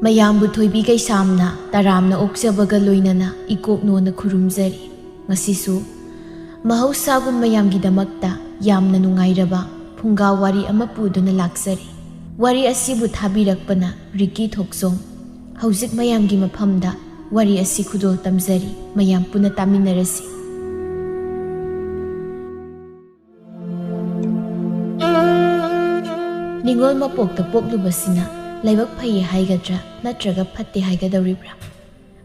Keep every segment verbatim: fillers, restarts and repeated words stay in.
ꯃꯌꯥꯝꯕꯨ ꯊꯣꯏꯕꯤ ꯀꯩꯁꯥꯝꯅ ꯇꯔꯥꯝꯅ ꯑꯣꯛꯆꯕꯒ ꯂꯣꯏꯅꯅ ꯏꯀꯣꯛꯅꯣꯅ ꯈꯨꯔꯨꯝꯖꯔꯤ꯫ ꯉꯁꯤꯁꯨ ꯃꯍꯧꯁꯥꯒꯨꯝ ꯃꯌꯥꯝꯒꯤꯗꯃꯛꯇ ꯌꯥꯝꯅ ꯅꯨꯡꯉꯥꯏꯔꯕ ꯐꯨꯡꯒꯥ ꯋꯥꯔꯤ ꯑꯃ ꯄꯨꯗꯨꯅ ꯂꯥꯛꯆꯔꯤ꯫ ꯋꯥꯔꯤ ꯑꯁꯤꯕꯨ ꯊꯥꯕꯤꯔꯛꯄꯅ ꯔꯤꯀꯤ ꯊꯣꯛꯆꯣꯝ꯫ ꯍꯧꯖꯤꯛ ꯃꯌꯥꯝꯒꯤ ꯃꯐꯝꯗ ꯋꯥꯔꯤ ꯑꯁꯤ ꯈꯨꯗꯣꯜ ꯇꯝꯖꯔꯤ꯫ ꯃꯌꯥꯝ ꯄꯨꯟꯅ ꯇꯥꯃꯤꯟꯅꯔꯁꯤ꯫ ꯅꯤꯉꯣꯜ ꯃꯄꯣꯛꯇ ꯄꯣꯛꯂꯨꯕꯁꯤꯅ ꯂꯥꯏꯕꯛ ꯐꯩ ꯍꯥꯏꯒꯗ꯭ꯔꯥ ꯅꯠꯇ꯭ꯔꯒ ꯐꯠꯇꯦ ꯍꯥꯏꯒꯗꯧꯔꯤꯕ꯭ꯔꯥ?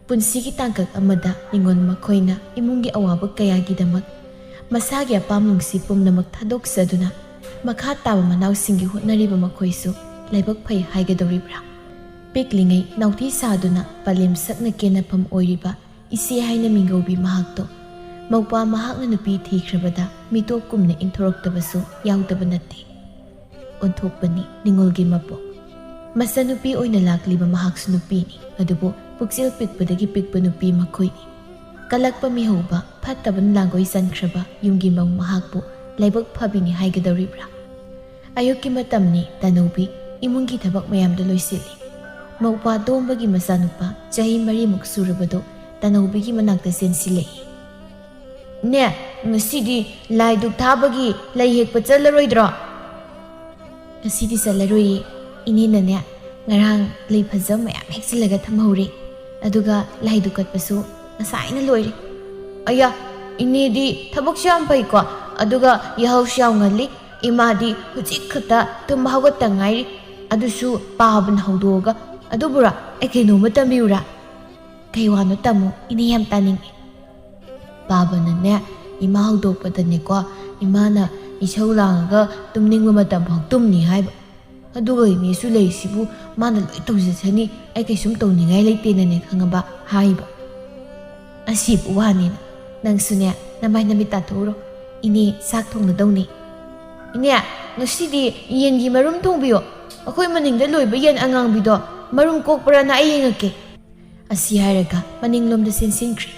ꯄꯨꯟꯁꯤꯒꯤ ꯇꯥꯡꯀꯛ ꯑꯃꯗ ꯅꯤꯉꯣꯜ ꯃꯈꯣꯏꯅ ꯏꯃꯨꯡꯒꯤ ꯑꯋꯥꯕ ꯀꯌꯥꯒꯤꯗꯃꯛ ꯃꯁꯥꯒꯤ ꯑꯄꯥꯝ ꯅꯨꯡꯁꯤ ꯄꯨꯝꯅꯃꯛ ꯊꯥꯗꯣꯛꯆꯗꯨꯅ ꯃꯈꯥ ꯇꯥꯕ ꯃꯅꯥꯎꯁꯤꯡꯒꯤ ꯍꯣꯠꯅꯔꯤꯕ ꯃꯈꯣꯏꯁꯨ ꯂꯥꯏꯕꯛ ꯐꯩ ꯍꯥꯏꯒꯗꯧꯔꯤꯕ꯭ꯔꯥ? ꯄꯤꯛꯂꯤꯉꯩ ꯅꯥꯎꯊꯤ ꯁꯥꯗꯨꯅ ꯄꯂꯦꯝ ꯁꯛꯅ ꯀꯦꯅꯐꯝ ꯑꯣꯏꯔꯤꯕ ꯏꯆꯦ ꯍꯥꯏꯅ ꯃꯤꯡꯒꯧꯕꯤ ꯃꯍꯥꯛꯇꯣ ꯃꯧꯄ꯭ꯋꯥ ꯃꯍꯥꯛꯅ ꯅꯨꯄꯤ ꯊꯤꯈ꯭ꯔꯕꯗ ꯃꯤꯇꯣꯞ ꯀꯨꯝꯅ ꯏꯟꯊꯣꯔꯛꯇꯕꯁꯨ ꯌꯥꯎꯗꯕ ꯅꯠꯇꯦ꯫ ꯑꯣꯟꯊꯣꯛꯄꯅꯤ ꯅꯤꯉꯣꯜꯒꯤ ꯃꯄꯣꯛ꯫ ꯃꯆꯟꯅꯨꯄꯤ ꯑꯣꯏꯅ ꯂꯥꯛꯂꯤꯕ ꯃꯍꯥꯛꯁꯨ ꯅꯨꯄꯤꯅꯤ, ꯑꯗꯨꯕꯨ ꯄꯨꯛꯆꯦꯜ ꯄꯤꯛꯄꯗꯒꯤ ꯄꯤꯛꯄ ꯅꯨꯄꯤ ꯃꯈꯣꯏꯅꯤ꯫ ꯀꯂꯛꯄ ꯃꯤꯍꯧꯕ, ꯐꯠꯇꯕꯅ ꯂꯥꯡꯒꯣꯏ ꯆꯟꯈ꯭ꯔꯕ ꯌꯨꯝꯒꯤ ꯃꯧ ꯃꯍꯥꯛꯄꯨ ꯂꯥꯏꯕꯛ ꯐꯕꯤꯅꯤ ꯍꯥꯏꯒꯗꯧꯔꯤꯕ꯭ꯔꯥ? ꯑꯌꯨꯛꯀꯤ ꯃꯇꯝꯅꯤ, ꯇꯅꯧꯕꯤ ꯏꯃꯨꯡꯒꯤ ꯊꯕꯛ ꯃꯌꯥꯝꯗꯨ ꯂꯣꯏꯁꯤꯜꯂꯤ꯫ ꯃꯧꯄ꯭ꯋꯥ ꯇꯣꯝꯕꯒꯤ ꯃꯆꯥꯅꯨꯄꯥ ꯆꯍꯤ ꯃꯔꯤꯃꯨꯛ ꯁꯨꯔꯕꯗꯨ ꯇꯅꯧꯕꯤꯒꯤ ꯃꯅꯥꯛꯇ ꯆꯦꯟꯁꯤꯜꯂꯛꯏ꯫ "ꯅꯦ, ꯉꯁꯤꯗꯤ ꯂꯥꯏ ꯙꯨꯛ ꯊꯥꯕꯒꯤ ꯂꯩ ꯍꯦꯛꯄ ꯆꯠꯂꯔꯣꯏꯗ꯭ꯔꯣ?" "ꯉꯁꯤꯗꯤ ꯆꯠꯂꯔꯣꯏꯌꯦ꯫ ꯏꯅꯦꯅꯅꯦ, ꯉꯔꯥꯡ ꯂꯩ ꯐꯖꯕ ꯃꯌꯥꯝ ꯍꯦꯛꯆꯤꯜꯂꯒ ꯊꯝꯍꯧꯔꯦ꯫ ꯑꯗꯨꯒ ꯂꯥꯏ ꯙꯨꯛ ꯀꯠꯄꯁꯨ ꯉꯁꯥꯏꯅ ꯂꯣꯏꯔꯦ꯫" "ꯑꯌꯥ, ꯏꯅꯦꯗꯤ ꯊꯕꯛꯁꯨ ꯌꯥꯝ ꯐꯩꯀꯣ, ꯑꯗꯨꯒ ꯌꯥꯍꯧꯁꯨ ꯌꯥꯝ ꯉꯜꯂꯤ꯫ ꯏꯃꯥꯗꯤ ꯍꯧꯖꯤꯛ ꯈꯛꯇ ꯇꯨꯝꯕ ꯍꯧꯒꯠꯇ ꯉꯥꯏꯔꯤ꯫ ꯑꯗꯨꯁꯨ ꯄꯥꯕꯅ ꯍꯧꯗꯣꯛꯑꯒ꯫ ꯑꯗꯨꯕꯨꯔꯣ, ꯑꯩ ꯀꯩꯅꯣꯝꯃ ꯇꯝꯕꯤꯌꯨꯔꯥ?" "ꯀꯩ ꯋꯥꯅꯣ ꯇꯝꯃꯨ, ꯏꯅꯦ ꯌꯥꯝ ꯇꯥꯅꯤꯡꯉꯤ꯫" "ꯄꯥꯕꯅꯅꯦ, ꯏꯃꯥ ꯍꯧꯗꯣꯛꯄꯗꯅꯦꯀꯣ, ꯏꯃꯥꯅ ꯏꯁꯧ ꯂꯥꯡꯉꯒ ꯇꯨꯝꯅꯤꯡꯕ ꯃꯇꯝ ꯐꯥꯎ ꯇꯨꯝꯅꯤ ꯍꯥꯏꯕ꯫ ꯑꯗꯨꯒ ꯏꯅꯦꯁꯨ ꯂꯩꯁꯤꯕꯨ ꯃꯥꯅ ꯂꯣꯏ ꯇꯧꯖꯁꯅꯤ, ꯑꯩ ꯀꯩꯁꯨꯝ ꯇꯧꯅꯤꯡꯉꯥꯏ ꯂꯩꯇꯦꯅꯅꯦ ꯈꯪꯉꯕ ꯍꯥꯏꯕ꯫" "ꯑꯁꯤꯕꯨ ꯋꯥꯅꯤꯅ꯫ ꯅꯪꯁꯨꯅꯦ, ꯅꯃꯥꯏ ꯅꯃꯤꯠ ꯇꯥꯊꯣꯛꯎꯔꯣ꯫ ꯏꯅꯦ ꯆꯥꯛ ꯊꯣꯡꯒꯗꯧꯅꯤ꯫" "ꯏꯅꯦ, ꯉꯁꯤꯗꯤ ꯌꯦꯟꯒꯤ ꯃꯔꯨꯝ ꯊꯣꯡꯕꯤꯌꯣ꯫ ꯑꯩꯈꯣꯏ ꯃꯅꯤꯡꯗ ꯂꯣꯏꯕ ꯌꯦꯟ ꯑꯉꯥꯡꯕꯤꯗꯣ ꯃꯔꯨꯝ ꯀꯣꯛꯄ꯭ꯔꯥꯅ ꯑꯩ ꯌꯦꯡꯉꯛꯀꯦ꯫" ꯑꯁꯤ ꯍꯥꯏꯔꯒ ꯃꯅꯤꯡꯂꯣꯝꯗ ꯆꯦꯟꯁꯤꯟꯈ꯭ꯔꯦ꯫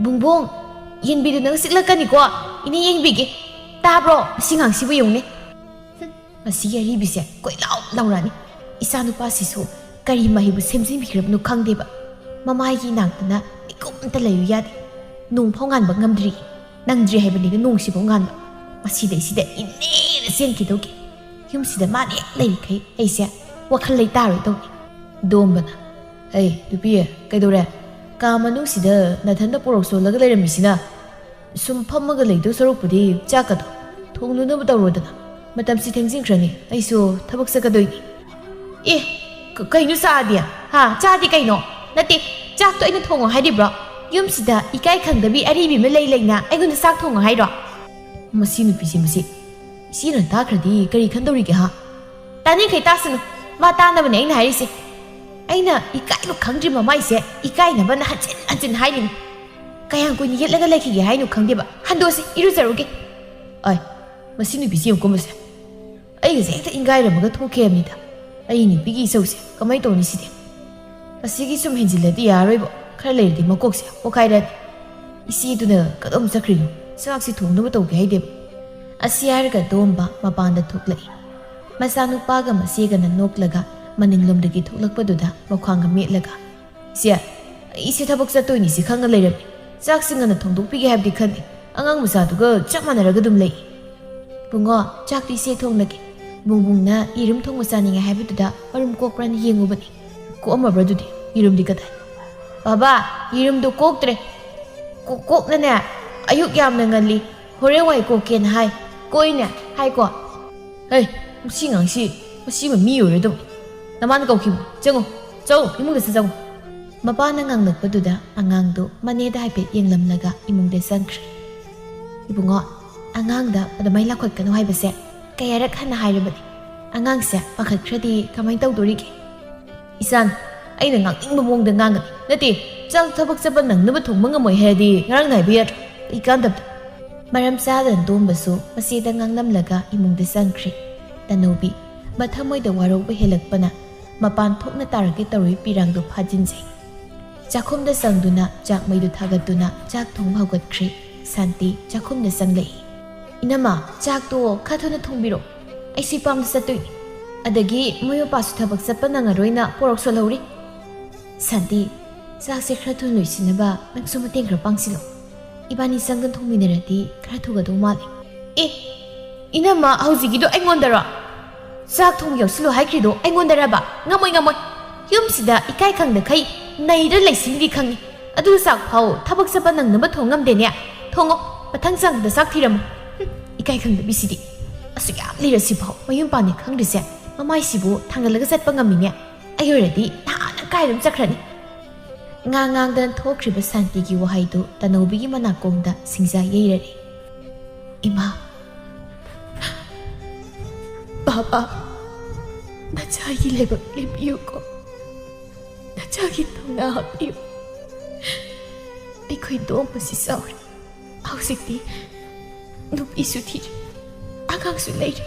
"ꯕꯨꯡꯕꯣꯡ, ꯌꯦꯟꯕꯤꯗꯨ ꯅꯪ ꯆꯤꯛꯂꯛꯀꯅꯤꯀꯣ꯫ ꯏꯅꯦ ꯌꯦꯡꯕꯤꯒꯦ꯫ ꯇꯥꯕ꯭ꯔꯣ? ꯃꯁꯤ ꯉꯥꯡꯁꯤꯕꯨ ꯌꯦꯡꯉꯨꯅꯦ꯫ ꯍꯨꯝ, ꯃꯁꯤꯒꯤ ꯑꯔꯤꯕꯤꯁꯦ ꯀꯣꯏꯂꯥꯎ ꯂꯥꯎꯔꯛꯑꯅꯤ꯫ ꯏꯆꯥꯅꯨꯄꯥꯁꯤꯁꯨ ꯀꯔꯤ ꯃꯍꯩꯕꯨ ꯁꯦꯝꯖꯤꯟꯕꯤꯈ꯭ꯔꯕꯅꯣ ꯈꯪꯗꯦꯕ꯫ ꯃꯃꯥꯏꯒꯤ ꯏꯅꯥꯛꯇꯅ ꯃꯤꯀꯨꯞ ꯑꯝꯇ ꯂꯩꯌꯨ ꯌꯥꯗꯦ꯫ ꯅꯣꯡꯐꯥꯎ ꯉꯥꯟꯕ ꯉꯝꯗ꯭ꯔꯤ꯫ ꯅꯪꯗ꯭ꯔꯤ ꯍꯥꯏꯕꯅꯤꯗ ꯅꯣꯡꯁꯤꯐꯥꯎ ꯉꯥꯟꯕ꯫ ꯃꯁꯤꯗꯩꯁꯤꯗ ꯏꯅꯦꯅ ꯆꯦꯟꯈꯤꯗꯧꯒꯤ꯫ ꯌꯨꯝꯁꯤꯗ ꯃꯥꯅ ꯍꯦꯛ ꯂꯩꯔꯤꯈꯩ ꯑꯩꯁꯦ ꯋꯥꯈꯜ ꯂꯩꯇꯥꯔꯣꯏꯗꯧꯅꯤ꯫ ꯗꯣꯝꯕꯅ, "ꯑꯩ ꯅꯨꯄꯤ, ꯀꯩꯗꯧꯔꯦ? ꯀꯥ ꯃꯅꯨꯡꯁꯤꯗ ꯅꯊꯟꯗ ꯄꯣꯔꯣꯛ ꯁꯣꯜꯂꯒ ꯂꯩꯔꯝꯃꯤꯁꯤꯅ? ꯁꯨꯝ ꯐꯝꯃꯒ ꯂꯩꯗꯧ ꯁꯔꯨꯛꯄꯨꯗꯤ ꯆꯥꯛꯀꯗꯣ ꯊꯣꯡꯅꯅꯕ ꯇꯧꯔꯣꯗꯅ꯫ ꯃꯇꯝꯁꯤ ꯊꯦꯡꯖꯤꯟꯈ꯭ꯔꯅꯤ, ꯑꯩꯁꯨ ꯊꯕꯛ ꯆꯠꯀꯗꯣꯏꯅꯤ꯫" "ꯑꯦ, ꯀ-, ꯀꯩꯅꯣ ꯆꯥꯗꯤ? ꯍꯥ, ꯆꯥꯗꯤ ꯀꯩꯅꯣ? ꯅꯠꯇꯦ, ꯆꯥꯛꯇꯣ ꯑꯩꯅ ꯊꯣꯡꯉꯣ ꯍꯥꯏꯔꯤꯕ꯭ꯔꯣ? ꯌꯨꯝꯁꯤꯗ ꯏꯀꯥꯏ ꯈꯪꯗꯕꯤ ꯑꯔꯤꯕꯤ ꯑꯃ ꯂꯩ ꯂꯩꯅ ꯑꯩꯉꯣꯟꯗ ꯆꯥꯛ ꯊꯣꯡꯉꯣ ꯍꯥꯏꯔꯣ?" ꯃꯁꯤ ꯅꯨꯄꯤꯁꯦ, ꯃꯁꯤ ꯏꯆꯦꯅ ꯇꯥꯈ꯭ꯔꯗꯤ ꯀꯔꯤ ꯈꯟꯗꯧꯔꯤꯒꯦ, ꯍꯥ? ꯇꯥꯅꯤꯡꯈꯩ ꯇꯥꯁꯅꯨ, ꯃꯥ ꯇꯥꯅꯕꯅꯦ ꯑꯩꯅ ꯍꯥꯏꯔꯤꯁꯦ꯫ ꯑꯩꯅ ꯏꯀꯥꯏꯕ ꯈꯪꯗ꯭ꯔꯤ ꯃꯃꯥꯏꯁꯦ ꯏꯀꯥꯏꯅꯕꯅ ꯍꯟꯖꯤꯟ ꯍꯟꯖꯤꯟ ꯍꯥꯏꯔꯤꯅꯤ꯫ ꯀꯌꯥꯝ ꯀꯨꯏꯅ ꯌꯦꯠꯂꯒ ꯂꯩꯈꯤꯒꯦ ꯍꯥꯏꯅꯣ ꯈꯪꯗꯦꯕ꯫ ꯍꯟꯗꯣꯛꯑꯁꯤ, ꯏꯔꯨꯖꯔꯨꯒꯦ꯫ ꯑꯩ, ꯃꯁꯤ ꯅꯨꯄꯤꯁꯤ ꯌꯦꯡꯉꯨꯀꯣ ꯃꯁꯦ꯫ ꯑꯩꯒꯁꯦ ꯍꯦꯛꯇ ꯏꯪꯒꯥꯏꯔꯝꯃꯒ ꯊꯣꯛꯈꯤ ꯍꯥꯏꯕꯅꯤꯗ꯫ ꯑꯩ ꯅꯨꯄꯤꯒꯤ ꯏꯆꯧꯁꯦ ꯀꯃꯥꯏꯅ ꯇꯧꯅꯤ ꯁꯤꯗꯤ? ꯑꯁꯤꯒꯤ ꯁꯨꯝ ꯍꯦꯟꯖꯤꯜꯂꯗꯤ ꯌꯥꯔꯔꯣꯏꯕꯣ꯫ ꯈꯔ ꯂꯩꯔꯗꯤ ꯃꯀꯣꯛꯁꯦ ꯄꯣꯛꯈꯥꯏꯔꯅꯤ꯫ ꯏꯆꯦꯗꯨꯅ ꯀꯗꯣꯝ ꯆꯠꯈ꯭ꯔꯤꯅꯣ? ꯆꯥꯛꯁꯤ ꯊꯣꯡꯅꯕ ꯇꯧꯒꯦ ꯍꯥꯏꯗꯦꯕ꯫ ꯑꯁꯤ ꯍꯥꯏꯔꯒ ꯇꯣꯝꯕ ꯃꯄꯥꯟꯗ ꯊꯣꯛꯂꯛꯏ꯫ ꯃꯆꯥꯅꯨꯄꯥꯒ ꯃꯆꯦꯒꯅ ꯅꯣꯛꯂꯒ ꯃꯅꯤꯡꯂꯣꯝꯗꯒꯤ ꯊꯣꯛꯂꯛꯄꯗꯨꯗ ꯃꯈ꯭ꯋꯥꯡꯒ ꯃꯦꯠꯂꯒ, "ꯏꯆꯦ, ꯑꯩꯁꯦ ꯊꯕꯛ ꯆꯠꯇꯣꯏꯅꯤ ꯁꯤ ꯈꯪꯉ ꯂꯩꯔꯝꯃꯤ꯫ ꯆꯥꯛꯁꯤ ꯉꯟꯅ ꯊꯣꯡꯗꯣꯛꯄꯤꯒꯦ ꯍꯥꯏꯕꯗꯤ ꯈꯟꯗꯦ꯫ ꯑꯉꯥꯡ ꯃꯆꯥꯗꯨꯒ ꯆꯞ ꯃꯥꯟꯅꯔꯒ ꯑꯗꯨꯝ ꯂꯩ꯫" "ꯏꯕꯨꯡꯉꯣ, ꯆꯥꯛꯇꯤ ꯏꯆꯦ ꯊꯣꯡꯂꯒꯦ꯫ ꯕꯨꯡꯕꯨꯡꯅ ꯌꯦꯔꯨꯝ ꯊꯣꯡꯕ ꯆꯥꯅꯤꯡꯉꯦ ꯍꯥꯏꯕꯗꯨꯗ ꯃꯔꯨꯝ ꯀꯣꯛꯄ꯭ꯔꯥꯅ ꯌꯦꯡꯉꯨꯕꯅꯤ꯫ ꯀꯣꯛꯑꯝꯃꯕ꯭ꯔꯥ ꯑꯗꯨꯗꯤ? ꯌꯦꯔꯨꯝꯗꯤ ꯀꯗꯥꯏ?" "ꯕꯥꯕꯥ, ꯌꯦꯔꯨꯝꯗꯣ ꯀꯣꯛꯇ꯭ꯔꯦ꯫ ꯀꯣ-, ꯀꯣꯛꯅꯅꯦ, ꯑꯌꯨꯛ ꯌꯥꯝꯅ ꯉꯜꯂꯤ, ꯍꯣꯔꯦꯟ ꯋꯥꯏ ꯀꯣꯛꯀꯦꯅ ꯍꯥꯏ꯫ ꯀꯣꯏꯅꯦ ꯍꯥꯏꯀꯣ꯫" "ꯍꯩ, ꯃꯁꯤ ꯉꯥꯡꯁꯤ, ꯃꯁꯤꯃ ꯃꯤ ꯑꯣꯏꯔꯣꯏꯗꯧ꯫ ꯅꯃꯥꯅ ꯀꯧꯈꯤꯕꯅꯤ꯫ ꯆꯪꯉꯣ, ꯆꯪꯉꯣ, ꯏꯃꯨꯡꯗ ꯆꯪꯉꯣ꯫" ꯃꯄꯥꯅ ꯉꯥꯡꯂꯛꯄꯗꯨꯗ ꯑꯉꯥꯡꯗꯨ ꯃꯅꯦꯗ ꯍꯥꯏꯐꯦꯠ ꯌꯦꯡꯂꯝꯂꯒ ꯏꯃꯨꯡꯗ ꯆꯪꯈ꯭ꯔꯦ꯫ "ꯏꯕꯨꯡꯉꯣ, ꯑꯉꯥꯡꯗ ꯑꯗꯨꯃꯥꯏꯅ ꯂꯥꯎꯈꯠꯀꯅꯨ ꯍꯥꯏꯕꯁꯦ ꯀꯌꯥꯔꯛ ꯍꯟꯅ ꯍꯥꯏꯔꯕꯅꯤ꯫ ꯑꯉꯥꯡꯁꯦ ꯄꯥꯈꯠꯈ꯭ꯔꯗꯤ ꯀꯃꯥꯏꯅ ꯇꯧꯗꯣꯔꯤꯒꯦ?" "ꯏꯆꯥꯟ, ꯑꯩꯅ ꯉꯥꯡꯅꯤꯡꯕ ꯃꯑꯣꯡꯗ ꯉꯥꯡꯒꯅꯤ꯫ ꯅꯠꯇꯦ, ꯆꯥꯛ ꯊꯕꯛ ꯆꯠꯄ ꯅꯪꯅꯕ ꯊꯣꯡꯕ ꯉꯝꯃꯣꯏ ꯍꯥꯏꯔꯗꯤ ꯉꯔꯥꯡꯅ ꯍꯥꯏꯕ ꯌꯥꯗ꯭ꯔꯣ? ꯀꯩꯀꯥꯟꯗꯕꯗ꯫" ꯃꯔꯝ ꯆꯥꯗꯅ ꯇꯣꯝꯕꯁꯨ ꯃꯆꯦꯗ ꯉꯥꯡꯂꯝꯂꯒ ꯏꯃꯨꯡꯗ ꯆꯪꯈ꯭ꯔꯦ꯫ ꯇꯅꯧꯕꯤ, ꯃꯊꯃꯣꯏꯗ ꯋꯥꯔꯧꯕ ꯍꯦꯜꯂꯛꯄꯅ ꯃꯄꯥꯟ ꯊꯣꯛꯅ ꯇꯥꯔꯛꯀꯦ ꯇꯧꯔꯤ ꯄꯤꯔꯥꯡꯗꯨ ꯐꯥꯖꯤꯟꯖꯩ꯫ ꯆꯥꯛꯈꯨꯝꯗ ꯆꯪꯗꯨꯅ ꯆꯥꯛ ꯃꯩꯗꯨ ꯊꯥꯒꯠꯇꯨꯅ ꯆꯥꯛ ꯊꯣꯡꯕ ꯍꯧꯒꯠꯈ꯭ꯔꯦ꯫ ꯁꯥꯟꯇꯤ ꯆꯥꯛꯈꯨꯝꯗ ꯆꯪꯂꯛꯏ꯫ "ꯏꯅꯝꯃ, ꯆꯥꯛꯇꯣ ꯈꯔ ꯊꯨꯅ ꯊꯣꯡꯕꯤꯔꯣ꯫ ꯑꯩꯁꯨ ꯏꯄꯥꯝꯗ ꯆꯠꯇꯣꯏꯅꯤ꯫" ꯑꯗꯒꯤ ꯃꯣꯏ ꯃꯄꯥꯁꯨ ꯊꯕꯛ ꯆꯠꯄ ꯅꯪꯉꯔꯣꯏꯅ ꯄꯣꯔꯛ ꯁꯣꯜꯍꯧꯔꯤ꯫ ꯁꯥꯟꯇꯤ, ꯆꯥꯛꯁꯦ ꯈꯔ ꯊꯨꯅ ꯂꯣꯏꯁꯤꯟꯅꯕ ꯅꯪꯁꯨ ꯃꯇꯦꯡ ꯈꯔ ꯄꯥꯡꯁꯤꯜꯂꯣ꯫ ꯏꯕꯥꯅꯤ ꯆꯪꯗꯨꯅ ꯊꯣꯡꯃꯤꯟꯅꯔꯗꯤ ꯈꯔ ꯊꯨꯒꯗꯧ ꯃꯥꯜꯂꯦ꯫ ꯑꯦ, ꯏꯅꯝꯃ, ꯍꯧꯖꯤꯛꯀꯤꯗꯣ ꯑꯩꯉꯣꯟꯗꯔꯣ? ꯆꯥꯛ ꯊꯣꯡꯕ ꯌꯥꯎꯁꯤꯜꯂꯣ ꯍꯥꯏꯈ꯭ꯔꯤꯗꯣ ꯑꯩꯉꯣꯟꯗꯔꯕ? ꯉꯝꯃꯣꯏ, ꯉꯝꯃꯣꯏ꯫ ꯌꯨꯝꯁꯤꯗ ꯏꯀꯥꯏ ꯈꯪꯗꯈꯩ ꯅꯩꯔ ꯂꯩꯁꯤꯅꯗꯤ ꯈꯪꯉꯤ꯫ ꯑꯗꯨ ꯆꯥꯛ ꯐꯥꯎ ꯊꯕꯛ ꯆꯠꯄ ꯅꯪꯅꯕ ꯊꯣꯡ ꯉꯝꯗꯦꯅꯦ꯫ ꯊꯣꯡꯉꯣ, ꯃꯊꯪ ꯆꯥꯛꯗ ꯆꯥꯛ ꯊꯤꯔꯝꯃꯨ꯫ ꯍꯨꯝ, ꯏꯀꯥꯏ ꯈꯪꯗꯕꯤꯁꯤꯗꯤ꯫ ꯑꯁꯨꯛ ꯌꯥꯝ ꯂꯤꯔꯁꯤꯐꯥꯎ ꯃꯌꯨꯝ ꯄꯥꯟꯅꯤ ꯈꯪꯗ꯭ꯔꯤꯁꯦ꯫ ꯃꯃꯥꯏꯁꯤꯕꯨ ꯊꯥꯡꯒꯠꯂꯒ ꯆꯠꯄ ꯉꯝꯃꯤꯅꯦ꯫ ꯑꯩ ꯑꯣꯏꯔꯗꯤ ꯅꯍꯥꯟꯅ ꯀꯥꯏꯗꯅ ꯆꯠꯈ꯭ꯔꯅꯤ꯫ ꯉꯥꯡ ꯉꯥꯡꯗꯅ ꯊꯣꯛꯈ꯭ꯔꯤꯕ ꯁꯥꯟꯇꯤꯒꯤ ꯋꯥꯍꯩꯗꯨ ꯇꯅꯧꯕꯤꯒꯤ ꯃꯅꯥꯀꯣꯡꯗ ꯁꯤꯡꯖꯥ ꯌꯩꯔꯔꯦ꯫ ꯏꯃꯥ, ꯕꯥꯕꯥ, ꯅꯆꯥꯒꯤ ꯂꯥꯏꯕꯛ ꯂꯦꯝꯕꯤꯌꯨꯀꯣ꯫ ꯅꯆꯥꯒꯤ ꯊꯧꯅꯥ ꯍꯥꯞꯄꯤꯌꯨ꯫ ꯑꯩꯈꯣꯏ ꯇꯣꯝꯕꯁꯤ ꯆꯥꯎꯔꯦ꯫ ꯍꯧꯖꯤꯛꯇꯤ ꯅꯨꯄꯤꯁꯨ ꯊꯤꯔꯦ, ꯑꯉꯥꯡꯁꯨ ꯂꯩꯔꯦ꯫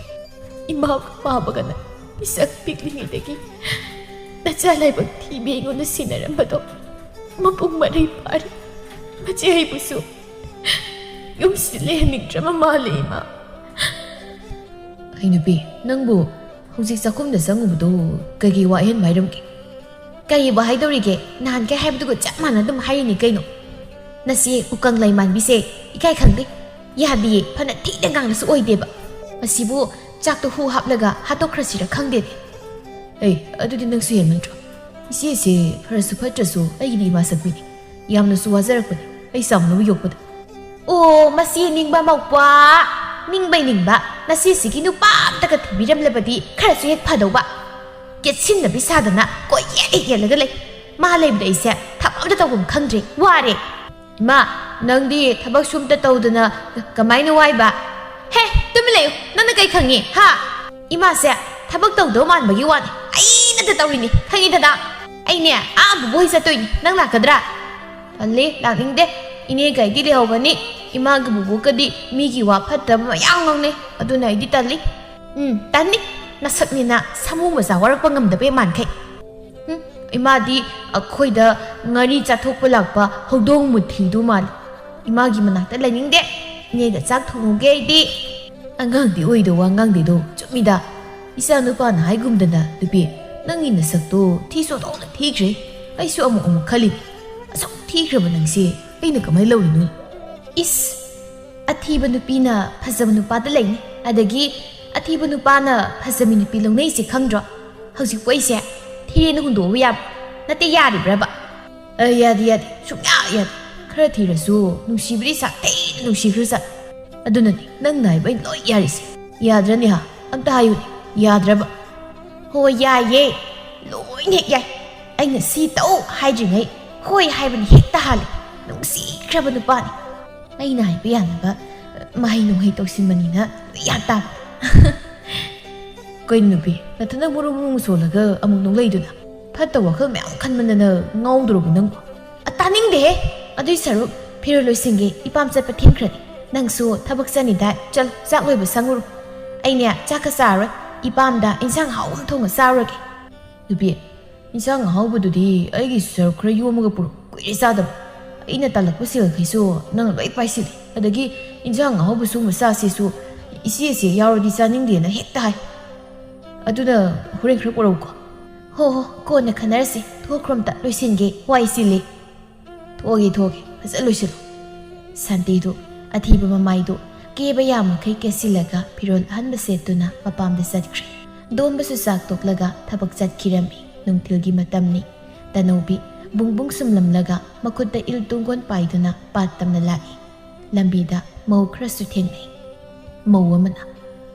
ꯏꯃꯥꯒ ꯄꯥꯕꯒꯅ ꯄꯤꯁꯛ ꯄꯤꯛꯂꯤꯉꯩꯗꯒꯤ ꯅꯆꯥ ꯂꯥꯏꯕꯛ ꯊꯤꯕꯤ ꯑꯩꯉꯣꯟꯗ ꯁꯤꯟꯅꯔꯝꯕꯗꯣ ꯃꯄꯨꯡ ꯃꯔꯩ ꯐꯥꯔꯦ꯫ ꯃꯆꯦ ꯑꯩꯕꯨꯁꯨ ꯌꯨꯝꯁꯤꯗ ꯂꯩꯍꯟꯅꯤꯡꯗ꯭ꯔꯕ ꯃꯥꯜꯂꯦ, ꯏꯃꯥ꯫ ꯑꯩ ꯅꯨꯄꯤ, ꯅꯪꯕꯨ ꯍꯧꯖꯤꯛ ꯆꯥꯛꯈꯨꯝꯗ ꯆꯪꯉꯨꯕꯗꯨ ꯀꯩꯒꯤ ꯋꯥ ꯑꯍꯦꯟꯕ ꯍꯥꯏꯔꯝꯒꯦ? ꯀꯔꯤꯕꯨ ꯍꯥꯏꯗꯧꯔꯤꯒꯦ? ꯅꯍꯥꯟꯈꯩ ꯍꯥꯏꯕꯗꯨꯒ ꯆꯞ ꯃꯥꯟꯅ ꯑꯗꯨꯝ ꯍꯥꯏꯔꯤꯅꯤ ꯀꯩꯅꯣ꯫ ꯅꯆꯦ ꯎꯀꯪ ꯂꯩ ꯃꯥꯟꯕꯤꯁꯦ ꯏꯀꯥꯏ ꯈꯪꯗꯦ꯫ ꯌꯥꯗꯤꯌꯦ, ꯐꯅ ꯊꯤꯅ ꯉꯥꯡꯂꯁꯨ ꯑꯣꯏꯗꯦꯕ꯫ ꯃꯁꯤꯕꯨ ꯆꯥꯛꯇ ꯍꯨ ꯍꯥꯞꯂꯒ ꯍꯥꯠꯇꯣꯛꯈ꯭ꯔꯁꯤꯔ ꯈꯪꯗꯦꯅꯦ꯫ ꯑꯦ, ꯑꯗꯨꯗꯤ ꯅꯪꯁꯨ ꯍꯦꯟꯃꯟꯗ꯭ꯔꯣ? ꯏꯆꯦꯁꯦ ꯐꯔꯁꯨ ꯐꯠꯇ꯭ꯔꯁꯨ ꯑꯩꯒꯤꯗꯤ ꯏꯃꯥ ꯁꯛꯄꯤꯅꯤ꯫ ꯌꯥꯝꯅꯁꯨ ꯋꯥꯖꯔꯛꯄꯅꯤ ꯑꯩ ꯆꯥꯎꯅꯕ ꯌꯣꯛꯄꯗ꯫ ꯑꯣ, ꯃꯁꯤ ꯅꯤꯡꯕ ꯃꯧꯄ꯭ꯋꯥ! ꯅꯤꯡꯕꯩ ꯅꯤꯡꯕ, ꯃꯁꯤꯁꯤꯒꯤ ꯅꯨꯄꯥ ꯑꯝꯇꯒ ꯊꯤꯕꯤꯔꯝꯂꯕꯗꯤ ꯈꯔꯁꯨ ꯍꯦꯛ ꯐꯗꯧꯕ꯫ ꯀꯦꯠꯁꯤꯟꯅꯕꯤ ꯁꯥꯗꯅ ꯀꯣꯏꯌꯦꯠ ꯌꯦꯠꯂꯒ ꯂꯩ꯫ ꯃꯥ ꯂꯩꯕꯗ ꯑꯩꯁꯦ ꯊꯕꯛ ꯑꯝꯇ ꯇꯧꯐꯝ ꯈꯪꯗ꯭ꯔꯦ, ꯋꯥꯔꯦ꯫ ꯏꯃꯥ, ꯅꯪꯗꯤ ꯊꯕꯛꯁꯨ ꯑꯝꯇ ꯇꯧꯗꯅ ꯀꯃꯥꯏꯅ ꯋꯥꯏꯕ? ꯍꯦ, ꯇꯨꯃꯤꯟ ꯂꯩꯌꯨ, ꯅꯪꯅ ꯀꯩ ꯈꯪꯉꯤ, ꯍꯥ? ꯏꯃꯥꯁꯦ ꯊꯕꯛ ꯇꯧꯗꯧ ꯃꯥꯟꯕꯒꯤ ꯋꯥꯅꯤ, ꯑꯩꯅꯇ ꯇꯧꯔꯤꯅꯤ, ꯈꯪꯉꯤꯗꯅ꯫ ꯑꯩꯅꯦ ꯑꯥ ꯕꯨꯕꯣꯏ ꯆꯠꯇꯣꯏꯅꯤ, ꯅꯪ ꯂꯥꯛꯀꯗ꯭ꯔꯥ? ꯇꯜꯂꯤ, ꯂꯥꯛꯅꯤꯡꯗꯦ꯫ ꯏꯅꯦꯒ ꯑꯩꯗꯤ ꯂꯩꯍꯧꯒꯅꯤ꯫ ꯏꯃꯥꯒ ꯕꯨꯕꯣꯛꯀꯗꯤ ꯃꯤꯒꯤ ꯋꯥ ꯐꯠꯇꯕ ꯃꯌꯥꯝ ꯉꯥꯡꯅꯩ, ꯑꯗꯨꯅ ꯑꯩꯗꯤ ꯇꯜꯂꯤ꯫ ꯎꯝ, ꯇꯟꯅꯤ꯫ ꯅꯁꯛꯅꯤꯅ ꯁꯥꯃꯨ ꯃꯆꯥ ꯋꯥꯔꯛꯄ ꯉꯝꯗꯕ ꯏꯃꯥꯟꯈꯩ꯫ ꯎꯝ, ꯏꯃꯥꯗꯤ ꯑꯩꯈꯣꯏꯗ ꯉꯥꯔꯤ ꯆꯥꯊꯣꯛꯄ ꯂꯥꯛꯄ ꯍꯧꯗꯣꯡ ꯃꯨꯊꯤꯗꯨ ꯃꯥꯜꯂꯤ꯫ ꯏꯃꯥꯒꯤ ꯃꯅꯥꯛꯇ ꯂꯩꯅꯤꯡꯗꯦ꯫ ꯏꯅꯦꯗ ꯆꯥꯛ ꯊꯣꯡꯉꯨꯒꯦ ꯑꯩꯗꯤ꯫ ꯑꯉꯥꯡꯗꯤ ꯑꯣꯏꯗꯧ ꯋꯥ ꯉꯥꯡꯗꯦꯗꯣ, ꯆꯨꯝꯃꯤꯗ꯫ ꯏꯆꯥ ꯅꯨꯄꯥꯅ ꯍꯥꯏꯒꯨꯝꯗꯅ, "ꯅꯨꯄꯤ, ꯅꯪꯒꯤ ꯅꯁꯛꯇꯣ ꯊꯤꯁꯨ ꯑꯣꯟꯊꯣꯛꯅ ꯊꯤꯈ꯭ꯔꯦ꯫ ꯑꯩꯁꯨ ꯑꯃꯨꯛ ꯑꯃꯨꯛ ꯈꯜꯂꯤꯅꯤ, ꯑꯁꯨꯛ ꯊꯤꯈ꯭ꯔꯕ ꯅꯪꯁꯦ ꯑꯩꯅ ꯀꯃꯥꯏꯅ ꯂꯧꯔꯤꯅꯣ?" ꯏꯁ, ꯑꯊꯤꯕ ꯅꯨꯄꯤꯅ ꯐꯖꯕ ꯅꯨꯄꯥꯗ ꯂꯩꯅꯤ, ꯑꯗꯒꯤ ꯑꯊꯤꯕ ꯅꯨꯄꯥꯅ ꯐꯖꯕꯤ ꯅꯨꯄꯤ ꯂꯧꯅꯩꯁꯦ ꯈꯪꯗ꯭ꯔꯣ? ꯍꯧꯖꯤꯛꯄꯨ ꯑꯩꯁꯦ ꯊꯤꯔꯦꯅ ꯍꯨꯟꯗꯣꯛꯑꯕ ꯌꯥꯕ ꯅꯠꯇꯦ, ꯌꯥꯔꯤꯕ꯭ꯔꯕ? ꯑ, ꯌꯥꯗꯦ, ꯌꯥꯗꯦ, ꯁꯨꯡꯌꯥ ꯌꯥꯗꯦ꯫ ꯈꯔ ꯊꯤꯔꯁꯨ ꯅꯨꯡꯁꯤꯕꯗꯤ ꯁꯥꯊꯤꯅ ꯅꯨꯡꯁꯤꯈ꯭ꯔꯖꯥꯠ꯫ ꯑꯗꯨꯅꯅꯤ ꯅꯪ ꯅꯥꯏꯕ ꯑꯩꯅ ꯂꯣꯏ ꯌꯥꯔꯤꯁꯦ꯫ ꯌꯥꯗ꯭ꯔꯅꯦ ꯍꯥ? ꯑꯝꯇ ꯍꯥꯏꯌꯨꯅꯦ, ꯌꯥꯗ꯭ꯔꯕ? ꯍꯣꯏ, ꯌꯥꯏꯌꯦ, ꯂꯣꯏꯅ ꯍꯦꯛ ꯌꯥꯏ꯫ ꯑꯩꯅ ꯁꯤ ꯇꯧ ꯍꯥꯏꯗ꯭ꯔꯤꯉꯩ ꯍꯣꯏ ꯍꯥꯏꯕꯅ ꯍꯦꯛꯇ ꯍꯥꯜꯂꯦ꯫ ꯅꯨꯡꯁꯤꯈ꯭ꯔꯕ ꯅꯨꯄꯥꯅꯤ꯫ ꯑꯩꯅ ꯍꯥꯏꯕ ꯌꯥꯅꯕ ꯃꯍꯩ ꯅꯨꯡꯍꯩ ꯇꯧꯁꯤꯟꯕꯅꯤꯅ ꯂꯣꯏ ꯌꯥ ꯇꯥꯕ꯫ ꯀꯩꯅꯣ ꯅꯨꯄꯤ, ꯅꯊꯟꯗ ꯃꯨꯔꯨ ꯃꯨꯔꯨ ꯁꯣꯜꯂꯒ ꯑꯃꯨꯛ ꯅꯣꯛꯂꯛꯏꯗꯨꯅ? ꯐꯠꯇꯕ ꯋꯥꯈꯜ ꯃꯌꯥꯝ ꯈꯟꯃꯟꯗꯅ ꯉꯥꯎꯗ꯭ꯔꯕ ꯅꯪꯕꯨ? ꯑ, ꯇꯥꯅꯤꯡꯗꯦꯍꯦ! ꯑꯗꯨꯏ ꯁꯔꯨꯛ ꯐꯤꯔꯣꯜ ꯂꯣꯏꯁꯤꯟꯒꯦ, ꯏꯄꯥꯝ ꯆꯠꯄ ꯊꯦꯡꯈ꯭ꯔꯅꯤ꯫ ꯅꯪꯁꯨ ꯊꯕꯛ ꯆꯠꯅꯤꯗꯥꯏ, ꯆꯠꯂꯣ, ꯆꯥꯛ ꯂꯣꯏꯕ ꯁꯪꯉꯨꯔꯣ꯫ ꯑꯩꯅꯦ ꯆꯥꯛꯀ ꯆꯥꯔꯣꯏ, ꯏꯄꯥꯝꯗ ꯏꯟꯁꯥꯡ ꯑꯍꯥꯎꯕ ꯑꯃ ꯊꯣꯡꯉ ꯆꯥꯔꯨꯔꯒꯦ꯫ ꯅꯨꯄꯤ, ꯏꯟꯁꯥꯡ ꯑꯍꯥꯎꯕꯗꯨꯗꯤ ꯑꯩꯒꯤꯁꯨ ꯁꯔꯨꯛ ꯈꯔ ꯌꯣꯝꯃꯒ ꯄꯨꯔꯛꯎ, ꯀꯨꯏꯔꯦ ꯆꯥꯗꯕ꯫ ꯑꯩꯅ ꯇꯥꯜꯂꯛꯄ ꯁꯦꯜꯈꯩꯁꯨ ꯅꯪꯅ ꯂꯣꯏ ꯄꯥꯏꯁꯤꯜꯂꯤ, ꯑꯗꯒꯤ ꯏꯟꯁꯥꯡ ꯑꯍꯥꯎꯕ ꯁꯨꯝꯕ ꯆꯥꯁꯤꯁꯨ ꯏꯆꯦꯁꯦ ꯌꯥꯎꯔꯗꯤ ꯆꯥꯅꯤꯡꯗꯦꯅ ꯍꯦꯛꯇ ꯍꯥꯏ꯫ ꯑꯗꯨꯅ ꯍꯣꯔꯦꯟ ꯈꯔ ꯄꯨꯔꯛꯎꯀꯣ꯫ ꯍꯣ ꯍꯣ, ꯀꯣꯟꯅ ꯈꯟꯅꯔꯁꯤ, ꯊꯣꯛꯈ꯭ꯔꯣ ꯑꯝꯇ, ꯂꯣꯏꯁꯤꯟꯒꯦ, ꯋꯥꯏ ꯆꯤꯜꯂꯤ꯫ ꯊꯣꯛꯑꯒꯦ, ꯊꯣꯛꯑꯒꯦ, ꯐꯖꯅ ꯂꯣꯏꯁꯤꯜꯂꯨ꯫ ꯁꯥꯟꯇꯤꯗꯨ ꯑꯊꯤꯕ ꯃꯃꯥꯏꯗꯨ ꯀꯦꯕ ꯌꯥꯃꯈꯩ ꯀꯦꯁꯤꯜꯂꯒ ꯐꯤꯔꯣꯜ ꯑꯍꯟꯕ ꯁꯦꯠꯇꯨꯅ ꯃꯄꯥꯝꯗ ꯆꯠꯈ꯭ꯔꯦ꯫ ꯗꯣꯝꯕꯁꯨ ꯆꯥꯛ ꯇꯣꯛꯂꯒ ꯊꯕꯛ ꯆꯠꯈꯤꯔꯝꯃꯤ꯫ ꯅꯨꯡꯊꯤꯜꯒꯤ ꯃꯇꯝꯅꯤ꯫ ꯇꯅꯧꯕꯤ ꯕꯨꯡ ꯕꯨꯡ ꯁꯨꯝꯂꯝꯂꯒ ꯃꯈꯨꯠꯇ ꯏꯜ ꯇꯨꯡꯒꯣꯟ ꯄꯥꯏꯗꯨꯅ ꯄꯥꯠ ꯇꯝꯅ ꯂꯥꯛꯏ꯫ ꯂꯝꯕꯤꯗ ꯃꯧ ꯈꯔꯁꯨ ꯊꯦꯡꯅꯩ꯫ ꯃꯧ ꯑꯃꯅ,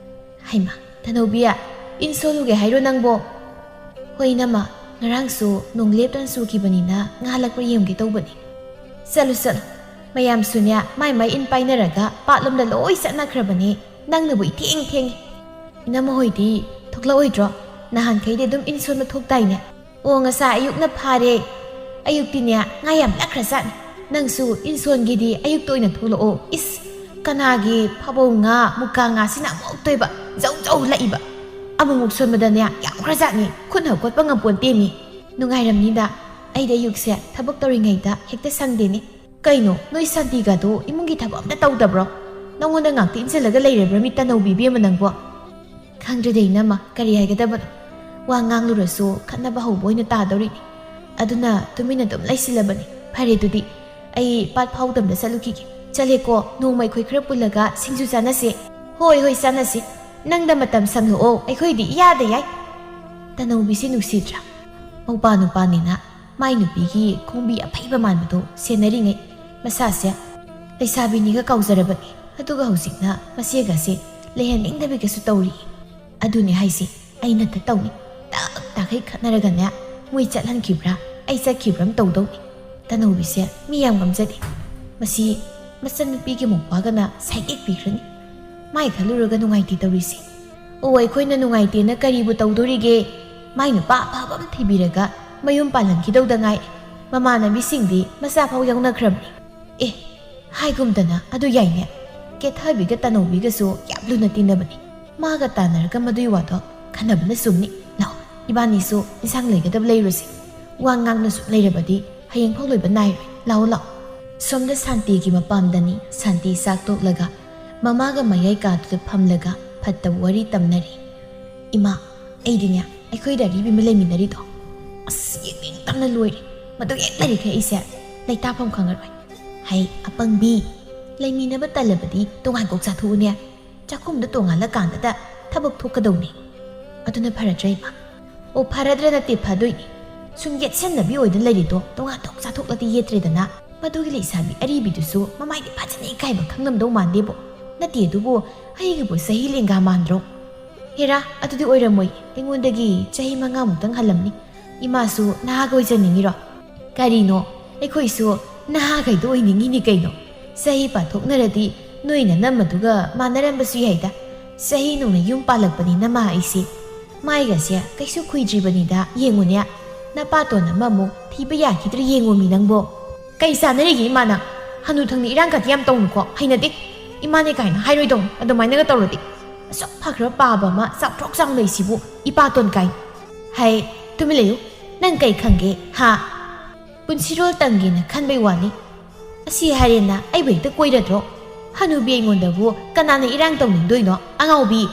"ꯍꯩꯃꯥ, ꯇꯅꯧꯕꯤ, ꯏꯟ ꯁꯣꯜꯂꯨꯒꯦ ꯍꯥꯏꯔꯣ ꯅꯪꯕꯣ?" "ꯍꯣꯏ ꯏꯅꯝꯃ, ꯉꯔꯥꯡꯁꯨ ꯅꯣꯡ ꯂꯦꯞꯇꯅ ꯆꯨꯈꯤꯕꯅꯤꯅ ꯉꯥ ꯂꯛꯄ꯭ꯔ ꯌꯦꯡꯒꯦ ꯇꯧꯕꯅꯤ꯫" "ꯆꯠꯂꯨ, ꯆꯠꯂꯨ, ꯃꯌꯥꯝꯁꯨꯅꯦ ꯃꯥꯏ ꯃꯥꯏ ꯏꯟ ꯄꯥꯏꯅꯔꯒ ꯄꯥꯠꯂꯣꯝꯗ ꯂꯣꯏ ꯆꯠꯅꯈ꯭ꯔꯕꯅꯤ, ꯅꯪꯅꯕꯨ ꯏꯊꯦꯡ ꯊꯦꯡꯉꯤ꯫ ꯏꯅꯝꯃ ꯍꯣꯏꯗꯤ ꯊꯣꯛꯂꯛꯑꯣꯏꯗ꯭ꯔꯣ? ꯅꯍꯥꯟꯈꯩꯗꯤ ꯑꯗꯨꯝ ꯏꯟ ꯁꯣꯟꯕ ꯊꯣꯛꯇꯥꯏꯅꯦ?" "ꯑꯣ, ꯉꯁꯥꯏ ꯑꯌꯨꯛꯅ ꯐꯥꯔꯦ꯫ ꯑꯌꯨꯛꯇꯤꯅꯦ ꯉꯥ ꯌꯥꯝ ꯂꯛꯈ꯭ꯔꯖꯥꯠꯅꯤ꯫ ꯅꯪꯁꯨ ꯏꯟ ꯁꯣꯟꯒꯦꯗꯤ ꯑꯌꯨꯛꯇ ꯑꯣꯏꯅ ꯊꯣꯛꯂꯛꯑꯣ꯫ ꯏꯁ, ꯀꯅꯥꯒꯤ ꯐꯥꯕꯧ ꯉꯥ, ꯃꯨꯀꯥ ꯉꯥꯁꯤꯅ ꯑꯃꯨꯛꯇꯣꯏꯕ ꯖꯧ ꯖꯧ ꯂꯛꯏꯕ꯫ ꯑꯃꯨꯛꯃꯨꯛ ꯁꯣꯟꯕꯗꯅꯦ ꯌꯥꯝꯈ꯭ꯔꯖꯥꯠꯅꯤ, ꯈꯨꯠꯅ ꯍꯧꯒꯠꯄ ꯉꯝꯄꯣꯟꯇꯦꯃꯤ꯫ ꯅꯨꯡꯉꯥꯏꯔꯝꯅꯤꯗ, ꯑꯩꯗꯤ ꯑꯌꯨꯛꯁꯦ ꯊꯕꯛ ꯇꯧꯔꯤꯉꯩꯗ ꯍꯦꯛꯇ ꯁꯪꯗꯦꯅꯦ꯫ ꯀꯩꯅꯣ, ꯅꯣꯏ ꯁꯥꯟꯇꯤꯒꯗꯣ ꯏꯃꯨꯡꯒꯤ ꯊꯕꯛ ꯑꯝꯇ ꯇꯧꯗꯕ꯭ꯔꯣ? ꯅꯉꯣꯟꯗ ꯉꯥꯛꯇ ꯏꯟꯁꯤꯜꯂꯒ ꯂꯩꯔꯕ꯭ꯔꯥ ꯃꯤ ꯇꯅꯧꯕꯤ ꯏꯕꯦꯝꯃ ꯅꯪꯕꯣ?" "ꯈꯪꯗ꯭ꯔꯦꯗ ꯏꯅꯝꯃ, ꯀꯔꯤ ꯍꯥꯏꯒꯗꯕꯅꯣ? ꯋꯥ ꯉꯥꯡꯂꯨꯔꯁꯨ ꯈꯠꯅꯕ ꯍꯧꯕ ꯑꯣꯏꯅ ꯇꯥꯗꯧꯔꯤꯅꯤ꯫ ꯑꯗꯨꯅ ꯇꯨꯃꯤꯟꯅ ꯑꯗꯨꯝ ꯂꯩꯁꯤꯜꯂꯕꯅꯤ꯫ ꯐꯔꯦ ꯑꯗꯨꯗꯤ, ꯑꯩ ꯄꯥꯠ ꯐꯥꯎꯗꯝꯗ ꯆꯠꯂꯨꯈꯤꯒꯦ꯫ ꯆꯠꯂꯦꯀꯣ, ꯅꯣꯡꯃ ꯑꯩꯈꯣꯏ ꯈꯔ ꯄꯨꯜꯂꯒ ꯁꯤꯡꯖꯨ ꯆꯥꯅꯁꯦ꯫" "ꯍꯣꯏ, ꯍꯣꯏ, ꯆꯥꯅꯁꯦ꯫ ꯅꯪꯗ ꯃꯇꯝ ꯁꯪꯉꯛꯑꯣ, ꯑꯩꯈꯣꯏꯗꯤ ꯏꯌꯥꯗ ꯌꯥꯏ꯫" ꯇꯅꯧꯕꯤꯁꯦ ꯅꯨꯡꯁꯤꯗ꯭ꯔꯥ? ꯃꯧꯄꯥ ꯅꯨꯄꯥꯅꯤꯅ ꯃꯥꯏ ꯅꯨꯄꯤꯒꯤ ꯈꯣꯡꯕꯤ ꯑꯐꯩꯕ ꯃꯥꯟꯕꯗꯣ ꯁꯦꯟꯅꯔꯤꯉꯩ ꯃꯁꯥꯁꯦ ꯂꯩꯁꯥꯕꯤꯅꯤꯒ ꯀꯥꯎꯖꯔꯕꯅꯤ꯫ ꯑꯗꯨꯒ ꯍꯧꯖꯤꯛꯅ ꯃꯆꯦꯒꯁꯦ ꯂꯩꯍꯟꯅꯤꯡꯗꯕꯤꯒꯁꯨ ꯇꯧꯔꯤ꯫ ꯑꯗꯨꯅꯦ ꯍꯥꯏꯁꯦ, ꯑꯩ ꯅꯠꯇ ꯇꯧꯅꯤ꯫ ꯇꯥꯛ ꯇꯥꯈꯩ ꯈꯠꯅꯔꯒꯅꯦ, ꯃꯣꯏ ꯆꯠꯍꯟꯈꯤꯕ꯭ꯔꯥ, ꯑꯩ ꯆꯠꯈꯤꯕ꯭ꯔꯥ ꯑꯃ ꯇꯧꯗꯧꯅꯤ꯫ ꯇꯅꯧꯕꯤꯁꯦ ꯃꯤ ꯌꯥꯝ ꯉꯝꯖꯗꯦ꯫ ꯃꯁꯤ ꯃꯆꯟꯅꯨꯄꯤꯒꯤ ꯃꯧꯄ꯭ꯋꯥꯒꯅ ꯁꯥꯏꯗꯦꯛꯄꯤꯈ꯭ꯔꯅꯤ꯫ ꯃꯥꯏ ꯈꯜꯂꯨꯔꯒ ꯅꯨꯡꯉꯥꯏꯇꯦ ꯇꯧꯔꯤꯁꯦ꯫ ꯑꯣ, ꯑꯩꯈꯣꯏꯅ ꯅꯨꯡꯉꯥꯏꯇꯦꯅ ꯀꯔꯤꯕꯨ ꯇꯧꯗꯣꯔꯤꯒꯦ? ꯃꯥꯏ ꯅꯨꯄꯥ ꯑꯐꯕ ꯑꯃ ꯊꯤꯕꯤꯔꯒ ꯃꯌꯨꯝ ꯄꯥꯜꯍꯟꯈꯤꯗꯧꯗ ꯉꯥꯏ꯫ ꯃꯃꯥꯟꯅꯕꯤꯁꯤꯡꯗꯤ ꯃꯆꯥ ꯐꯥꯎ ꯌꯥꯎꯅꯈ꯭ꯔꯕꯅꯤ꯫ ꯑꯦ, ꯍꯥꯏꯒꯨꯝꯗꯅ ꯑꯗꯨ ꯌꯥꯏꯅꯦ꯫ ꯀꯦꯊꯕꯤꯒ ꯇꯅꯧꯕꯤꯒꯁꯨ ꯌꯥꯝ ꯂꯨꯅ ꯇꯤꯟꯅꯕꯅꯤ꯫ ꯃꯥꯒ ꯇꯥꯟꯅꯔꯒ ꯃꯗꯨꯏ ꯋꯥꯗꯣ ꯈꯟꯅꯕꯅ ꯆꯨꯝꯅꯤ꯫ ꯂꯥꯛꯑꯣ, ꯏꯕꯥꯅꯤꯁꯨ ꯏꯟꯁꯥꯡ ꯂꯩꯒꯗꯕ ꯂꯩꯔꯨꯁꯤ꯫ ꯋꯥ ꯉꯥꯡꯅ ꯁꯨꯝ ꯂꯩꯔꯕꯗꯤ ꯍꯌꯦꯡꯐꯥꯎ ꯂꯣꯏꯕ ꯅꯥꯏꯔꯣꯏ꯫ ꯂꯥꯛꯑꯣ, ꯂꯥꯛꯑꯣ꯫ ꯁꯣꯝꯗ ꯁꯥꯟꯇꯤꯒꯤ ꯃꯄꯥꯝꯗꯅꯤ꯫ ꯁꯥꯟꯇꯤ ꯆꯥꯛ ꯇꯣꯛꯂꯒ ꯃꯃꯥꯒ ꯃꯌꯥꯏ ꯀꯥꯗꯨꯗ ꯐꯝꯂꯒ ꯐꯠꯇꯕ ꯋꯥꯔꯤ ꯇꯝꯅꯔꯤ꯫ "ꯏꯃꯥ, ꯑꯩꯗꯤꯅꯦ, ꯑꯩꯈꯣꯏꯗ ꯑꯔꯤꯕꯤ ꯑꯃ ꯂꯩꯃꯤꯟꯅꯔꯤꯗꯣ, ꯑꯁ, ꯌꯦꯡꯅꯤꯡ ꯇꯝꯅ ꯂꯣꯏꯔꯦ꯫ ꯃꯗꯨ ꯍꯦꯛ ꯂꯩꯔꯤꯈꯩ ꯑꯩꯁꯦ ꯂꯩꯇꯥꯐꯝ ꯈꯪꯉꯔꯣꯏ꯫" "ꯍꯩ, ꯑꯄꯪꯕꯤ, ꯂꯩꯃꯤꯟꯅꯕ ꯇꯜꯂꯕꯗꯤ ꯇꯣꯉꯥꯟ ꯀꯣꯛ ꯆꯥꯊꯣꯛꯎꯅꯦ꯫ ꯆꯥꯛꯈꯨꯝꯗ ꯇꯣꯡꯉꯥꯜꯂꯀꯥꯟꯗꯗ ꯊꯕꯛ ꯊꯣꯛꯀꯗꯧꯅꯤ꯫ ꯑꯗꯨꯅ ꯐꯔꯗ꯭ꯔꯥ, ꯏꯃꯥ?" "ꯑꯣ, ꯐꯔꯗ꯭ꯔꯥ ꯅꯠꯇꯦ, ꯐꯗꯣꯏꯅꯤ꯫ ꯁꯨꯝ ꯌꯦꯠꯁꯟꯅꯕꯤ ꯑꯣꯏꯗꯅ ꯂꯩꯔꯤꯗꯣ ꯇꯣꯉꯥꯟ ꯊꯣꯛ ꯆꯥꯊꯣꯛꯂꯗꯤ ꯌꯦꯠꯇ꯭ꯔꯦꯗꯅ꯫ ꯃꯗꯨꯒꯤ ꯂꯩꯁꯥꯕꯤ ꯑꯔꯤꯕꯤꯗꯨꯁꯨ ꯃꯃꯥꯏꯗꯤ ꯐꯖꯅ ꯏꯀꯥꯏꯕ ꯈꯪꯂꯝꯗꯧ ꯃꯥꯟꯗꯦꯕꯣ꯫ ꯅꯠꯇꯦ ꯑꯗꯨꯕꯨ, ꯑꯩꯒꯕꯨ ꯆꯍꯤ ꯂꯦꯡꯒꯥ ꯃꯥꯟꯗ꯭ꯔꯣ?" "ꯍꯦꯔꯥ, ꯑꯗꯨꯗꯤ ꯑꯣꯏꯔꯝꯃꯣꯏ꯫ ꯑꯩꯉꯣꯟꯗꯒꯤ ꯆꯍꯤ ꯃꯉꯥꯃꯨꯛꯇꯪ ꯍꯜꯂꯝꯅꯤ꯫ ꯏꯃꯥꯁꯨ ꯅꯍꯥꯒ ꯑꯣꯏꯖꯅꯤꯡꯉꯤꯔꯣ?" "ꯀꯔꯤꯅꯣ? ꯑꯩꯈꯣꯏꯁꯨ ꯅꯍꯥꯈꯩꯗꯣ ꯑꯣꯏꯅꯤꯡꯉꯤꯅꯤ ꯀꯩꯅꯣ꯫ ꯆꯍꯤ ꯄꯥꯊꯣꯛꯅꯔꯗꯤ ꯅꯣꯏ ꯅꯅꯝꯃꯗꯨꯒ ꯃꯥꯟꯅꯔꯝꯕꯁꯨ ꯌꯥꯏꯗ꯫ ꯆꯍꯤ ꯅꯧꯅ ꯌꯨꯝ ꯄꯥꯜꯂꯛꯄꯅꯤ ꯅꯃꯥ ꯑꯩꯁꯦ꯫ ꯃꯥꯏꯒꯁꯦ ꯀꯩꯁꯨ ꯈꯨꯏꯗ꯭ꯔꯤꯕꯅꯤꯗ, ꯌꯦꯡꯉꯨꯅꯦ꯫ ꯅꯄꯥꯇꯣꯟ ꯑꯃꯃꯨꯛ ꯊꯤꯕ ꯌꯥꯈꯤꯗ꯭ꯔꯥ ꯌꯦꯡꯉꯣꯃꯤ ꯅꯪꯕꯣ꯫ ꯀꯩ ꯆꯥꯟꯅꯔꯤꯒꯦ ꯏꯃꯥꯅ? ꯍꯅꯨ ꯊꯪꯅ ꯏꯔꯥꯡ ꯀꯥꯇꯤ ꯌꯥꯝ ꯇꯧꯅꯨꯀꯣ, ꯍꯩꯅꯗꯦ꯫ ꯏꯃꯥꯅꯦ ꯀꯥꯏꯅ ꯍꯥꯏꯔꯣꯏꯗꯧꯅꯤ ꯑꯗꯨꯃꯥꯏꯅꯒ ꯇꯧꯔꯗꯤ꯫ ꯑꯁꯨꯛ ꯐꯈ꯭ꯔꯕ ꯄꯥꯕ ꯑꯃ ꯆꯥꯎꯊ꯭ꯔꯣꯛ ꯆꯥꯎꯅ ꯂꯩꯁꯤꯕꯨ ꯏꯄꯥꯇꯣꯟ ꯀꯥꯏꯅ꯫ ꯍꯩ, ꯇꯨꯃꯤꯟ ꯂꯩꯌꯨ꯫ ꯅꯪ ꯀꯩ ꯈꯪꯒꯦ, ꯍꯥ? ꯄꯨꯟꯁꯤꯔꯣꯜ ꯇꯝꯒꯦꯅ ꯈꯟꯕꯩ ꯋꯥꯅꯤ꯫ ꯑꯁꯤ ꯍꯥꯏꯔꯦꯅ ꯑꯩꯕꯨ ꯍꯦꯛꯇ ꯀꯣꯏꯔꯗ꯭ꯔꯣ? ꯍꯅꯨꯕꯤ ꯑꯩꯉꯣꯟꯗꯕꯨ ꯀꯅꯥꯅ ꯏꯔꯥꯡ ꯇꯧꯅꯤꯡꯗꯣꯏꯅꯣ, ꯑꯉꯥꯎꯕꯤ?"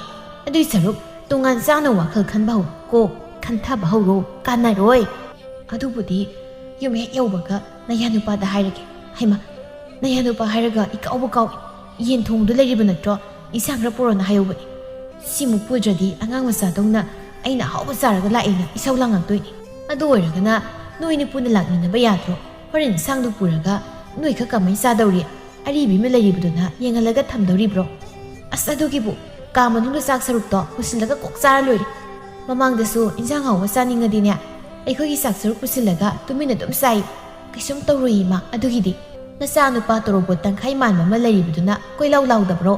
ꯑꯗꯨꯏ ꯁꯔꯨꯛ ꯇꯣꯉꯥꯟ ꯆꯥꯅ ꯋꯥꯈꯜ ꯈꯟꯕ ꯍꯧꯔꯣ ꯀꯣ꯫ ꯈꯟꯊꯕ ꯍꯧꯔꯣ, ꯀꯥꯟꯅꯔꯣꯏ꯫ ꯑꯗꯨꯕꯨꯗꯤ ꯌꯨꯝ ꯍꯦꯛ ꯌꯧꯕꯒ ꯅꯌꯥ ꯅꯨꯄꯥꯗ ꯍꯥꯏꯔꯒꯦ꯫ ꯍꯩꯃ, ꯅꯌꯥ ꯅꯨꯄꯥ ꯍꯥꯏꯔꯒ ꯏꯀꯥꯎꯕ ꯀꯥꯎꯏ꯫ ꯌꯦꯟ ꯊꯣꯡꯕꯗꯨ ꯂꯩꯔꯤꯕ ꯅꯠꯇ꯭ꯔꯣ? ꯏꯟꯁꯥꯡ ꯈꯔ ꯄꯨꯔꯛꯑꯣꯅ ꯍꯥꯏꯍꯧꯕꯅꯤ꯫ ꯁꯤꯃꯨꯛ ꯄꯨꯗ꯭ꯔꯗꯤ ꯑꯉꯥꯡ ꯃꯆꯥꯗꯧꯅ ꯑꯩꯅ ꯑꯍꯥꯎꯕ ꯆꯥꯔꯒ ꯂꯥꯛꯑꯦꯅ ꯏꯁꯧ ꯂꯥꯡꯉꯛꯇꯣꯏꯅꯤ꯫ ꯑꯗꯨ ꯑꯣꯏꯔꯒꯅ ꯅꯣꯏꯅꯤ ꯄꯨꯟꯅ ꯂꯥꯛꯃꯤꯟꯅꯕ ꯌꯥꯗ꯭ꯔꯣ? ꯍꯣꯔꯦꯟ ꯏꯟꯁꯥꯡꯗꯨ ꯄꯨꯔꯒ ꯅꯣꯏꯈꯛ ꯀꯃꯥꯏꯅ ꯆꯥꯗꯧꯔꯤ? ꯑꯔꯤꯕꯤ ꯑꯃ ꯂꯩꯔꯤꯕꯗꯨꯅ ꯌꯦꯡꯍꯜꯂꯒ ꯊꯝꯗꯧꯔꯤꯕ꯭ꯔꯣ? ꯑꯁ, ꯑꯗꯨꯒꯤꯕꯨ ꯀꯥ ꯃꯅꯨꯡꯗ ꯆꯥꯛ ꯁꯔꯨꯛꯇꯣ ꯄꯨꯁꯤꯜꯂꯒ ꯀꯣꯛ ꯆꯥꯔ ꯂꯣꯏꯔꯦ꯫ ꯃꯃꯥꯡꯗꯁꯨ ꯏꯟꯁꯥꯡ ꯍꯥꯎꯕ ꯆꯥꯅꯤꯡꯉꯗꯤꯅꯦ, ꯑꯩꯈꯣꯏꯒꯤ ꯆꯥꯛ ꯁꯔꯨꯛ ꯄꯨꯁꯤꯜꯂꯒ ꯇꯨꯃꯤꯟꯅ ꯑꯗꯨꯝ ꯆꯥꯏ꯫ ꯀꯩꯁꯨꯝ ꯇꯧꯔꯨꯏ ꯏꯃꯥ꯫ ꯑꯗꯨꯒꯤꯗꯤ ꯅꯆꯥꯅꯨꯄꯥ ꯇꯣꯔꯣꯕꯣꯠ ꯇꯪꯈꯥꯏ ꯃꯥꯟꯕ ꯑꯃ ꯂꯩꯔꯤꯕꯗꯨꯅ ꯀꯣꯏꯂꯥꯎ ꯂꯥꯎꯗꯕ꯭ꯔꯣ?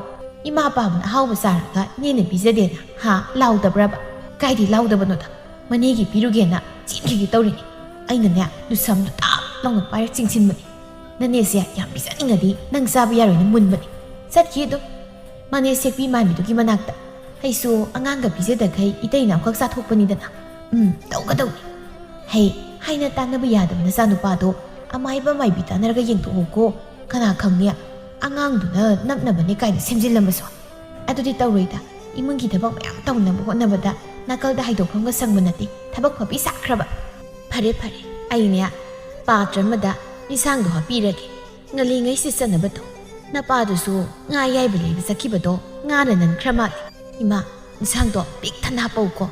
ꯏꯃꯥ ꯑꯄꯥꯕꯅ ꯑꯍꯥꯎꯕ ꯆꯥꯔꯒ ꯅꯦꯅ ꯄꯤꯖꯗꯦꯅ, ꯍꯥ? ꯂꯥꯎꯗꯕ꯭ꯔꯕ? ꯀꯥꯏꯗꯤ ꯂꯥꯎꯗꯕꯅꯣꯗ? ꯃꯅꯦꯒꯤ ꯄꯤꯔꯨꯒꯦꯅ ꯆꯦꯟꯈꯤꯒꯦ ꯇꯧꯔꯤꯅꯤ꯫ ꯑꯩꯅꯅꯦ, ꯂꯨꯁꯝꯗꯨ ꯇꯥꯞ ꯂꯥꯎꯅ ꯄꯥꯏꯔ ꯆꯤꯡꯁꯤꯟꯕꯅꯤ꯫ ꯅꯅꯦꯁꯦ ꯌꯥꯝ ꯄꯤꯖꯅꯤꯡꯉꯗꯤ ꯅꯪ ꯆꯥꯕ ꯌꯥꯔꯣꯏꯅ ꯃꯨꯟꯕꯅꯤ꯫ ꯆꯠꯈꯤ ꯑꯗꯨꯝ꯫ ꯃꯅꯦ ꯁꯦꯛꯄꯤ ꯃꯥꯟꯕꯤꯗꯨꯒꯤ ꯃꯅꯥꯛꯇ꯫ ꯑꯩꯁꯨ ꯑꯉꯥꯡꯒ ꯄꯤꯖꯗꯈꯩ ꯏꯇꯩꯅ ꯑꯃꯈꯛ ꯆꯥꯊꯣꯛꯄꯅꯤꯗꯅ꯫ ꯎꯝ, ꯇꯧꯒꯗꯧꯅꯤ꯫ ꯍꯩ, ꯍꯥꯏꯅ ꯇꯥꯟꯅꯕ ꯌꯥꯗꯕ ꯅꯆꯥꯅꯨꯄꯥꯗꯣ ꯑꯃꯥꯏꯕ ꯃꯥꯏꯕꯤ ꯇꯥꯟꯅꯔꯒ ꯌꯦꯡꯊꯣꯛꯑꯣꯀꯣ꯫ ꯀꯅꯥ ꯈꯪꯅꯤ, ꯑꯉꯥꯡꯗꯨꯅ ꯅꯞꯅꯕꯅꯦ ꯀꯥꯏꯅ ꯁꯦꯝꯖꯤꯜꯂꯝꯕꯁꯨ꯫ ꯑꯗꯨꯗꯤ ꯇꯧꯔꯣꯏꯗ꯫ ꯏꯃꯨꯡꯒꯤ ꯊꯕꯛ ꯃꯌꯥꯝ ꯇꯧꯅꯕ ꯍꯣꯠꯅꯕꯗ ꯅꯥꯀꯜꯗ ꯍꯥꯏꯗꯣꯛꯐꯝꯒ ꯁꯪꯕ ꯅꯠꯇꯦ꯫ ꯊꯕꯛ ꯐꯕꯤ ꯁꯥꯈ꯭ꯔꯕ꯫ ꯐꯔꯦ, ꯐꯔꯦ꯫ ꯑꯩꯅꯦ ꯄꯥꯇ꯭ꯔ ꯑꯃꯗ ꯏꯟꯁꯥꯡꯗꯣ ꯍꯥꯞꯄꯤꯔꯒꯦ꯫ ꯉꯜꯂꯤꯉꯩꯁꯤ ꯆꯠꯅꯕ ꯇꯧ꯫ ꯅꯄꯥꯗꯨꯁꯨ ꯉꯥ ꯑꯌꯥꯏꯕ ꯂꯩꯕ ꯆꯠꯈꯤꯕꯗꯣ ꯉꯥꯅ ꯅꯟꯈ꯭ꯔ ꯃꯥꯜꯂꯦ꯫ ꯏꯃꯥ, ꯏꯟꯁꯥꯡꯗꯣ ꯄꯤꯛ ꯊꯟꯅ ꯍꯥꯞꯄꯧꯀꯣ꯫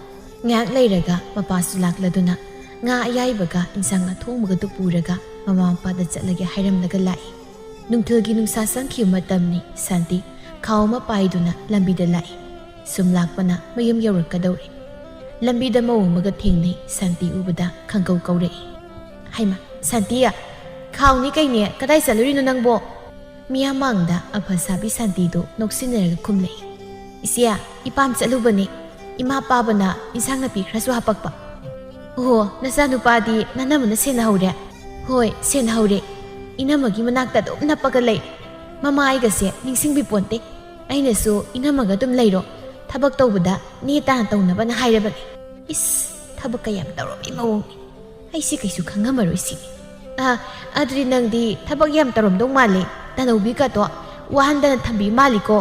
ꯉꯥꯏꯍꯥꯛ ꯂꯩꯔꯒ ꯃꯄꯥꯁꯨ ꯂꯥꯛꯂꯗꯨꯅ ꯉꯥ ꯑꯌꯥꯏꯕꯒ ꯏꯟꯁꯥꯡ ꯑꯊꯣꯡꯕꯒꯗꯨ ꯄꯨꯔꯒ ꯃꯃꯥ ꯃꯄꯥꯗ ꯆꯠꯂꯒꯦ ꯍꯥꯏꯔꯝꯂꯒ ꯂꯥꯛꯏ꯫ ꯅꯨꯡꯊꯤꯜꯒꯤ ꯅꯨꯡꯁꯥ ꯆꯪꯈꯤꯕ ꯃꯇꯝꯅꯤ꯫ ꯁꯥꯟꯇꯤ ꯈꯥꯎ ꯑꯃ ꯄꯥꯏꯗꯨꯅ ꯂꯝꯕꯤꯗ ꯂꯥꯛꯏ꯫ ꯁꯨꯝ ꯂꯥꯛꯄꯅ ꯃꯌꯨꯝ ꯌꯧꯔꯛꯀꯗꯧꯔꯦ꯫ ꯂꯝꯕꯤꯗ ꯃꯧ ꯑꯃꯒ ꯊꯦꯡꯅꯩ꯫ ꯁꯥꯟꯇꯤ ꯎꯕꯗ ꯈꯪꯀꯧ ꯀꯧꯔꯛꯏ꯫ ꯍꯩꯃ, ꯁꯥꯟꯇꯤ, ꯈꯥꯎꯅꯤ ꯀꯩꯅꯦ, ꯀꯗꯥꯏ ꯆꯠꯂꯨꯔꯤꯅꯣ ꯅꯪꯕꯣ? ꯃꯤꯌꯥꯝ ꯃꯥꯡꯗ ꯑꯐ ꯁꯥꯕꯤ ꯁꯥꯟꯇꯤꯗꯨ ꯅꯣꯛꯁꯤꯟꯅꯔꯒ ꯈꯨꯝꯂꯛꯏ꯫ ꯏꯆꯦ, ꯏꯄꯥꯝ ꯆꯠꯂꯨꯕꯅꯦ꯫ ꯏꯃꯥ ꯄꯥꯕꯅ ꯏꯟꯁꯥꯡ ꯅꯥꯄꯤ ꯈꯔꯁꯨ ꯍꯥꯄꯛꯄ꯫ ꯑꯣ, ꯅꯆꯥꯅꯨꯄꯥꯗꯤ ꯅꯅꯝꯃꯅ ꯁꯦꯟꯅꯍꯧꯔꯦ? ꯍꯣꯏ, ꯁꯦꯟꯅꯍꯧꯔꯦ꯫ ꯏꯅꯝꯃꯒꯤ ꯃꯅꯥꯛꯇ ꯑꯗꯨꯝ ꯅꯞꯄꯒ ꯂꯩ꯫ ꯃꯃꯥ ꯑꯩꯒꯁꯦ ꯅꯤꯡꯁꯤꯡꯕꯤ ꯄꯣꯟꯇꯦ꯫ ꯑꯩꯅꯁꯨ ꯏꯅꯝꯃꯒ ꯑꯗꯨꯝ ꯂꯩꯔꯣ, ꯊꯕꯛ ꯇꯧꯕꯗ ꯅꯦ ꯇꯥꯅ ꯇꯧꯅꯕꯅ ꯍꯥꯏꯔꯕꯅꯦ꯫ ꯏꯁ, ꯊꯕꯛꯀ ꯌꯥꯝ ꯇꯧꯔꯝꯃꯤ ꯃꯑꯣꯡꯅꯤ꯫ ꯑꯩꯁꯦ ꯀꯩꯁꯨ ꯈꯪꯉꯝꯃꯔꯣꯏ ꯁꯤꯅꯤ꯫ ꯑ, ꯑꯗꯨꯗꯤ ꯅꯪꯗꯤ ꯊꯕꯛ ꯌꯥꯝ ꯇꯧꯔꯝꯗꯧ ꯃꯥꯜꯂꯦ꯫ ꯅꯅꯧꯕꯤꯒꯗꯣ ꯋꯥꯍꯟꯗꯅ ꯊꯝꯕꯤ ꯃꯥꯜꯂꯤꯀꯣ꯫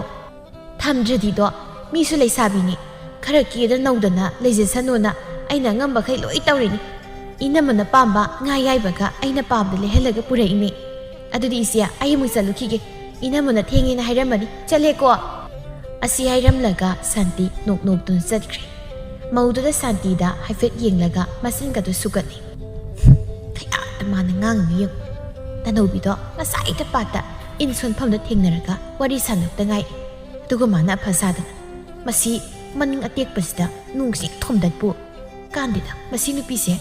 ꯊꯝꯗ꯭ꯔꯗꯤꯗꯣ, ꯃꯤꯁꯨ ꯂꯩꯁꯥꯕꯤꯅꯤ, ꯈꯔ ꯀꯦꯗ ꯅꯧꯗꯅ ꯂꯩꯖꯁꯅꯨꯅ ꯑꯩꯅ ꯑꯉꯝꯕꯈꯩ ꯂꯣꯏ ꯇꯧꯔꯤꯅꯤ꯫ ꯏꯅꯝꯃꯅ ꯄꯥꯝꯕ ꯉꯥ ꯌꯥꯏꯕꯒ ꯑꯩꯅ ꯄꯥꯝꯕꯗ ꯂꯩꯍꯜꯂꯒ ꯄꯨꯔꯛꯏꯅꯤ꯫ ꯑꯗꯨꯗꯤ ꯏꯆꯦ, ꯑꯩ ꯑꯃꯨꯛ ꯆꯠꯂꯨꯈꯤꯒꯦ꯫ ꯏꯅꯝꯃꯅ ꯊꯦꯡꯉꯦꯅ ꯍꯥꯏꯔꯝꯃꯅꯤ꯫ ꯆꯠꯂꯦꯀꯣ꯫ ꯑꯁꯤ ꯍꯥꯏꯔꯝꯂꯒ ꯁꯥꯟꯇꯤ ꯅꯣꯛ ꯅꯣꯛꯇꯨꯅ ꯆꯠꯈ꯭ꯔꯦ꯫ ꯃꯧꯗꯨꯗ ꯁꯥꯟꯇꯤꯗ ꯍꯥꯏꯐꯦꯠ ꯌꯦꯡꯂꯒ ꯃꯆꯤꯟꯒꯗꯨ ꯁꯨꯒꯠꯂꯤ꯫ ꯀꯌꯥꯗ ꯃꯥꯅ ꯉꯥꯡꯉꯤ ꯌꯦꯡꯉꯨ꯫ ꯇꯅꯧꯕꯤꯗꯣ ꯉꯁꯥꯏꯗ ꯄꯥꯠꯇ ꯏꯟ ꯁꯣꯟꯐꯝꯗ ꯊꯦꯡꯅꯔꯒ ꯋꯥꯔꯤ ꯁꯥꯟꯅꯕꯗ ꯉꯥꯏ꯫ ꯑꯗꯨꯒ ꯃꯥꯅ ꯑꯐ ꯁꯥꯗꯅ꯫ ꯃꯁꯤ ꯃꯅꯤꯡ ꯑꯇꯦꯛꯄꯁꯤꯗ ꯅꯨꯡꯁꯤ ꯊꯣꯝꯗꯠꯄꯨ꯫ ꯀꯥꯟꯗꯦꯗ, ꯃꯁꯤ ꯅꯨꯄꯤꯁꯦ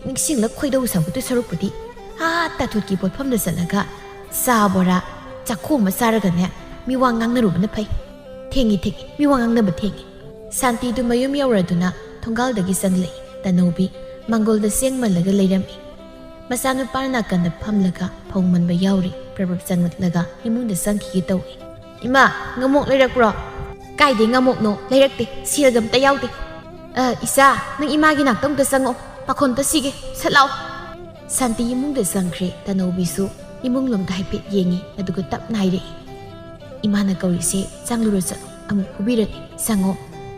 ꯅꯤꯡꯁꯤꯡꯂ ꯈꯣꯏꯗꯧ ꯁꯥꯎꯒꯠꯇꯣꯏ ꯁꯔꯨꯛꯄꯨꯗꯤ ꯑꯥ ꯇꯥꯊꯨꯠꯀꯤ ꯄꯣꯠꯐꯝꯗ ꯆꯠꯂꯒ ꯆꯥ ꯕꯣꯔꯥ ꯆꯥꯛꯈꯣꯝ ꯑꯃ ꯆꯥꯔꯒꯅꯦ ꯃꯤꯋꯥ ꯉꯥꯡꯅꯔꯨꯕꯅ ꯐꯩ꯫ ꯊꯦꯡꯉꯤ, ꯊꯦꯡꯉꯤ, ꯃꯤꯋꯥ ꯉꯥꯡꯅꯕ ꯊꯦꯡꯉꯤ꯫ ꯁꯥꯟꯇꯤꯗꯨ ꯃꯌꯨꯝ ꯌꯧꯔꯗꯨꯅ ꯊꯣꯡꯒꯥꯜꯗꯒꯤ ꯆꯪꯂꯛꯏ꯫ ꯇꯅꯧꯕꯤ ꯃꯪꯒꯣꯜꯗ ꯆꯦꯡꯃꯜꯂꯒ ꯂꯩꯔꯝꯃꯤ꯫ ꯃꯆꯥꯅꯨꯄꯥ ꯅꯥꯀꯟꯗ ꯐꯝꯂꯒ ꯐꯧ ꯃꯟꯕ ꯌꯥꯎꯔꯤ꯫ ꯄ꯭ꯔꯞ ꯄ꯭ꯔꯞ ꯆꯪꯂꯛꯂꯒ ꯏꯃꯨꯡꯗ ꯆꯪꯈꯤꯒꯦ ꯇꯧꯏ꯫ "ꯏꯃꯥ, ꯉꯥꯃꯣꯛ ꯂꯩꯔꯛꯄ꯭ꯔꯣ?" "ꯀꯥꯏꯗꯩ ꯉꯥꯃꯣꯛꯅꯣ? ꯂꯩꯔꯛꯇꯦ, ꯁꯦꯜꯒ ꯑꯝꯇ ꯌꯥꯎꯗꯦ꯫" "ꯑ, ꯏꯆꯥ, ꯅꯪ ꯏꯃꯥꯒꯤ ꯅꯥꯛꯇ ꯑꯝꯇ ꯆꯪꯉꯛꯑꯣ, ꯄꯥꯈꯣꯟ ꯑꯝꯇ ꯁꯤꯒꯦ, ꯁꯠ ꯂꯥꯎ꯫" ꯁꯥꯟꯇꯤ ꯏꯃꯨꯡꯗ ꯆꯪꯈ꯭ꯔꯦ꯫ ꯇꯅꯧꯕꯤꯁꯨ ꯏꯃꯨꯡ ꯂꯣꯝꯗ ꯍꯥꯏꯐꯦꯠ ꯌꯦꯡꯉꯤ, ꯑꯗꯨꯒ ꯇꯞꯅ ꯍꯥꯏꯔꯛꯏ, "ꯏꯃꯥꯅ ꯀꯧꯔꯤꯁꯦ, ꯆꯪꯂꯨꯔꯣ ꯆꯠꯂꯣ, ꯑꯃꯨꯛ ꯐꯨꯕꯤꯔꯅꯤ, ꯆꯪꯉꯣ,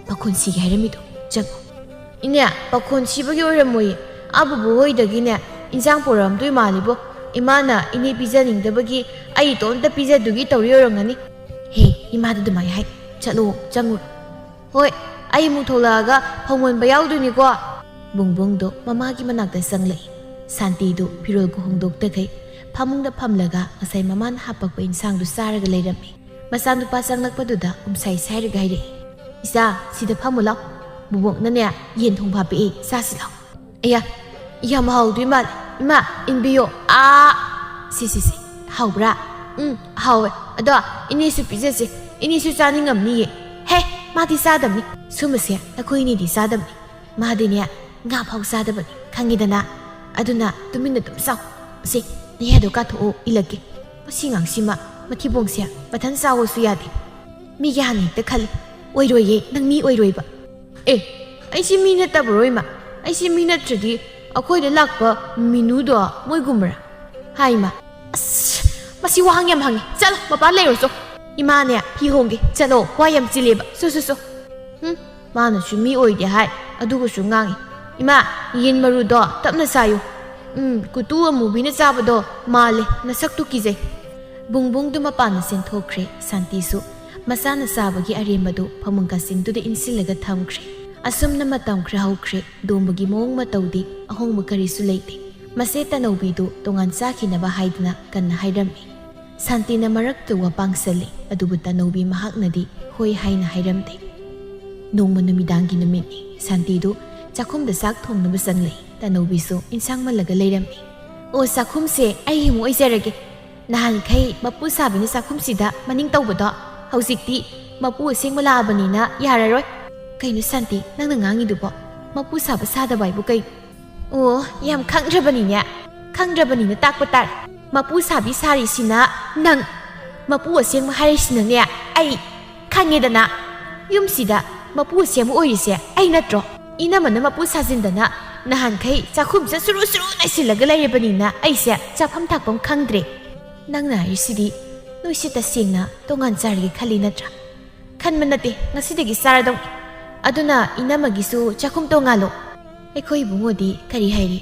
ꯄꯥꯈꯣꯟ ꯁꯤꯒꯦ ꯍꯥꯏꯔꯝꯃꯤꯗꯣ, ꯆꯪꯉꯣ꯫" "ꯏꯅꯦ, ꯄꯥꯈꯣꯟ ꯁꯤꯕꯒꯤ ꯑꯣꯏꯔꯝꯃꯣꯏꯌꯦ, ꯑꯥ ꯕꯨꯕꯨ ꯍꯣꯏꯗꯒꯤꯅꯦ ꯏꯟꯁꯥꯡ ꯄꯨꯔꯛꯑꯝꯗꯣꯏ ꯃꯥꯜꯂꯤꯕꯣ, ꯏꯃꯥꯅ ꯏꯅꯦ ꯄꯤꯖꯅꯤꯡꯗꯕꯒꯤ ꯑꯩ ꯏꯇꯣꯝꯇ ꯄꯤꯖꯗꯨꯒꯤ ꯇꯧꯔꯤ ꯑꯣꯏꯔꯝꯒꯅꯤ꯫" "ꯍꯦ, ꯏꯃꯥꯗ ꯑꯗꯨꯃꯥꯏꯅ ꯍꯥꯏ, ꯆꯠꯂꯣ, ꯆꯪꯉꯨꯔꯣ꯫" "ꯍꯣꯏ, ꯑꯩ ꯑꯃꯨꯛ ꯊꯣꯛꯂꯛꯑꯒ ꯐꯧ ꯃꯟꯕ ꯌꯥꯎꯗꯣꯏꯅꯤꯀꯣ꯫" ꯕꯨꯡꯕꯨꯡꯗꯣ ꯃꯃꯥꯒꯤ ꯃꯅꯥꯛꯇ ꯆꯪꯂꯛꯏ꯫ ꯁꯥꯟꯇꯤꯗꯨ ꯐꯤꯔꯣꯜꯒ ꯍꯣꯡꯗꯣꯛꯇꯈꯩ ꯐꯃꯨꯡꯗ ꯐꯝꯂꯒ ꯉꯁꯥꯏ ꯃꯃꯥꯅ ꯍꯥꯞꯄꯛꯄ ꯏꯟꯁꯥꯡꯗꯨ ꯆꯥꯔꯒ ꯂꯩꯔꯝꯃꯤ꯫ ꯃꯆꯥꯅꯨꯄꯥ ꯆꯪꯂꯛꯄꯗꯨꯗ ꯎꯝꯁꯥꯏ ꯁꯥꯏꯔꯒ ꯍꯥꯏꯔꯛꯏ, "ꯏꯆꯥ, ꯁꯤꯗ ꯐꯝꯃꯨ ꯂꯥꯎ꯫ ꯕꯨꯕꯣꯛꯅꯅꯦ ꯌꯦꯟ ꯊꯣꯡꯕ ꯍꯥꯞꯄꯛꯏ, ꯆꯥꯁꯤ ꯂꯥꯎ꯫" "ꯑꯌꯥ, ꯌꯥꯝ ꯍꯥꯎꯗꯣꯏ ꯃꯥꯜꯂꯦ꯫ ꯏꯃꯥ, ꯏꯟꯕꯤꯌꯣ꯫ ꯑꯥ, ꯁꯤ, ꯁꯤ, ꯁꯤ꯫ ꯍꯥꯎꯕ꯭ꯔꯥ?" "ꯎꯝ, ꯍꯥꯎꯋꯦ꯫ ꯑꯗꯣ ꯏꯅꯦꯁꯨ ꯄꯤꯖꯁꯦ꯫ ꯏꯅꯦꯁꯨ ꯆꯥꯅꯤꯡꯉꯝꯅꯤꯌꯦ꯫" "ꯍꯦ, ꯃꯥꯗꯤ ꯆꯥꯗꯕꯅꯤ꯫ ꯁꯨꯝꯕꯁꯦ ꯅꯈꯣꯏ ꯏꯅꯦꯗꯤ ꯆꯥꯗꯕꯅꯤ꯫ ꯃꯥꯗꯤꯅꯦ ꯉꯥ ꯐꯥꯎ ꯆꯥꯗꯕꯅꯤ, ꯈꯪꯉꯤꯗꯅ꯫ ꯑꯗꯨꯅ ꯇꯨꯃꯤꯟꯅ ꯑꯗꯨꯝ ꯆꯥꯎ꯫ ꯁꯦ, ꯅꯌꯥꯗꯣ ꯀꯥꯊꯣꯛꯑꯣ, ꯏꯜꯂꯛꯀꯦ꯫ ꯃꯁꯤ ꯉꯥꯡꯁꯤꯃ, ꯃꯊꯤꯕꯣꯡꯁꯦ ꯃꯊꯟ ꯆꯥꯎꯑꯣꯁꯨ ꯌꯥꯗꯦ꯫ ꯃꯤꯒꯤ ꯍꯥꯟꯅ ꯍꯦꯛꯇ ꯈꯜꯂꯤ꯫ ꯑꯣꯏꯔꯣꯏꯌꯦ, ꯅꯪ ꯃꯤ ꯑꯣꯏꯔꯣꯏꯕ꯫" "ꯑꯦ, ꯑꯩꯁꯤ ꯃꯤ ꯅꯠꯇꯕꯔꯣ, ꯏꯃꯥ? ꯑꯩꯁꯤ ꯃꯤ ꯅꯠꯇ꯭ꯔꯗꯤ ꯑꯩꯈꯣꯏꯗ ꯂꯥꯛꯄ ꯃꯤꯅꯨꯗꯣ ꯃꯣꯏꯒꯨꯝꯕꯔꯥ?" ꯍꯥꯏ ꯏꯃꯥ꯫ "ꯑꯁ, ꯃꯁꯤ ꯋꯥꯍꯪ ꯌꯥꯝ ꯍꯪꯉꯤ꯫ ꯆꯠꯂꯣ, ꯃꯄꯥꯟ ꯂꯩꯔꯨꯆꯣ꯫" ꯏꯃꯥꯅꯦ, ꯐꯤ ꯍꯣꯡꯒꯦ, ꯆꯠꯂꯣ, ꯋꯥ ꯌꯥꯝ ꯆꯤꯜꯂꯦꯕ꯫ ꯁꯨ, ꯁꯨ, ꯁꯨ꯫ ꯍꯨꯝ, ꯃꯥꯅꯁꯨ ꯃꯤ ꯑꯣꯏꯗꯦ ꯍꯥꯏ, ꯑꯗꯨꯒꯁꯨ ꯉꯥꯡꯉꯤ꯫ ꯏꯃꯥ, ꯌꯦꯟ ꯃꯔꯨꯗꯣ ꯇꯞꯅ ꯆꯥꯌꯨ꯫ ꯎꯝ, ꯀꯨꯇꯨ ꯑꯃꯨꯕꯤꯅ ꯆꯥꯕꯗꯣ ꯃꯥꯜꯂꯦ, ꯅꯁꯛꯇꯨ ꯀꯤꯖꯩ꯫ ꯕꯨꯡꯕꯨꯡꯗꯨ ꯃꯄꯥꯟꯗ ꯆꯦꯟꯊꯣꯛꯈ꯭ꯔꯦ꯫ ꯁꯥꯟꯇꯤꯁꯨ ꯃꯆꯥꯅ ꯆꯥꯕꯒꯤ ꯑꯔꯦꯝꯕꯗꯨ ꯐꯃꯨꯡ ꯀꯥꯆꯤꯟꯗꯨꯗ ꯏꯟꯁꯤꯜꯂꯒ ꯊꯝꯈ꯭ꯔꯦ꯫ ꯑꯁꯨꯝꯅ ꯃꯇꯝ ꯈꯔ ꯍꯧꯈ꯭ꯔꯦ꯫ ꯗꯣꯝꯕꯒꯤ ꯃꯑꯣꯡ ꯃꯇꯧꯗꯤ ꯑꯍꯣꯡꯕ ꯀꯔꯤꯁꯨ ꯂꯩꯇꯦ꯫ ꯃꯆꯦ ꯇꯅꯧꯕꯤꯗꯨ ꯇꯣꯉꯥꯟ ꯆꯥꯈꯤꯅꯕ ꯍꯥꯏꯗꯨꯅ ꯀꯟꯅ ꯍꯥꯏꯔꯝꯃꯤ꯫ ꯁꯥꯟꯇꯤꯅ ꯃꯔꯛꯇ ꯋꯥ ꯄꯥꯡꯁꯜꯂꯤ, ꯑꯗꯨꯕꯨ ꯇꯅꯧꯕꯤ ꯃꯍꯥꯛꯅꯗꯤ ꯍꯣꯏ ꯍꯥꯏꯅ ꯍꯥꯏꯔꯝꯗꯦ꯫ ꯅꯣꯡꯃ ꯅꯨꯃꯤꯗꯥꯡꯒꯤ ꯅꯨꯃꯤꯠꯅꯤ꯫ ꯁꯥꯟꯇꯤꯗꯨ ꯆꯥꯛꯈꯨꯝꯗ ꯆꯥꯛ ꯊꯣꯡꯅꯕ ꯆꯪꯂꯛꯏ꯫ ꯇꯅꯧꯕꯤꯁꯨ ꯏꯟꯁꯥꯡ ꯃꯜꯂꯒ ꯂꯩꯔꯝꯃꯤ꯫ "ꯑꯣ, ꯆꯥꯛꯈꯨꯝꯁꯦ ꯑꯩ ꯑꯃꯨꯛ ꯑꯣꯏꯖꯔꯒꯦ꯫ ꯅꯍꯥꯟꯈꯩ ꯃꯄꯨ ꯁꯥꯕꯤꯅ ꯆꯥꯛꯈꯨꯝꯁꯤꯗ ꯃꯅꯤꯡ ꯇꯧꯕꯗꯣ, ꯍꯧꯖꯤꯛꯇꯤ ꯃꯄꯨ ꯑꯁꯦꯡꯕ ꯂꯥꯛꯑꯕꯅꯤꯅ ꯌꯥꯔꯔꯣꯏ꯫" "ꯀꯩꯅꯣ ꯁꯥꯟꯇꯤ, ꯅꯪꯅ ꯉꯥꯡꯉꯤꯗꯨꯕꯣ? ꯃꯄꯨ ꯁꯥꯕ ꯁꯥꯗꯕ ꯍꯥꯏꯕꯨ ꯀꯩ?" "ꯑꯣ, ꯌꯥꯝ ꯈꯪꯗ꯭ꯔꯕꯅꯤꯅꯦ꯫ ꯈꯪꯗ꯭ꯔꯕꯅꯤꯅ ꯇꯥꯛꯄ ꯇꯥꯔꯦ꯫ ꯃꯄꯨ ꯁꯥꯕꯤ ꯁꯥꯔꯤꯁꯤꯅ ꯅꯪ, ꯃꯄꯨ ꯑꯁꯦꯡꯕ ꯍꯥꯏꯔꯤꯁꯤꯅꯅꯦ ꯑꯩ꯫ ꯈꯪꯉꯦꯗꯅ, ꯌꯨꯝꯁꯤꯗ ꯃꯄꯨ ꯑꯁꯦꯡꯕ ꯑꯣꯏꯔꯤꯁꯦ ꯑꯩ ꯅꯠꯇ꯭ꯔꯣ? ꯏꯅꯝꯃꯅ ꯃꯄꯨ ꯁꯥꯖꯤꯟꯗꯅ ꯅꯍꯥꯟꯈꯩ ꯆꯥꯛꯈꯨꯝꯁꯦ ꯁꯨꯔꯨ ꯁꯨꯔꯨ ꯅꯩꯁꯤꯜꯂꯒ ꯂꯩꯔꯕꯅꯤꯅ ꯑꯩꯁꯦ ꯆꯥꯐꯝ ꯊꯛꯐꯝ ꯈꯪꯗ꯭ꯔꯦ꯫" "ꯅꯪꯅ ꯍꯥꯏꯔꯤꯁꯤꯗꯤ ꯅꯣꯏꯁꯦ ꯇꯁꯦꯡꯅ ꯇꯣꯉꯥꯟ ꯆꯥꯔꯒꯦ ꯈꯜꯂꯤ ꯅꯠꯇ꯭ꯔꯥ?" "ꯈꯟꯕ ꯅꯠꯇꯦ, ꯉꯁꯤꯗꯒꯤ ꯆꯥꯔꯗꯧꯅꯤ꯫ ꯑꯗꯨꯅ ꯏꯅꯝꯃꯒꯤꯁꯨ ꯆꯥꯛꯈꯨꯝ ꯇꯣꯉꯥꯜꯂꯣ꯫" "ꯑꯩꯈꯣꯏ ꯏꯕꯨꯡꯉꯣꯗꯤ ꯀꯔꯤ ꯍꯥꯏꯔꯤ?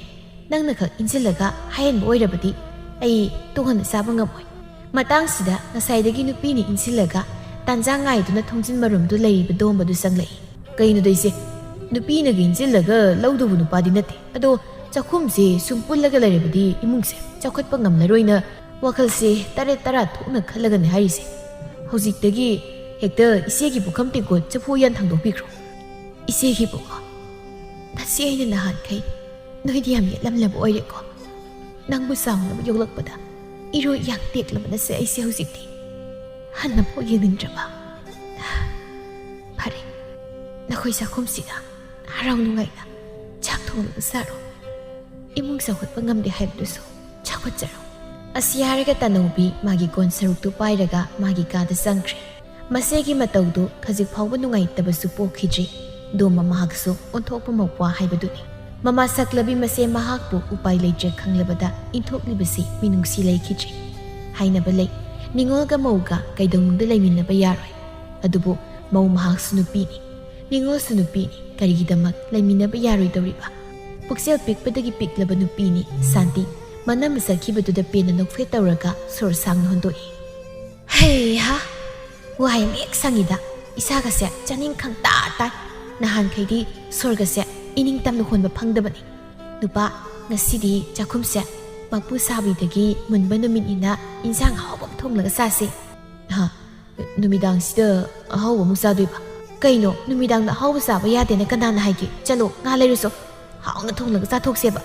ꯅꯪꯅ ꯈꯛ ꯏꯟꯁꯤꯜꯂꯒ ꯍꯥꯏꯍꯟꯕ ꯑꯣꯏꯔꯕꯗꯤ ꯑꯩ ꯇꯣꯉꯥꯟꯅ ꯆꯥꯕ ꯉꯝꯃꯣꯏ꯫" ꯃꯇꯥꯡꯁꯤꯗ ꯉꯁꯥꯏꯗꯒꯤ ꯅꯨꯄꯤꯅ ꯏꯟꯁꯤꯜꯂꯒ ꯇꯥꯟꯖꯥ ꯉꯥꯏꯗꯨꯅ ꯊꯣꯡꯖꯤꯟ ꯃꯔꯨꯝꯗꯨ ꯂꯩꯔꯤꯕ ꯗꯣꯝꯕꯗꯨ ꯆꯪꯂꯛꯏ꯫ "ꯀꯩꯅꯣꯗ ꯏꯆꯦ, ꯅꯨꯄꯤꯅꯒ ꯏꯟꯁꯤꯜꯂꯒ ꯂꯧꯗꯧꯕ ꯅꯨꯄꯥꯗꯤ ꯅꯠꯇꯦ꯫ ꯑꯗꯣ ꯆꯥꯛꯈꯨꯝꯁꯦ ꯁꯨꯝ ꯄꯨꯜꯂꯒ ꯂꯩꯔꯕꯗꯤ ꯏꯃꯨꯡꯁꯦ ꯆꯥꯎꯈꯠꯄ ꯉꯝꯂꯔꯣꯏꯅ ꯋꯥꯈꯜꯁꯦ ꯇꯔꯦꯠ ꯇꯔꯥ ꯊꯣꯛꯅ ꯈꯜꯂꯒꯅꯦ ꯍꯥꯏꯔꯤꯁꯦ꯫ ꯍꯧꯖꯤꯛꯇꯒꯤ ꯍꯦꯛꯇ ꯏꯆꯦꯒꯤ ꯄꯨꯈꯝ ꯇꯦꯡꯀꯣꯠ ꯆꯐꯨ ꯎꯌꯥꯟ ꯊꯥꯡꯗꯣꯛꯄꯤꯈ꯭ꯔꯣ꯫" "ꯏꯆꯦꯒꯤ ꯄꯨꯈꯝ? ꯅꯆꯦ ꯑꯩꯅ ꯅꯍꯥꯟꯈꯩ ꯅꯣꯏꯗ ꯌꯥꯝ ꯌꯦꯠꯂꯝꯂꯕ ꯑꯣꯏꯔꯦꯀꯣ꯫ ꯅꯪꯕꯨ ꯆꯥꯎꯅꯕ ꯌꯣꯛꯂꯛꯄꯗ ꯏꯔꯣꯏ ꯌꯥꯡ ꯇꯦꯛꯂꯕ ꯅꯆꯦ ꯑꯩꯁꯦ ꯍꯧꯖꯤꯛꯇꯤ ꯍꯟꯅ ꯄꯣꯛ ꯌꯦꯡꯅꯤꯡꯗ꯭ꯔꯕ? ꯐꯔꯦ, ꯅꯈꯣꯏ ꯆꯥꯛꯈꯨꯝꯁꯤꯗ ꯍꯔꯥꯎ ꯅꯨꯡꯉꯥꯏꯅ ꯆꯥꯛ ꯊꯣꯡꯂꯒ ꯆꯥꯔꯣ꯫ ꯏꯃꯨꯡ ꯆꯥꯎꯈꯠꯄ ꯉꯝꯗꯦ ꯍꯥꯏꯕꯗꯨꯁꯨ ꯆꯥꯎꯈꯠꯆꯔꯣ꯫" ꯑꯁꯤ ꯍꯥꯏꯔꯒ ꯇꯅꯧꯕꯤ ꯃꯥꯒꯤ ꯀꯣꯟ ꯁꯔꯨꯛꯇꯨ ꯄꯥꯏꯔꯒ ꯃꯥꯒꯤ ꯀꯥꯗ ꯆꯪꯈ꯭ꯔꯦ꯫ ꯃꯆꯦꯒꯤ ꯃꯇꯧꯗꯨ ꯈꯖꯤꯛ ꯐꯥꯎꯕ ꯅꯨꯡꯉꯥꯏꯇꯕꯁꯨ ꯄꯣꯛꯈꯤꯗ꯭ꯔꯤ꯫ ꯗꯣꯝꯕ ꯃꯍꯥꯛꯁꯨ ꯑꯣꯟꯊꯣꯛꯄ ꯃꯧꯄ꯭ꯋꯥ ꯍꯥꯏꯕꯗꯨꯅꯤ꯫ ꯃꯃꯥ ꯁꯛꯂꯕꯤ ꯃꯆꯦ ꯃꯍꯥꯛꯄꯨ ꯎꯄꯥꯏ ꯂꯩꯇ꯭ꯔꯦ ꯈꯪꯂꯕꯗ ꯏꯟꯊꯣꯛꯂꯤꯕꯁꯤ ꯃꯤꯅꯨꯡꯁꯤ ꯂꯩꯈꯤꯗ꯭ꯔꯤ꯫ ꯍꯥꯏꯅꯕ ꯂꯩ, ꯅꯤꯉꯣꯜꯒ ꯃꯧꯒ ꯀꯩꯗꯧꯅꯨꯡꯗ ꯂꯩꯃꯤꯟꯅꯕ ꯌꯥꯔꯣꯏ꯫ ꯑꯗꯨꯕꯨ ꯃꯧ ꯃꯍꯥꯛꯁꯨ ꯅꯨꯄꯤꯅꯤ, ꯅꯤꯉꯣꯜꯁꯨ ꯅꯨꯄꯤꯅꯤ, ꯀꯔꯤꯒꯤꯗꯃꯛ ꯂꯩꯃꯤꯟꯅꯕ ꯌꯥꯔꯣꯏꯗꯧꯔꯤꯕ? ꯄꯨꯛꯆꯦꯜ ꯄꯤꯛꯄꯗꯒꯤ ꯄꯤꯛꯂꯕ ꯅꯨꯄꯤꯅꯤ ꯁꯥꯟꯇꯤ꯫ ꯃꯅꯝ ꯆꯠꯈꯤꯕꯗꯨꯗ ꯄꯦꯟꯅ ꯅꯣꯛꯐꯦꯠ ꯇꯧꯔꯒ ꯁꯣꯔ ꯁꯥꯡꯅ ꯍꯣꯟꯗꯣꯛꯏ꯫ ꯍꯩꯍꯥ! ꯋꯥꯍꯩ ꯃꯌꯦꯛ ꯁꯪꯉꯤꯗ, ꯏꯁꯥꯒꯁꯦ ꯆꯥꯅꯤꯡ ꯈꯪꯇꯥ ꯇꯥꯏ꯫ ꯅꯍꯥꯟꯈꯩꯗꯤ ꯁꯣꯔꯒꯁꯦ ꯏꯅꯤꯡꯇꯝꯅ ꯍꯣꯟꯕ ꯐꯪꯗꯕꯅꯤ꯫ ꯅꯨꯄꯥ, ꯉꯁꯤꯗꯤ ꯆꯥꯛꯈꯨꯝꯁꯦ ꯃꯄꯨ ꯁꯥꯕꯤꯗꯒꯤ ꯃꯨꯟꯕ ꯅꯨꯃꯤꯠꯅꯤꯅ ꯏꯟꯁꯥꯡ ꯑꯍꯥꯎꯕ ꯑꯃ ꯊꯣꯡꯂꯒ ꯆꯥꯁꯦ꯫ ꯍꯥ, ꯅꯨꯃꯤꯗꯥꯡꯁꯤꯗ ꯑꯍꯥꯎꯕ ꯑꯃꯨꯛ ꯆꯥꯗꯣꯏꯕ? ꯀꯩꯅꯣ, ꯅꯨꯃꯤꯗꯥꯡꯗ ꯑꯍꯥꯎꯕ ꯆꯥꯕ ꯌꯥꯗꯦꯅ ꯀꯅꯥꯅ ꯍꯥꯏꯒꯦ? ꯆꯠꯂꯣ, ꯉꯥ ꯂꯩꯔꯨꯆꯣ, ꯍꯥꯎꯅ ꯊꯣꯡꯂꯒ ꯆꯥꯊꯣꯛꯁꯦꯕ꯫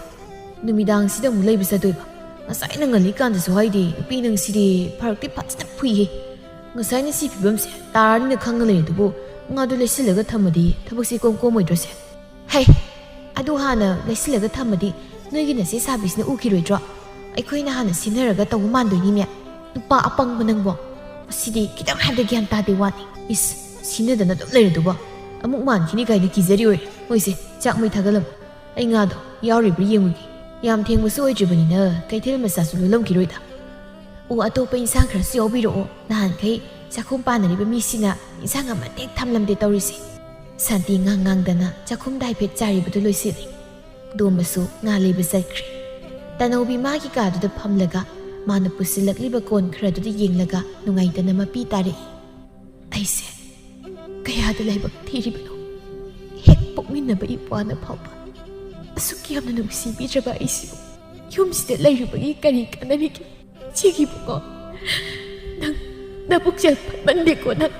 ꯅꯨꯃꯤꯗꯥꯡꯁꯤꯗ ꯑꯃꯨꯛ ꯂꯩꯕ ꯆꯠꯇꯣꯏꯕ? ꯉꯁꯥꯏꯅ ꯉꯜꯂꯤꯀꯥꯟꯗꯁꯨ ꯍꯥꯏꯗꯦ, ꯅꯨꯄꯤ ꯅꯪꯁꯤꯗꯤ ꯐꯔꯛꯇꯤ ꯐꯖꯅ ꯐꯨꯏꯍꯦ꯫ ꯉꯁꯥꯏꯅ ꯁꯤ ꯐꯤꯕꯝꯁꯦ ꯇꯥꯔꯅꯤꯅ ꯈꯪꯉ ꯂꯩꯔꯗꯨꯕꯨ, ꯉꯥꯗꯨ ꯂꯩꯁꯤꯜꯂꯒ ꯊꯝꯃꯗꯤ ꯊꯕꯛꯁꯦ ꯏꯀꯣꯝ ꯀꯣꯝꯃꯣꯏꯗ꯭ꯔꯣꯁꯦ? ꯍꯩ, ꯑꯗꯨ ꯍꯥꯟꯅ ꯂꯩꯁꯤꯜꯂꯒ ꯊꯝꯃꯗꯤ ꯅꯣꯏꯒꯤ ꯅꯆꯦ ꯁꯥꯕꯤꯁꯤꯅ ꯎꯈꯤꯔꯣꯏꯗ꯭ꯔꯣ? ꯑꯩꯈꯣꯏꯅ ꯍꯥꯟꯅ ꯁꯤꯟꯅꯔꯒ ꯇꯧꯕ ꯃꯥꯟꯗꯣꯏꯅꯤꯅꯦ꯫ ꯅꯨꯄꯥ ꯑꯄꯪꯕ ꯅꯪꯕꯣ꯫ ꯃꯁꯤꯗꯤ ꯈꯤꯇꯪ ꯍꯥꯏꯕꯗ ꯒ꯭ꯌꯥꯟ ꯇꯥꯗꯦ ꯋꯥꯅꯤ꯫ ꯏꯁ, ꯁꯤꯟꯅꯗꯅ ꯑꯗꯨꯝ ꯂꯩꯔꯗꯨꯕꯣ꯫ ꯑꯃꯨꯛ ꯃꯥꯟꯈꯤꯅꯤ ꯀꯥꯏꯅ ꯀꯤꯖꯔꯤ ꯑꯣꯏꯔꯦ꯫ ꯃꯣꯏꯁꯦ ꯆꯥꯛ ꯃꯩ ꯊꯥꯒꯠꯂꯝꯃꯣ꯫ ꯑꯩ ꯉꯥꯗꯣ ꯌꯥꯎꯔꯤꯕ꯭ꯔꯥ ꯌꯦꯡꯉꯨꯒꯦ꯫ ꯌꯥꯝ ꯊꯦꯡꯕꯁꯨ ꯑꯣꯏꯗ꯭ꯔꯤꯕꯅꯤꯅ ꯀꯩꯊꯦꯜ ꯃꯆꯥꯁꯨ ꯂꯣꯜꯂꯝꯈꯤꯔꯣꯏꯗ꯫ ꯑꯣ, ꯑꯇꯣꯞꯄ ꯏꯟꯁꯥꯡ ꯈꯔꯁꯨ ꯌꯥꯎꯕꯤꯔꯛꯑꯣ꯫ ꯅꯍꯥꯟꯈꯩ ꯆꯥꯛꯈꯨꯝ ꯄꯥꯟꯅꯔꯤꯕ ꯃꯤꯁꯤꯅ ꯏꯟꯁꯥꯡ ꯑꯃꯠꯇ ꯍꯦꯛ ꯊꯝꯂꯝꯗꯦ ꯇꯧꯔꯤꯁꯦ꯫ ꯁꯥꯟꯇꯤ ꯉꯥꯡ ꯉꯥꯡꯗꯅ ꯆꯥꯛꯈꯨꯝꯗ ꯍꯥꯏꯐꯦꯠ ꯆꯥꯔꯤꯕꯗꯨ ꯂꯣꯏꯁꯤꯜꯂꯤ꯫ ꯗꯣꯝꯕꯁꯨ ꯉꯥ ꯂꯩꯕ ꯆꯠꯈ꯭ꯔꯦ꯫ ꯇꯅꯧꯕꯤ ꯃꯥꯒꯤ ꯀꯥꯗꯨꯗ ꯐꯝꯂꯒ ꯃꯥꯅ ꯄꯨꯁꯤꯜꯂꯛꯂꯤꯕ ꯀꯣꯟ ꯈꯔꯗꯨꯗ ꯌꯦꯡꯂꯒ ꯅꯨꯡꯉꯥꯏꯇꯅ ꯃꯄꯤ ꯇꯥꯔꯛꯏ꯫ ꯑꯩꯁꯦ ꯀꯌꯥꯗ ꯂꯥꯏꯕꯛ ꯊꯤꯔꯤꯕꯅꯣ? ꯍꯦꯛ ꯄꯣꯛꯃꯤꯟꯅꯕ ꯏꯄ꯭ꯋꯥꯅ ꯐꯥꯎꯕ ꯑꯁꯨꯛ ꯌꯥꯝꯅ ꯅꯨꯡꯁꯤꯕꯤꯗ꯭ꯔꯕ ꯑꯩꯁꯤꯕꯨ ꯌꯨꯝꯁꯤꯗ ꯂꯩꯔꯨꯕꯒꯤ ꯀꯔꯤ ꯀꯥꯟꯅꯔꯤꯒꯦ? ꯏꯆꯦꯒꯤ ꯏꯕꯨꯡꯉꯣ, ꯅꯪ ꯅꯄꯨꯛꯆꯦꯜ ꯐꯠꯃꯟꯗꯦꯀꯣ꯫ ꯅꯪ,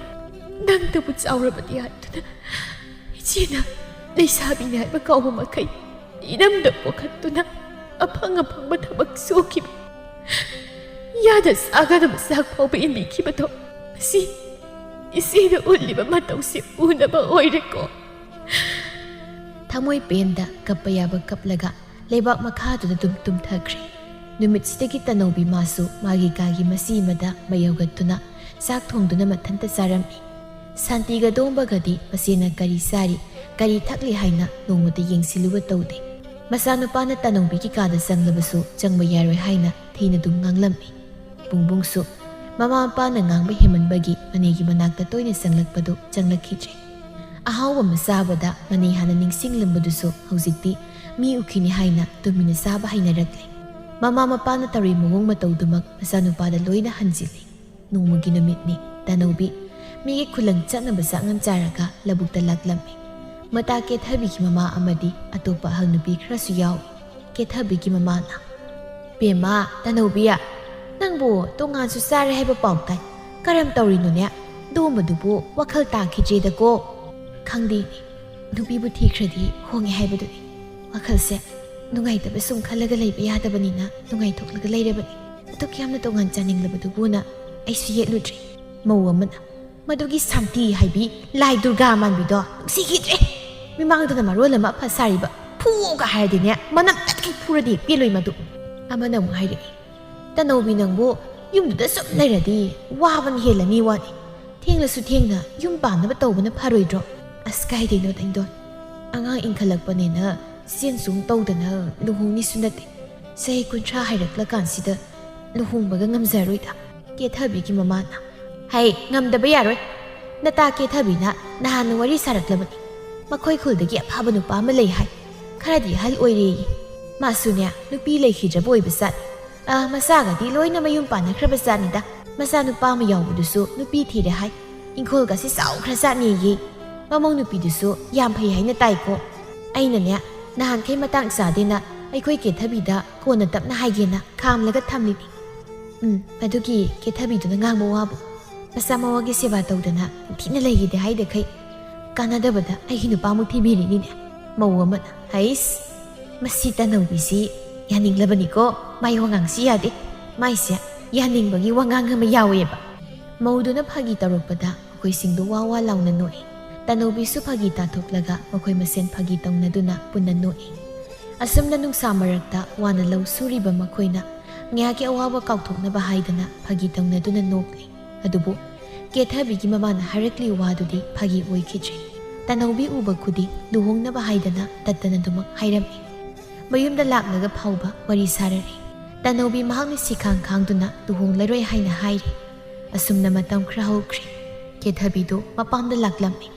ꯅꯪꯇꯕꯨ ꯆꯥꯎꯔꯕꯗꯤ ꯍꯥꯏꯗꯨꯅ ꯏꯆꯦꯅ ꯂꯩꯁꯥꯕꯤꯅꯤ ꯍꯥꯏꯕ ꯀꯥꯎꯕ ꯃꯈꯩ ꯏꯅꯝꯗ ꯄꯣꯛꯍꯟꯗꯨꯅ ꯑꯐꯪ ꯑꯐꯪꯕ ꯊꯕꯛ ꯁꯨꯈꯤꯕ, ꯌꯥꯗ ꯆꯥꯒꯗꯕ ꯆꯥꯛ ꯐꯥꯎꯕ ꯏꯟꯕꯤꯈꯤꯕꯗꯣ ꯉꯁꯤ ꯏꯆꯦꯅ ꯎꯠꯂꯤꯕ ꯃꯇꯧꯁꯤ ꯎꯅꯕ ꯑꯣꯏꯔꯦꯀꯣ꯫ ꯊꯃꯣꯏ ꯄꯦꯟꯗ ꯀꯞꯄ ꯌꯥꯕ ꯀꯞꯂꯒ ꯂꯩꯕꯥꯛ ꯃꯈꯥꯗꯨꯗ ꯑꯗꯨꯝ ꯇꯨꯝꯊꯈ꯭ꯔꯦ꯫ ꯅꯨꯃꯤꯠꯁꯤꯗꯒꯤ ꯇꯅꯧꯕꯤ ꯃꯥꯁꯨ ꯃꯥꯒꯤ ꯀꯥꯒꯤ ꯃꯆꯤ ꯑꯃꯗ ꯃꯩ ꯍꯧꯒꯠꯇꯨꯅ ꯆꯥꯛ ꯊꯣꯡꯗꯨꯅ ꯃꯊꯟꯇ ꯆꯥꯔꯝꯃꯤ꯫ ꯁꯥꯟꯇꯤꯒ ꯗꯣꯝꯕꯒꯗꯤ ꯃꯆꯦꯅ ꯀꯔꯤ ꯆꯥꯔꯤ, ꯀꯔꯤ ꯊꯛꯂꯤ ꯍꯥꯏꯅ ꯅꯣꯡꯃꯇ ꯌꯦꯡꯁꯤꯜꯂꯨꯕ ꯇꯧꯗꯦ꯫ ꯃꯆꯥꯅꯨꯄꯥꯅ ꯇꯅꯧꯕꯤꯒꯤ ꯀꯥꯗ ꯆꯪꯂꯕꯁꯨ ꯆꯪꯕ ꯌꯥꯔꯣꯏ ꯍꯥꯏꯅ ꯊꯤꯅ ꯑꯗꯨꯝ ꯉꯥꯡꯂꯝꯃꯤ꯫ ꯕꯨꯡꯕꯨꯡꯁꯨ ꯃꯃꯥ ꯃꯄꯥꯅ ꯉꯥꯡꯕ ꯍꯦꯟꯃꯟꯕꯒꯤ ꯃꯅꯦꯒꯤ ꯃꯅꯥꯛꯇ ꯇꯣꯏꯅ ꯆꯪꯂꯛꯄꯗꯨ ꯆꯪꯂꯛꯈꯤꯗ꯭ꯔꯦ꯫ ꯑꯍꯥꯎꯕ ꯑꯃ ꯆꯥꯕꯗ ꯃꯅꯦ ꯍꯥꯟꯅ ꯅꯤꯡꯁꯤꯡꯂꯝꯕꯗꯨꯁꯨ ꯍꯧꯖꯤꯛꯇꯤ ꯃꯤ ꯎꯈꯤꯅꯤ ꯍꯥꯏꯅ ꯇꯨꯃꯤꯟꯅ ꯆꯥꯕ ꯍꯩꯅꯔꯛꯂꯦ꯫ ꯃꯃꯥ ꯃꯄꯥꯅ ꯇꯧꯔꯤ ꯃꯑꯣꯡ ꯃꯇꯧꯗꯨꯃꯛ ꯃꯆꯥꯅꯨꯄꯥꯗ ꯂꯣꯏꯅ ꯍꯟꯖꯤꯜꯂꯤ꯫ ꯅꯣꯡꯃꯒꯤ ꯅꯨꯃꯤꯠꯅꯤ꯫ ꯇꯅꯧꯕꯤ ꯃꯤꯒꯤ ꯈꯨꯂꯪ ꯆꯠꯅꯕ ꯆꯥꯛꯉꯟ ꯆꯥꯔꯒ ꯂꯧꯕꯨꯛꯇ ꯂꯥꯛꯂꯝꯃꯤ꯫ ꯃꯇꯥ ꯀꯦꯊꯕꯤꯒꯤ ꯃꯃꯥ ꯑꯃꯗꯤ ꯑꯇꯣꯞꯄ ꯑꯍꯜ ꯅꯨꯄꯤ ꯈꯔꯁꯨ ꯌꯥꯎꯏ꯫ ꯀꯦꯊꯕꯤꯒꯤ ꯃꯃꯥꯅ, "ꯕꯦꯝꯃ, ꯇꯅꯧꯕꯤ, ꯅꯪꯕꯨ ꯇꯣꯉꯥꯟꯁꯨ ꯆꯥꯔꯦ ꯍꯥꯏꯕ ꯄꯥꯎ ꯇꯥꯏ꯫ ꯀꯔꯝ ꯇꯧꯔꯤꯅꯣꯅꯦ? ꯑꯗꯨꯒꯨꯝꯕꯗꯨꯕꯨ ꯋꯥꯈꯜ ꯇꯥꯈꯤꯗ꯭ꯔꯦꯗꯀꯣ꯫ ꯈꯪꯗꯦ, ꯅꯨꯄꯤꯕꯨ ꯊꯤꯈ꯭ꯔꯗꯤ ꯍꯣꯡꯉꯦ ꯍꯥꯏꯕꯗꯨꯅꯤ꯫ ꯋꯥꯈꯜꯁꯦ ꯅꯨꯡꯉꯥꯏꯇꯕ ꯁꯨꯝ ꯈꯜꯂꯒ ꯂꯩꯕ ꯌꯥꯗꯕꯅꯤꯅ ꯅꯨꯡꯉꯥꯏꯊꯣꯛꯂꯒ ꯂꯩꯔꯕꯅꯤ꯫ ꯑꯗꯨꯛ ꯌꯥꯝꯅ ꯇꯣꯉꯥꯟ ꯆꯥꯅꯤꯡꯂꯕꯗꯨꯕꯨꯅ ꯑꯩꯁꯨ ꯌꯦꯠꯂꯨꯗ꯭ꯔꯦ꯫" ꯃꯧ ꯑꯃꯅ, "ꯃꯗꯨꯒꯤ ꯁꯥꯟꯇꯤ ꯍꯥꯏꯕꯤ ꯂꯥꯏ ꯗꯨꯔꯒꯥ ꯃꯥꯟꯕꯤꯗꯣ ꯅꯨꯡꯁꯤꯈꯤꯗ꯭ꯔꯦ꯫ ꯃꯤꯃꯥꯡꯗꯅ ꯃꯔꯣꯜ ꯑꯃ ꯑꯐ ꯁꯥꯔꯤꯕ, ꯐꯨꯒ ꯍꯥꯏꯔꯗꯤꯅꯦ, ꯃꯅꯝ ꯇꯠꯈꯩ ꯐꯨꯔꯗꯤ ꯄꯦꯜꯂꯣꯏ ꯃꯗꯨ꯫" ꯑꯃꯅ ꯑꯃꯨꯛ ꯍꯥꯏꯔꯛꯏ, "ꯇꯅꯧꯕꯤ, ꯅꯪꯕꯨ ꯌꯨꯝꯗꯨꯗ ꯁꯨꯝ ꯂꯩꯔꯗꯤ ꯋꯥꯕꯅ ꯍꯦꯜꯂꯅꯤ ꯋꯥꯅꯤ꯫ ꯊꯦꯡꯂꯁꯨ ꯊꯦꯡꯅ ꯌꯨꯝ ꯄꯥꯟꯅꯕ ꯇꯧꯕꯅ ꯐꯔꯣꯏꯗ꯭ꯔꯣ?" ꯑꯁ, ꯀꯥꯏꯗꯩꯅꯣ ꯇꯥꯏꯗꯣꯟ꯫ ꯑꯉꯥꯡ ꯏꯟꯈꯠꯂꯛꯄꯅꯦꯅ ꯆꯦꯟ ꯆꯣꯡ ꯇꯧꯗꯅ ꯂꯨꯍꯣꯡꯅꯤꯁꯨ ꯅꯠꯇꯦ꯫ ꯆꯍꯤ ꯀꯨꯟꯊ꯭ꯔꯥ ꯍꯥꯏꯔꯛꯂꯀꯥꯟꯁꯤꯗ ꯂꯨꯍꯣꯡꯕꯒ ꯉꯝꯖꯔꯣꯏꯗ꯫ ꯀꯦꯊꯕꯤꯒꯤ ꯃꯃꯥꯅ, "ꯍꯩ, ꯉꯝꯗꯕ ꯌꯥꯔꯣꯏ꯫ ꯅꯇꯥ ꯀꯦꯊꯕꯤꯅ ꯅꯍꯥꯟ ꯋꯥꯔꯤ ꯁꯥꯔꯛꯂꯕꯅꯤ꯫ ꯃꯈꯣꯏ ꯈꯨꯜꯗꯒꯤ ꯑꯐꯕ ꯅꯨꯄꯥ ꯑꯃ ꯂꯩ ꯍꯥꯏ꯫ ꯈꯔꯗꯤ ꯑꯍꯜ ꯑꯣꯏꯔꯦꯌꯦ꯫ ꯃꯥꯁꯨꯅꯦ, ꯅꯨꯄꯤ ꯂꯩꯈꯤꯗ꯭ꯔꯕ ꯑꯣꯏꯕ ꯖꯥꯠꯅꯤ꯫ ꯑ, ꯃꯆꯥꯒꯗꯤ ꯂꯣꯏꯅ ꯃꯌꯨꯝ ꯄꯥꯟꯅꯈ꯭ꯔꯕ ꯖꯥꯠꯅꯤꯗ꯫ ꯃꯆꯥꯅꯨꯄꯥ ꯑꯃ ꯌꯥꯎꯕꯗꯨꯁꯨ ꯅꯨꯄꯤ ꯊꯤꯔꯦ ꯍꯥꯏ꯫ ꯏꯪꯈꯣꯜꯒꯁꯤ ꯆꯥꯎꯈ꯭ꯔ ꯖꯥꯠꯅꯦꯌꯦ꯫ ꯃꯃꯧ ꯅꯨꯄꯤꯗꯨꯁꯨ ꯌꯥꯝ ꯐꯩ ꯍꯥꯏꯅ ꯇꯥꯏꯀꯣ꯫ ꯑꯩꯅꯅꯦ, ꯅꯍꯥꯟꯈꯩ ꯃꯇꯥꯡ ꯆꯥꯗꯦꯅ ꯑꯩꯈꯣꯏ ꯀꯦꯊꯕꯤꯗ ꯀꯣꯟꯅ ꯇꯞꯅ ꯍꯥꯏꯒꯦꯅ ꯈꯥꯝꯂꯒ ꯊꯝꯂꯤꯅꯤ꯫" ꯎꯝ, ꯑꯗꯨꯒꯤ ꯀꯦꯊꯕꯤꯗꯨꯅ ꯉꯥꯡꯕ ꯋꯥꯕꯨ꯫ ꯃꯆꯥ ꯃꯋꯥꯒꯤ ꯁꯦꯕꯥ ꯇꯧꯗꯅ ꯅꯤꯡꯊꯤꯅ ꯂꯩꯈꯤꯗꯦ ꯍꯥꯏꯗꯈꯩ ꯀꯥꯟꯅꯗꯕꯗ ꯑꯩꯒꯤ ꯅꯨꯄꯥꯃꯨꯛ ꯊꯤꯕꯤꯔꯤꯅꯤꯅꯦ꯫ ꯃꯧ ꯑꯃꯅ, "ꯍꯩꯁ, ꯃꯁꯤ ꯇꯅꯧꯕꯤꯁꯤ ꯌꯥꯅꯤꯡꯂꯕꯅꯤꯀꯣ, ꯃꯥꯏ ꯋꯥꯉꯥꯡꯁꯤ ꯌꯥꯗꯦ꯫ ꯃꯥꯏꯁꯦ ꯌꯥꯅꯤꯡꯕꯒꯤ ꯋꯥꯉꯥꯡ ꯑꯃ ꯌꯥꯎꯋꯦꯕ꯫" ꯃꯧꯗꯨꯅ ꯐꯥꯒꯤ ꯇꯧꯔꯛꯄꯗ ꯃꯈꯣꯏꯁꯤꯡꯗꯨ ꯋꯥ ꯋꯥ ꯂꯥꯎꯅ ꯅꯣꯛꯏ꯫ ꯇꯅꯧꯕꯤꯁꯨ ꯐꯥꯒꯤ ꯇꯥꯊꯣꯛꯂꯒ ꯃꯈꯣꯏ ꯃꯁꯦꯟ ꯐꯥꯒꯤ ꯇꯧꯅꯗꯨꯅ ꯄꯨꯟꯅ ꯅꯣꯛꯏ꯫ ꯑꯁꯨꯝꯅ ꯅꯨꯡꯁꯥ ꯃꯔꯛꯇ ꯋꯥꯅ ꯂꯧ ꯁꯨꯔꯤꯕ ꯃꯈꯣꯏꯅ ꯉꯥꯏꯍꯥꯛꯀꯤ ꯑꯋꯥꯕ ꯀꯥꯎꯊꯣꯛꯅꯕ ꯍꯥꯏꯗꯅ ꯐꯥꯒꯤ ꯇꯧꯅꯗꯨꯅ ꯅꯣꯛꯂꯤ꯫ ꯑꯗꯨꯕꯨ ꯀꯦꯊꯕꯤꯒꯤ ꯃꯃꯥꯅ ꯍꯥꯏꯔꯛꯂꯤ ꯋꯥꯗꯨꯗꯤ ꯐꯥꯒꯤ ꯑꯣꯏꯈꯤꯗ꯭ꯔꯦ꯫ ꯇꯅꯧꯕꯤ ꯎꯕ ꯈꯨꯗꯤꯡ ꯂꯨꯍꯣꯡꯅꯕ ꯍꯥꯏꯗꯅ ꯇꯠꯇꯅꯗꯨꯃꯛ ꯍꯥꯏꯔꯝꯃꯤ꯫ ꯃꯌꯨꯝꯗ ꯂꯥꯛꯂꯒ ꯐꯥꯎꯕ ꯋꯥꯔꯤ ꯁꯥꯔꯔꯦ꯫ ꯇꯅꯧꯕꯤ ꯃꯍꯥꯛꯅ ꯁꯤꯈꯥꯡ ꯈꯥꯡꯗꯨꯅ ꯂꯨꯍꯣꯡꯂꯔꯣꯏ ꯍꯥꯏꯅ ꯍꯥꯏꯔꯤ꯫ ꯑꯁꯨꯝꯅ ꯃꯇꯝ ꯈꯔ ꯍꯧꯈ꯭ꯔꯦ꯫ ꯀꯦꯊꯕꯤꯗꯨ ꯃꯄꯥꯝꯗ ꯂꯥꯛꯂꯝꯃꯤ꯫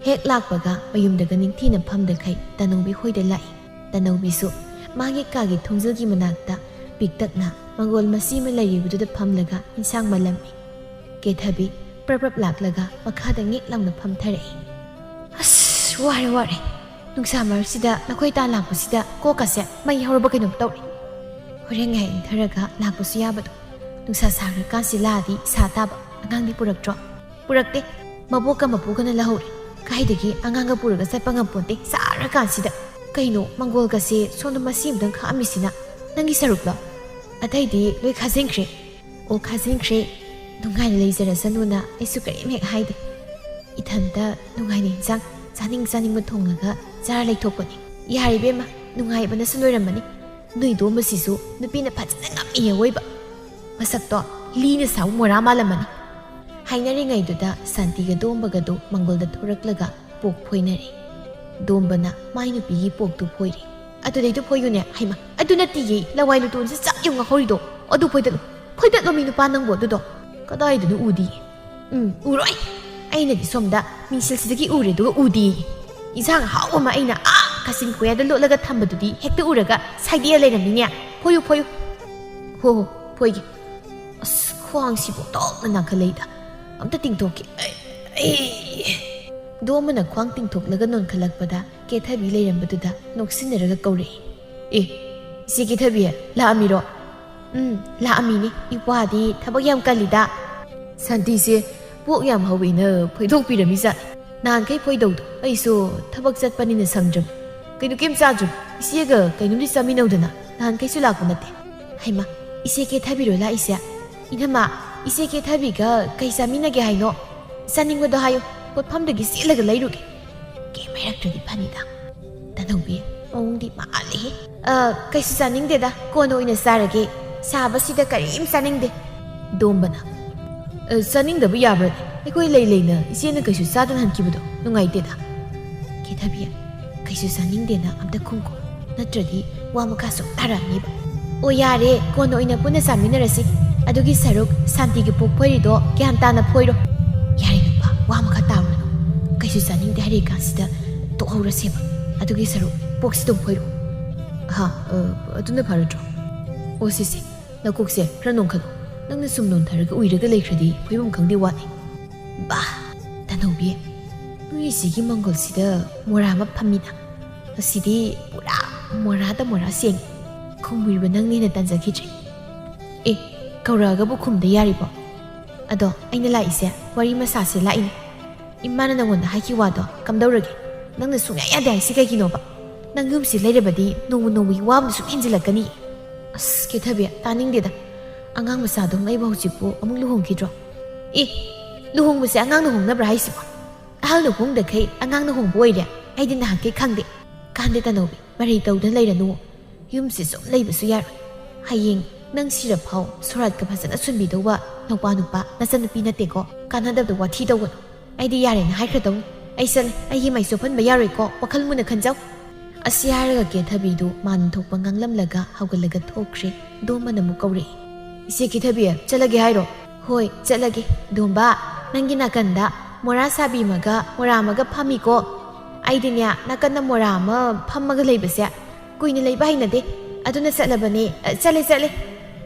ꯍꯦꯛ ꯂꯥꯛꯄꯒ ꯃꯌꯨꯝꯗꯒ ꯅꯤꯡꯊꯤꯅ ꯐꯝꯗꯈꯩ ꯇꯅꯧꯕꯤ ꯍꯣꯏꯗ ꯂꯥꯛꯏ꯫ ꯇꯅꯧꯕꯤꯁꯨ ꯃꯥꯒꯤ ꯀꯥꯒꯤ ꯊꯣꯡꯖꯤꯜꯒꯤ ꯃꯅꯥꯛꯇ ꯄꯤꯛꯇꯛꯅ ꯃꯪꯒꯣꯜ ꯃꯆꯤ ꯑꯃ ꯂꯩꯔꯤꯕꯗꯨꯗ ꯐꯝꯂꯒ ꯏꯟꯁꯥꯡ ꯃꯜꯂꯝꯃꯤ꯫ ꯀꯦꯊꯕꯤ ꯄ꯭ꯔꯞ ꯄ꯭ꯔꯞ ꯂꯥꯛꯂꯒ ꯃꯈꯥꯗ ꯉꯦꯛ ꯂꯥꯎꯅ ꯐꯝꯊꯔꯛꯏ꯫ "ꯑꯁ, ꯋꯥꯔꯦ, ꯋꯥꯔꯦ꯫ ꯅꯨꯡꯁꯥ ꯃꯔꯛꯁꯤꯗ ꯅꯈꯣꯏ ꯇꯥ ꯂꯥꯛꯄꯁꯤꯗ ꯀꯣꯛꯀꯁꯦ ꯃꯩ ꯍꯧꯔꯕ ꯀꯩꯅꯣꯝ ꯇꯧꯔꯦ꯫ ꯍꯣꯔꯦꯟ ꯉꯥꯏꯍꯥꯛ ꯏꯪꯊꯔꯒ ꯂꯥꯛꯄꯁꯨ ꯌꯥꯕꯗꯣ꯫ ꯅꯨꯡꯁꯥ ꯁꯥꯈ꯭ꯔꯀꯥꯟꯁꯤ ꯂꯥꯛꯑꯗꯤ ꯁꯥ ꯇꯥꯕ꯫ ꯑꯉꯥꯡꯗꯤ ꯄꯨꯔꯛꯇ꯭ꯔꯣ?" "ꯄꯨꯔꯛꯇꯦ꯫ ꯃꯕꯣꯛꯀ ꯃꯄꯨꯒꯅ ꯂꯧꯍꯧꯔꯦ꯫ ꯀꯥꯏꯗꯒꯤ ꯑꯉꯥꯡꯒ ꯄꯨꯔꯒ ꯆꯠꯄ ꯉꯝꯄꯣꯟꯇꯦ, ꯁꯥꯔꯀꯥꯟꯁꯤꯗ꯫ ꯀꯩꯅꯣ, ꯃꯪꯒꯣꯜꯒꯁꯦ ꯁꯣꯝꯗ ꯃꯆꯤ ꯑꯃꯇꯪ ꯈꯥꯛꯑꯝꯃꯤꯁꯤꯅ ꯅꯪꯒꯤ ꯁꯔꯨꯛꯂꯣ?" "ꯑꯇꯩꯗꯤ ꯂꯣꯏ ꯈꯥꯖꯤꯟꯈ꯭ꯔꯦ꯫" "ꯑꯣ, ꯈꯥꯖꯤꯟꯈ꯭ꯔꯦ꯫ ꯅꯨꯡꯉꯥꯏꯅ ꯂꯩꯖꯔꯁꯅꯨꯅ ꯑꯩꯁꯨ ꯀꯔꯤꯝ ꯍꯦꯛ ꯍꯥꯏꯗꯦ꯫ ꯏꯊꯟꯇ ꯅꯨꯡꯉꯥꯏꯅ ꯏꯟꯁꯥꯡ ꯆꯥꯅꯤꯡ ꯆꯥꯅꯤꯡꯕ ꯊꯣꯡꯉꯒ ꯆꯥꯔ ꯂꯩꯊꯣꯛꯄꯅꯤ꯫ ꯌꯥꯔꯦ ꯏꯕꯦꯝꯃ, ꯅꯨꯡꯉꯥꯏꯕꯅꯁꯨ ꯂꯣꯏꯔꯝꯃꯅꯤ꯫ ꯅꯣꯏ ꯗꯣꯝꯕꯁꯤꯁꯨ ꯅꯨꯄꯤꯅ ꯐꯖꯅ ꯉꯝꯃꯤ ꯑꯋꯣꯏꯕ꯫ ꯃꯁꯛꯇꯣ ꯂꯤꯅ ꯁꯥꯕ ꯃꯣꯔꯥ ꯃꯥꯜꯂꯝꯃꯅꯤ꯫" ꯍꯥꯏꯅꯔꯤꯉꯩꯗꯨꯗ ꯁꯥꯟꯇꯤꯒ ꯗꯣꯝꯕꯒꯗꯨ ꯃꯪꯒꯣꯜꯗ ꯊꯣꯔꯛꯂꯒ ꯄꯣꯛ ꯐꯣꯏꯅꯔꯦ꯫ ꯗꯣꯝꯕꯅ ꯃꯥꯏ ꯅꯨꯄꯤꯒꯤ ꯄꯣꯛꯇꯨ ꯐꯣꯏꯔꯦ꯫ "ꯑꯗꯨꯗꯩꯗꯨ ꯐꯣꯏꯌꯨꯅꯦ꯫" "ꯍꯩꯃ, ꯑꯗꯨ ꯅꯠꯇꯤꯌꯦ, ꯂꯋꯥꯏ ꯂꯨꯇꯣꯟꯁꯤ ꯆꯞ ꯌꯨꯡ ꯉꯥꯍꯧꯔꯤꯗꯣ, ꯑꯗꯨ ꯐꯣꯏꯗꯠꯂꯨ꯫ ꯐꯣꯏꯗꯠꯂꯣꯃꯤ ꯅꯨꯄꯥ ꯅꯪꯕꯨ ꯑꯗꯨꯗꯣ꯫ ꯀꯗꯥꯏꯗꯅꯣ ꯎꯗꯤꯌꯦ꯫" "ꯎꯝ, ꯎꯔꯣꯏ꯫ ꯑꯩꯅꯗꯤ ꯁꯣꯝꯗ ꯃꯤꯡꯁꯦꯜꯁꯤꯗꯒꯤ ꯎꯔꯦ, ꯑꯗꯨꯒ ꯎꯗꯤꯌꯦ꯫ ꯏꯟꯁꯥꯡ ꯑꯍꯥꯎꯕ ꯑꯃ ꯑꯩꯅ ꯑꯥ ꯀꯥꯆꯤꯟ ꯀꯣꯌꯥꯗ ꯂꯣꯠꯂꯒ ꯊꯝꯕꯗꯨꯗꯤ ꯍꯦꯛꯇ ꯎꯔꯒ ꯁꯥꯏꯗꯦꯛꯑ ꯂꯩꯔꯝꯃꯤꯅꯦ꯫ ꯐꯣꯏꯌꯨ, ꯐꯣꯏꯌꯨ꯫" "ꯍꯣ ꯍꯣ, ꯐꯣꯏꯒꯦ꯫ ꯑꯁ, ꯈ꯭ꯋꯥꯡꯁꯤꯕꯨ ꯇꯣꯛꯅ ꯅꯥꯈꯠꯂꯛꯏꯗ꯫ ꯑꯝꯇ ꯇꯤꯡꯊꯣꯛꯀꯦ꯫ ꯑꯩ, ꯑꯩ꯫" ꯗꯣꯝꯕꯅ ꯈ꯭ꯋꯥꯡ ꯇꯤꯡꯊꯣꯛꯂꯒ ꯅꯣꯟꯈꯠꯂꯛꯄꯗ ꯀꯦꯊꯕꯤ ꯂꯩꯔꯝꯕꯗꯨꯗ ꯅꯣꯛꯁꯤꯟꯅꯔꯒ ꯀꯧꯔꯛꯏ꯫ "ꯑꯦ, ꯏꯆꯦ ꯀꯦꯊꯕꯤ, ꯂꯥꯛꯑꯝꯃꯤꯔꯣ?" "ꯎꯝ, ꯂꯥꯛꯑꯝꯃꯤꯅꯦ꯫ ꯏꯄ꯭ꯋꯥꯗꯤ ꯊꯕꯛ ꯌꯥꯝ ꯀꯜꯂꯤꯗ꯫ ꯁꯥꯟꯇꯤꯁꯦ ꯄꯣꯛ ꯌꯥꯝ ꯍꯧꯋꯦꯅ ꯐꯣꯏꯗꯣꯛꯄꯤꯔꯝꯃꯤꯖꯥꯠꯅꯤ꯫ ꯅꯍꯥꯟꯈꯩ ꯐꯣꯏꯗꯧꯗꯣ ꯑꯩꯁꯨ ꯊꯕꯛ ꯆꯠꯄꯅꯤꯅ ꯁꯪꯗ꯭ꯔꯕ꯫ ꯀꯩꯅꯣ, ꯀꯩꯝ ꯆꯥꯗ꯭ꯔꯣ? ꯏꯆꯦꯒ ꯀꯩꯅꯣꯝꯗꯤ ꯆꯥꯃꯤꯟꯅꯧꯗꯅ꯫ ꯅꯍꯥꯟꯈꯩꯁꯨ ꯂꯥꯛꯄ ꯅꯠꯇꯦ꯫" "ꯍꯩꯃꯥ, ꯏꯆꯦ ꯀꯦꯊꯕꯤꯔꯣ ꯂꯥꯛꯏꯁꯦ? ꯏꯅꯝꯃ, ꯏꯆꯦ ꯀꯦꯊꯕꯤꯒ ꯀꯩ ꯆꯥꯃꯤꯟꯅꯒꯦ ꯍꯥꯏꯅꯣ? ꯆꯥꯅꯤꯡꯕꯗꯣ ꯍꯥꯏꯌꯨ, ꯄꯣꯠꯐꯝꯗꯒꯤ ꯆꯦꯜꯂꯒ ꯂꯩꯔꯨꯒꯦ꯫" "ꯀꯦꯝ ꯍꯥꯏꯔꯛꯇ꯭ꯔꯗꯤ ꯐꯅꯤꯗ꯫" ꯇꯅꯧꯕꯤ, ꯃꯑꯣꯡꯗꯤ ꯃꯥꯜꯂꯤꯍꯦ꯫ "ꯑ, ꯀꯩꯁꯨ ꯆꯥꯅꯤꯡꯗꯦꯗ, ꯀꯣꯟꯅ ꯑꯣꯏꯅ ꯆꯥꯔꯒꯦ꯫ ꯁꯥꯕꯁꯤꯗ ꯀꯔꯤꯝ ꯆꯥꯅꯤꯡꯗꯦ꯫" ꯗꯣꯝꯕꯅ, "ꯑ, ꯆꯥꯅꯤꯡꯗꯕ ꯌꯥꯕ꯭ꯔꯅꯦ? ꯑꯩꯈꯣꯏ ꯂꯩ ꯂꯩꯅ ꯏꯆꯦꯅ ꯀꯩꯁꯨ ꯆꯥꯗꯅ ꯍꯟꯈꯤꯕꯗꯣ ꯅꯨꯡꯉꯥꯏꯇꯦꯗ꯫" "ꯀꯦꯊꯕꯤ, ꯀꯩꯁꯨ ꯆꯥꯅꯤꯡꯗꯦꯅ ꯑꯝꯇ ꯈꯨꯝꯈꯣ, ꯅꯠꯇ꯭ꯔꯗꯤ ꯋꯥ ꯃꯈꯥ ꯁꯨꯝ ꯇꯥꯔꯛꯑꯅꯤꯕ꯫" "ꯑꯣ, ꯌꯥꯔꯦ, ꯀꯣꯟꯅ ꯑꯣꯏꯅ ꯄꯨꯟꯅ ꯆꯥꯃꯤꯟꯅꯔꯁꯤ꯫ ꯑꯗꯨꯒꯤ ꯁꯔꯨꯛ ꯁꯥꯟꯇꯤꯒꯤ ꯄꯣꯛ ꯐꯣꯏꯔꯤꯗꯣ ꯒ꯭ꯌꯥꯟ ꯇꯥꯅ ꯐꯣꯏꯔꯣ꯫ ꯌꯥꯔꯦ ꯅꯨꯄꯥ, ꯋꯥ ꯃꯈꯥ ꯇꯥꯔꯨꯔꯅꯨ꯫ ꯀꯩꯁꯨ ꯆꯥꯅꯤꯡꯗꯦ ꯍꯥꯏꯔꯤꯀꯥꯟꯁꯤꯗ ꯇꯣꯛꯍꯧꯔꯁꯦꯕ꯫ ꯑꯗꯨꯒꯤ ꯁꯔꯨꯛ ꯄꯣꯛꯁꯤ ꯑꯗꯨꯝ ꯐꯣꯏꯔꯣ꯫ ꯍꯥ, ꯑ, ꯑꯗꯨꯅ ꯐꯔꯗ꯭ꯔꯣ? ꯑꯣ ꯁꯤꯁꯦ, ꯅꯀꯣꯛꯁꯦ ꯈꯔ ꯅꯣꯟꯈꯠꯂꯣ꯫ ꯅꯪꯅ ꯁꯨꯝ ꯅꯣꯟꯊꯔꯒ ꯎꯏꯔꯒ ꯂꯩꯈ꯭ꯔꯗꯤ ꯐꯣꯏꯐꯝ ꯈꯪꯗꯦ ꯋꯥꯅꯤ꯫ ꯕꯥ, ꯇꯅꯧꯕꯤ, ꯅꯣꯏ ꯏꯆꯦꯒꯤ ꯃꯪꯒꯣꯜꯁꯤꯗ ꯃꯣꯔꯥ ꯑꯃ ꯐꯝꯃꯤꯅ꯫ ꯉꯁꯤꯗꯤ ꯄꯨꯔꯥ ꯃꯣꯔꯥꯗ ꯃꯣꯔꯥ ꯁꯦꯡꯉꯤ꯫ ꯈꯨꯝꯕꯤꯕ ꯅꯪꯅ ꯍꯦꯟꯅ ꯇꯟꯖꯈꯤꯗ꯭ꯔꯦ꯫ ꯑꯦ, ꯀꯧꯔꯛꯑꯒꯕꯨ ꯈꯨꯝꯗ ꯌꯥꯔꯤꯕꯣ? ꯑꯗꯣ ꯑꯩꯅ ꯂꯥꯛꯏꯁꯦ ꯋꯥꯔꯤ ꯃꯁꯥꯁꯦ ꯂꯥꯛꯏꯅꯦ꯫ ꯏꯃꯥꯅ ꯅꯪꯉꯣꯟꯗ ꯍꯥꯏꯈꯤ ꯋꯥꯗꯣ ꯀꯝꯗꯧꯔꯒꯦ? ꯅꯪꯅ ꯁꯨꯡꯌꯥ ꯌꯥꯗꯦ ꯍꯥꯏꯁꯤ ꯀꯩꯒꯤꯅꯣꯕ? ꯅꯪ ꯌꯨꯝꯁꯤ ꯂꯩꯔꯕꯗꯤ ꯅꯣꯡꯃ ꯅꯣꯡꯃꯒꯤ ꯋꯥꯕꯅ ꯁꯨꯝ ꯍꯦꯟꯖꯤꯜꯂꯛꯀꯅꯤ꯫ ꯑꯁ, ꯀꯦꯊꯕꯤ, ꯇꯥꯅꯤꯡꯗꯦꯗ꯫ ꯑꯉꯥꯡ ꯃꯆꯥꯗꯧꯅ ꯑꯩꯕꯨ ꯍꯧꯖꯤꯛꯄꯨ ꯑꯃꯨꯛ ꯂꯨꯍꯣꯡꯈꯤꯗ꯭ꯔꯣ? ꯑꯦ, ꯂꯨꯍꯣꯡꯕꯁꯦ ꯑꯉꯥꯡꯅ ꯍꯣꯡꯅꯕ꯭ꯔꯥ ꯍꯥꯏꯁꯤꯕꯣ? ꯑꯍꯜꯅ ꯍꯣꯡꯗꯈꯩ ꯑꯉꯥꯡꯅ ꯍꯣꯡꯕ ꯑꯣꯏꯔꯦ꯫ ꯑꯩꯗꯤ ꯅꯍꯥꯟꯈꯩ ꯈꯪꯗꯦ꯫ ꯀꯥꯟꯗꯦ ꯇꯅꯧꯕꯤ, ꯃꯔꯩ ꯇꯧꯗꯨꯅ ꯂꯩꯔꯅꯨ꯫ ꯌꯨꯝꯁꯤ ꯁꯨꯝ ꯂꯩꯕꯁꯨ ꯌꯥꯔꯣꯏ꯫ ꯍꯌꯦꯡ ꯅꯪ ꯁꯤꯔꯐꯥꯎ ꯁꯣꯔꯥꯠꯀ ꯐꯖꯅ ꯁꯨꯟꯕꯤꯗꯧꯕ ꯅꯧꯄꯥ ꯅꯨꯄꯥ ꯅꯆꯟꯅꯨꯄꯤ ꯅꯠꯇꯦꯀꯣ꯫ ꯀꯥꯟꯅꯗꯕꯗ ꯋꯥꯊꯤ ꯇꯧꯒꯅꯨ꯫ ꯑꯩꯗꯤ ꯌꯥꯔꯦꯅ ꯍꯥꯏꯈ꯭ꯔꯗꯧꯅꯤ꯫ ꯑꯩ ꯆꯠꯂꯦ, ꯑꯩꯒꯤ ꯃꯥꯏ ꯆꯣꯞꯍꯟꯕ ꯌꯥꯔꯣꯏꯀꯣ, ꯋꯥꯈꯜ ꯃꯨꯟꯅ ꯈꯟꯖꯧ꯫ ꯑꯁꯤ ꯍꯥꯏꯔꯒ ꯀꯦꯊꯕꯤꯗꯨ ꯃꯥꯟ ꯊꯣꯛꯄ ꯉꯥꯡꯂꯝꯂꯒ ꯍꯧꯒꯠꯂꯒ ꯊꯣꯛꯈ꯭ꯔꯦ꯫ ꯗꯣꯝꯕꯅ ꯑꯃꯨꯛ ꯀꯧꯔꯛꯏ꯫ "ꯏꯆꯦ ꯀꯦꯊꯕꯤ, ꯆꯠꯂꯒꯦ ꯍꯥꯏꯔꯣ?" "ꯍꯣꯏ, ꯆꯠꯂꯒꯦ꯫ ꯗꯣꯝꯕ, ꯅꯪꯒꯤ ꯅꯥꯀꯟꯗ ꯃꯣꯔꯥ ꯁꯥꯕꯤ ꯑꯃꯒ ꯃꯣꯔꯥ ꯑꯃꯒ ꯐꯝꯃꯤꯀꯣ꯫ ꯑꯩꯗꯤꯅꯦ, ꯅꯥꯀꯟꯗ ꯃꯣꯔꯥ ꯑꯃ ꯐꯝꯃꯒ ꯂꯩꯕꯁꯦ ꯀꯨꯏꯅ ꯂꯩꯕ ꯍꯩꯅꯗꯦ꯫ ꯑꯗꯨꯅ ꯆꯠꯂꯕꯅꯦ꯫ ꯑ, ꯆꯠꯂꯦ, ꯆꯠꯂꯦ꯫"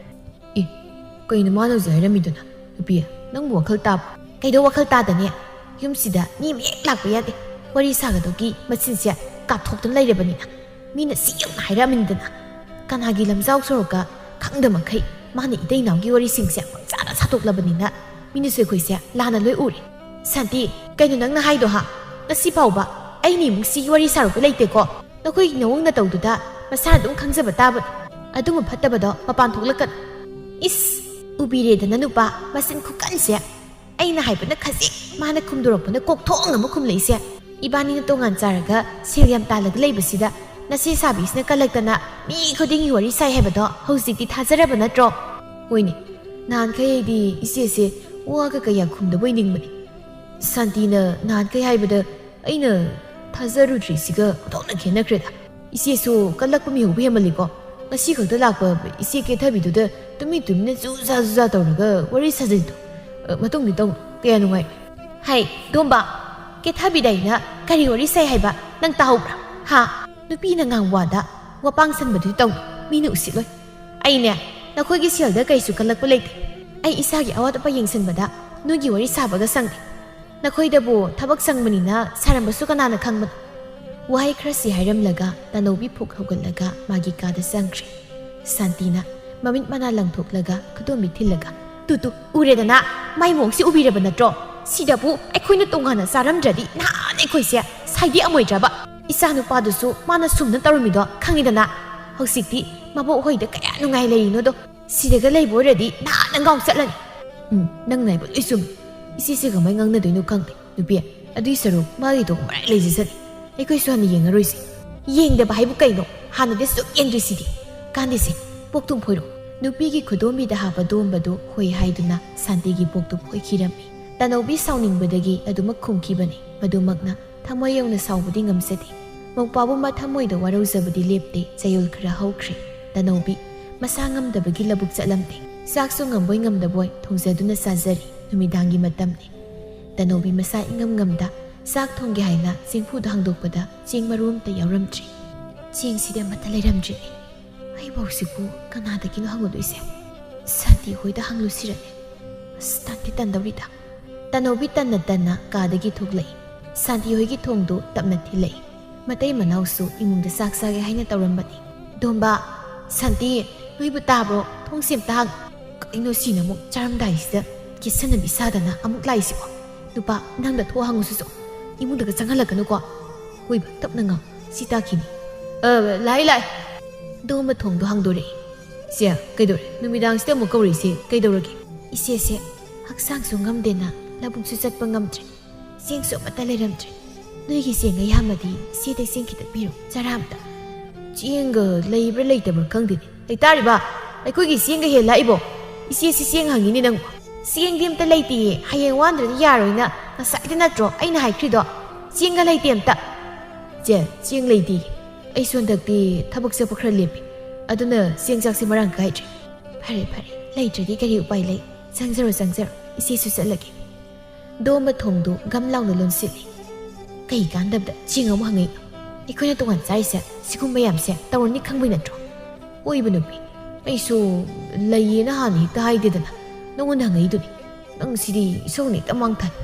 "ꯑꯦ, ꯀꯩꯅꯣ ꯃꯥꯅ ꯍꯧꯖꯤꯛ ꯍꯥꯏꯔꯝꯃꯤꯗꯨꯅ? ꯅꯨꯄꯤ, ꯅꯪꯕꯨ ꯋꯥꯈꯜ ꯇꯥꯕ꯭ꯔꯣ?" "ꯀꯩꯗꯧ ꯋꯥꯈꯜ ꯇꯥꯗꯅꯤ? ꯌꯨꯝꯁꯤꯗ ꯃꯤ ꯑꯃ ꯍꯦꯛ ꯂꯥꯛꯄ ꯌꯥꯗꯦ꯫ ꯋꯥꯔꯤ ꯁꯥꯒꯗꯧꯒꯤ ꯃꯆꯤꯟꯁꯦ ꯀꯥꯞꯊꯣꯛꯇꯨꯅ ꯂꯩꯔꯕꯅꯤꯅ꯫ ꯃꯤꯅ ꯁꯤ ꯌꯧꯅ ꯍꯥꯏꯔꯛꯑꯃꯤꯅꯤꯗꯅ꯫ ꯀꯅꯥꯒꯤ ꯂꯝꯖꯥꯎ ꯁꯣꯔꯣꯛꯀ ꯈꯪꯗ ꯃꯈꯩ ꯃꯥꯅ ꯏꯇꯩ ꯏꯅꯥꯎꯒꯤ ꯋꯥꯔꯤꯁꯤꯡꯁꯦ ꯄꯪꯁꯥꯗ ꯁꯥꯗꯣꯛꯂꯕꯅꯤꯅ ꯃꯤꯅꯁꯨ ꯑꯩꯈꯣꯏꯁꯦ ꯂꯥꯟꯅ ꯂꯣꯏ ꯎꯔꯦ꯫" "ꯁꯥꯟꯇꯤ, ꯀꯩꯅꯣ ꯅꯪꯅ ꯍꯥꯏꯗꯣ ꯍꯥ? ꯉꯁꯤ ꯐꯥꯎꯕ ꯑꯩꯅ ꯏꯃꯨꯡꯁꯤꯒꯤ ꯋꯥꯔꯤ ꯁꯥꯔꯨꯕ ꯂꯩꯇꯦꯀꯣ꯫ ꯅꯈꯣꯏꯒꯤ ꯅꯑꯣꯡ ꯅꯇꯧꯗꯨꯗ ꯃꯁꯥꯅ ꯑꯗꯨꯝ ꯈꯪꯖꯕ ꯇꯥꯕꯅꯤ꯫ ꯑꯗꯨꯝꯕ ꯐꯠꯇꯕꯗꯣ ꯃꯄꯥꯟ ꯊꯣꯛꯂꯛꯀꯅꯨ꯫" "ꯏꯁ, ꯎꯕꯤꯔꯦꯗꯅ ꯅꯨꯄꯥ, ꯃꯆꯤꯟ ꯈꯨꯀꯟꯁꯦ꯫ ꯑꯩꯅ ꯍꯥꯏꯕꯅ ꯈꯖꯤꯛ, ꯃꯥꯅ ꯈꯨꯝꯗꯣꯔꯛꯄꯅ ꯀꯣꯛꯊꯣꯡ ꯑꯃ ꯈꯨꯝꯂꯛꯏꯁꯦ꯫ ꯏꯕꯥꯅꯤꯅ ꯇꯣꯉꯥꯟ ꯆꯥꯔꯒ ꯁꯦꯜ ꯌꯥꯝ ꯇꯥꯜꯂꯒ ꯂꯩꯕꯁꯤꯗ ꯅꯆꯦ ꯁꯥꯕꯤꯁꯤꯅ ꯀꯜꯂꯛꯇꯅ ꯃꯤ ꯈꯨꯗꯤꯡꯒꯤ ꯋꯥꯔꯤ ꯁꯥꯏ ꯍꯥꯏꯕꯗꯣ ꯍꯧꯖꯤꯛꯇꯤ ꯊꯥꯖꯔꯕ ꯅꯠꯇ꯭ꯔꯣ?" "ꯍꯣꯏꯅꯦ, ꯅꯍꯥꯟꯈꯩ ꯑꯩꯗꯤ ꯏꯆꯦꯁꯦ ꯋꯥꯒ ꯀꯌꯥ ꯈꯨꯝꯗꯕꯣꯏ ꯅꯤꯡꯕꯅꯤ꯫ ꯁꯥꯟꯇꯤꯅ ꯅꯍꯥꯟꯈꯩ ꯍꯥꯏꯕꯗ ꯑꯩꯅ ꯊꯥꯖꯔꯨꯗ꯭ꯔꯤꯁꯤꯒ ꯑꯣꯟꯊꯣꯛꯅ ꯈꯦꯠꯅꯈ꯭ꯔꯦꯗ꯫ ꯏꯆꯦꯁꯨ ꯀꯜꯂꯛꯄ ꯃꯤꯍꯧꯕ ꯍꯦꯟꯃꯜꯂꯤꯀꯣ꯫ ꯉꯁꯤ ꯈꯛꯇ ꯂꯥꯛꯄ ꯏꯆꯦ ꯀꯦꯊꯕꯤꯗꯨꯗ ꯇꯨꯃꯤꯟ ꯇꯨꯃꯤꯟꯅ ꯖꯨꯖꯥ ꯖꯨꯖꯥ ꯇꯧꯔꯒ ꯋꯥꯔꯤ ꯁꯥꯖꯤꯟꯗꯣ꯫ ꯑ, ꯃꯇꯨꯡꯗꯤ ꯇꯧꯅꯨ꯫ ꯀꯌꯥ ꯅꯨꯡꯉꯥꯏ꯫ ꯍꯩ, ꯗꯣꯝꯕ, ꯀꯦꯊꯕꯤꯗꯥꯏꯅ ꯀꯔꯤ ꯋꯥꯔꯤ ꯁꯥꯏ ꯍꯥꯏꯕ ꯅꯪ ꯇꯥꯍꯧꯕ꯭ꯔꯥ? ꯍꯥ? ꯅꯨꯄꯤꯅ ꯉꯥꯡꯕ ꯋꯥꯗ ꯋꯥꯄꯥꯡ ꯁꯟꯕꯗꯨꯗꯤ ꯇꯧꯅꯨ꯫ ꯃꯤꯅ ꯎꯁꯤꯠꯂꯣꯏ꯫ ꯑꯩꯅꯦ, ꯅꯈꯣꯏꯒꯤ ꯁꯦꯜꯗ ꯀꯩꯁꯨ ꯀꯜꯂꯛꯄ ꯂꯩꯇꯦ꯫ ꯑꯩ ꯏꯁꯥꯒꯤ ꯑꯋꯥꯠ ꯑꯄꯥ ꯌꯦꯡꯁꯤꯟꯕꯗ ꯅꯣꯏꯒꯤ ꯋꯥꯔꯤ ꯁꯥꯕꯒ ꯁꯪꯗꯦ꯫ ꯅꯈꯣꯏꯗꯕꯨ ꯊꯕꯛ ꯁꯪꯕꯅꯤꯅ ꯁꯥꯔꯝꯕꯁꯨ ꯀꯅꯥꯅ ꯈꯪꯕꯅꯣ? ꯋꯥꯍꯩ ꯈꯔꯁꯤ ꯍꯥꯏꯔꯝꯂꯒ ꯇꯅꯧꯕꯤ ꯐꯨꯛ ꯍꯧꯒꯠꯂꯒ ꯃꯥꯒꯤ ꯀꯥꯗ ꯆꯪꯈ꯭ꯔꯦ꯫ ꯁꯥꯟꯇꯤꯅ ꯃꯃꯤꯠ ꯃꯅꯥ ꯂꯪꯊꯣꯛꯂꯒ ꯈꯨꯗꯣꯝꯕꯤ ꯊꯤꯜꯂꯒ, "ꯇꯨ ꯇꯨ, ꯎꯔꯦꯗꯅ, ꯃꯥꯏ ꯃꯑꯣꯡꯁꯤ ꯎꯕꯤꯔꯕ ꯅꯠꯇ꯭ꯔꯣ? ꯁꯤꯗꯕꯨ ꯑꯩꯈꯣꯏꯅ ꯇꯣꯉꯥꯟꯅ ꯆꯥꯔꯝꯗ꯭ꯔꯗꯤ ꯅꯍꯥꯟ ꯑꯩꯈꯣꯏꯁꯦ ꯁꯥꯏꯗꯦꯛꯑꯝꯃꯣꯏꯗ꯭ꯔꯕ? ꯏꯆꯥꯅꯨꯄꯥꯗꯨꯁꯨ ꯃꯥꯅ ꯁꯨꯝꯅ ꯇꯧꯔꯝꯃꯤꯗꯣ ꯈꯪꯉꯤꯗꯅ꯫ ꯍꯧꯖꯤꯛꯇꯤ ꯃꯕꯣꯛ ꯍꯣꯏꯗ ꯀꯌꯥ ꯅꯨꯡꯉꯥꯏ ꯂꯩꯔꯤꯅꯣꯗꯣ꯫ ꯁꯤꯗꯒ ꯂꯩꯕ ꯑꯣꯏꯔꯗꯤ ꯅꯍꯥꯟꯅ ꯉꯥꯎ ꯆꯠꯂꯅꯤ꯫" "ꯎꯝ, ꯅꯪ ꯅꯥꯏꯕ ꯂꯣꯏ ꯆꯨꯝꯃꯤ꯫ ꯏꯆꯦꯁꯦ ꯀꯃꯥꯏ ꯉꯥꯡꯅꯗꯣꯏꯅꯣ ꯈꯪꯗꯦ꯫ ꯅꯨꯄꯤ, ꯑꯗꯨꯏ ꯁꯔꯨꯛ ꯃꯥꯒꯤ ꯊꯣꯛꯄ ꯃꯔꯥꯏ ꯂꯩꯖꯁꯅꯤ꯫ ꯑꯩꯈꯣꯏꯁꯨ ꯍꯥꯟꯅ ꯌꯦꯡꯉꯔꯣꯏꯁꯦ꯫" "ꯌꯦꯡꯗꯕ ꯍꯥꯏꯕꯨ ꯀꯩꯅꯣ? ꯍꯥꯟꯅꯗꯤ ꯁꯨꯛ ꯌꯦꯡꯗ꯭ꯔꯤꯁꯤꯗꯤ꯫ ꯀꯥꯟꯗꯦꯁꯦ, ꯄꯣꯛꯇꯨꯝ ꯐꯣꯏꯔꯣ꯫" ꯅꯨꯄꯤꯒꯤ ꯈꯨꯗꯣꯝꯕꯤꯗ ꯍꯥꯞꯄ ꯗꯣꯝꯕꯗꯨ ꯍꯣꯏ ꯍꯥꯏꯗꯨꯅ ꯁꯥꯟꯇꯤꯒꯤ ꯄꯣꯛꯇꯨꯝ ꯐꯣꯏꯈꯤꯔꯝꯃꯤ꯫ ꯇꯅꯧꯕꯤ ꯁꯥꯎꯅꯤꯡꯕꯗꯒꯤ ꯑꯗꯨꯃꯛ ꯈꯨꯝꯈꯤꯕꯅꯤ꯫ ꯃꯗꯨꯃꯛꯅ ꯊꯃꯣꯏ ꯌꯧꯅ ꯁꯥꯎꯕꯗꯤ ꯉꯝꯖꯗꯦ꯫ ꯃꯧꯄꯥꯕꯨ ꯃꯊꯃꯣꯏꯗ ꯋꯥꯔꯧꯖꯕꯗꯤ ꯂꯦꯞꯇꯦ꯫ ꯆꯌꯣꯜ ꯈꯔ ꯍꯧꯈ꯭ꯔꯦ꯫ ꯇꯅꯧꯕꯤ ꯃꯁꯥ ꯉꯝꯗꯕꯒꯤ ꯂꯧꯕꯨꯛ ꯆꯠꯂꯝꯗꯦ꯫ ꯆꯥꯛꯁꯨ ꯉꯝꯕꯣꯏ ꯉꯝꯗꯕꯣꯏ ꯊꯣꯡꯖꯗꯨꯅ ꯆꯥꯖꯔꯤ꯫ ꯅꯨꯃꯤꯗꯥꯡꯒꯤ ꯃꯇꯝꯅꯤ꯫ ꯇꯅꯧꯕꯤ ꯃꯁꯥ ꯏꯉꯝ ꯉꯝꯗ ꯆꯥꯛ ꯊꯣꯡꯒꯦ ꯍꯥꯏꯅ ꯆꯦꯡꯐꯨꯗ ꯍꯥꯡꯗꯣꯛꯄꯗ ꯆꯦꯡ ꯃꯔꯨ ꯑꯃꯠꯇ ꯌꯥꯎꯔꯝꯗ꯭ꯔꯤ꯫ ꯆꯦꯡꯁꯤꯗꯤ ꯑꯃꯠꯇ ꯂꯩꯔꯝꯗ꯭ꯔꯤꯅꯦ꯫ ꯑꯩꯕꯨ ꯍꯧꯖꯤꯛꯄꯨ ꯀꯅꯥꯗꯒꯤꯅꯣ ꯍꯪꯉꯨꯗꯣꯏꯁꯦ? ꯁꯥꯟꯇꯤ ꯍꯣꯏꯗ ꯍꯪꯂꯨꯁꯤꯔꯅꯦ? ꯑꯁ, ꯇꯟꯗꯤ ꯇꯟꯗꯧꯔꯤꯗ꯫ ꯇꯅꯧꯕꯤ ꯇꯟꯅ ꯇꯟꯅ ꯀꯥꯗꯒꯤ ꯊꯣꯛꯂꯛꯏ꯫ ꯁꯥꯟꯇꯤ ꯍꯣꯏꯒꯤ ꯊꯣꯡꯗꯨ ꯇꯞꯅ ꯊꯤꯜꯂꯛꯏ꯫ ꯃꯇꯩ ꯃꯅꯥꯎꯁꯨ ꯏꯃꯨꯡꯗ ꯆꯥꯛ ꯆꯥꯒꯦ ꯍꯥꯏꯅ ꯇꯧꯔꯝꯕꯅꯤ꯫ "ꯗꯣꯝꯕ, ꯁꯥꯟꯇꯤ, ꯅꯣꯏꯕꯨ ꯇꯥꯕ꯭ꯔꯣ? ꯊꯣꯡꯁꯦ ꯑꯝꯇ ꯍꯥꯡꯉꯨ꯫" "ꯀꯩꯅꯣ ꯁꯤꯅ ꯑꯃꯨꯛ ꯆꯥꯔꯝꯗꯥꯏꯁꯤꯗ ꯀꯦꯠꯁꯟꯅꯕꯤ ꯁꯥꯗꯅ ꯑꯃꯨꯛ ꯂꯥꯛꯏꯁꯤꯕꯣ? ꯅꯨꯄꯥ, ꯅꯪꯗ ꯊꯣꯛ ꯍꯪꯉꯨꯁꯨ ꯆꯣ꯫ ꯏꯃꯨꯡꯗꯒ ꯆꯪꯍꯜꯂꯛꯀꯅꯨꯀꯣ꯫" "ꯍꯣꯏꯕ, ꯇꯞꯅ ꯉꯥꯡ, ꯁꯤ ꯇꯥꯈꯤꯅꯤ꯫" "ꯑ, ꯂꯥꯛꯏ, ꯂꯥꯛꯏ꯫" ꯗꯣꯝꯕ ꯊꯣꯡꯗꯣ ꯍꯥꯡꯗꯣꯔꯛꯏ꯫ "ꯆꯦ, ꯀꯩꯗꯧꯔꯦ? ꯅꯨꯃꯤꯗꯥꯡꯁꯤꯗ ꯑꯃꯨꯛ ꯀꯧꯔꯛꯏꯁꯦ ꯀꯩꯗꯧꯔꯒꯦ?" "ꯏꯆꯦꯁꯦ ꯍꯛꯆꯥꯡꯁꯨ ꯉꯝꯗꯦꯅ ꯂꯧꯕꯨꯛꯁꯨ ꯆꯠꯄ ꯉꯝꯗ꯭ꯔꯦ꯫ ꯆꯦꯡꯁꯨ ꯑꯃꯠꯇ ꯂꯩꯔꯝꯗ꯭ꯔꯦ꯫ ꯅꯣꯏꯒꯤ ꯆꯦꯡ ꯑꯌꯥꯝꯕꯗꯤ ꯏꯆꯦꯗ ꯆꯦꯡ ꯈꯤꯇ ꯄꯤꯔꯣ, ꯆꯔꯥ ꯑꯝꯇ꯫" "ꯆꯦꯡꯒ ꯂꯩꯕ꯭ꯔꯥ ꯂꯩꯇꯕ꯭ꯔꯥ ꯈꯪꯗꯦꯅꯦ꯫ ꯂꯩꯇꯥꯔꯤꯕ? ꯑꯩꯈꯣꯏꯒꯤ ꯆꯦꯡꯒ ꯍꯦꯜ ꯂꯥꯛꯏꯕꯣ? ꯏꯆꯦꯁꯤ ꯆꯦꯡ ꯍꯪꯉꯤꯅꯦ ꯅꯪꯕꯣ꯫" "ꯆꯦꯡꯗꯤ ꯑꯝꯇ ꯂꯩꯇꯦꯌꯦ꯫ ꯍꯌꯦꯡ ꯋꯥꯟꯗ꯭ꯔꯗꯤ ꯌꯥꯔꯣꯏꯅ ꯉꯁꯥꯏꯗ ꯅꯠꯇ꯭ꯔꯣ ꯑꯩꯅ ꯍꯥꯏꯈ꯭ꯔꯤꯗꯣ? ꯆꯦꯡꯒ ꯂꯩꯇꯦ ꯑꯝꯇ꯫" "ꯆꯦ, ꯆꯦꯡ ꯂꯩꯇꯦ꯫ ꯑꯩꯁꯨ ꯍꯟꯗꯛꯇꯤ ꯊꯕꯛ ꯆꯠꯄ ꯈꯔ ꯂꯦꯞꯄꯤ꯫ ꯑꯗꯨꯅ ꯆꯦꯡ ꯆꯥꯛꯁꯦ ꯃꯔꯥꯡ ꯀꯥꯏꯗ꯭ꯔꯦ꯫" "ꯐꯔꯦ, ꯐꯔꯦ, ꯂꯩꯇ꯭ꯔꯗꯤ ꯀꯔꯤ ꯎꯄꯥꯏ ꯂꯩ? ꯆꯪꯖꯔꯣ, ꯆꯪꯖꯔꯣ, ꯏꯆꯦꯁꯨ ꯆꯠꯂꯒꯦ꯫" ꯗꯣꯝꯕ ꯊꯣꯡꯗꯨ ꯒꯝ ꯂꯥꯎꯅ ꯂꯣꯟꯁꯤꯜꯂꯤ꯫ "ꯀꯩ ꯀꯥꯟꯗꯕꯗ ꯆꯦꯡ ꯑꯃꯨꯛ ꯍꯪꯉꯛꯏꯅꯣ? ꯑꯩꯈꯣꯏꯅ ꯇꯣꯉꯥꯟ ꯆꯥꯔꯤꯁꯦ ꯁꯤꯒꯨꯝꯕ ꯌꯥꯝꯁꯦ ꯇꯧꯔꯅꯤ ꯈꯪꯕꯩ ꯅꯠꯇ꯭ꯔꯣ?" "ꯑꯣꯏꯕ ꯅꯨꯄꯤ, ꯑꯩꯁꯨ ꯂꯩꯌꯦꯅ ꯍꯥꯟꯅ ꯍꯦꯛꯇ ꯍꯥꯏꯗꯦꯗꯅ, ꯅꯉꯣꯟꯗ ꯍꯪꯉꯛꯏꯗꯨꯅꯤ꯫ ꯅꯪ ꯁꯤꯗꯤ ꯏꯁꯧꯅ ꯍꯦꯛꯇ ꯃꯥꯡꯊꯜꯂꯤ꯫"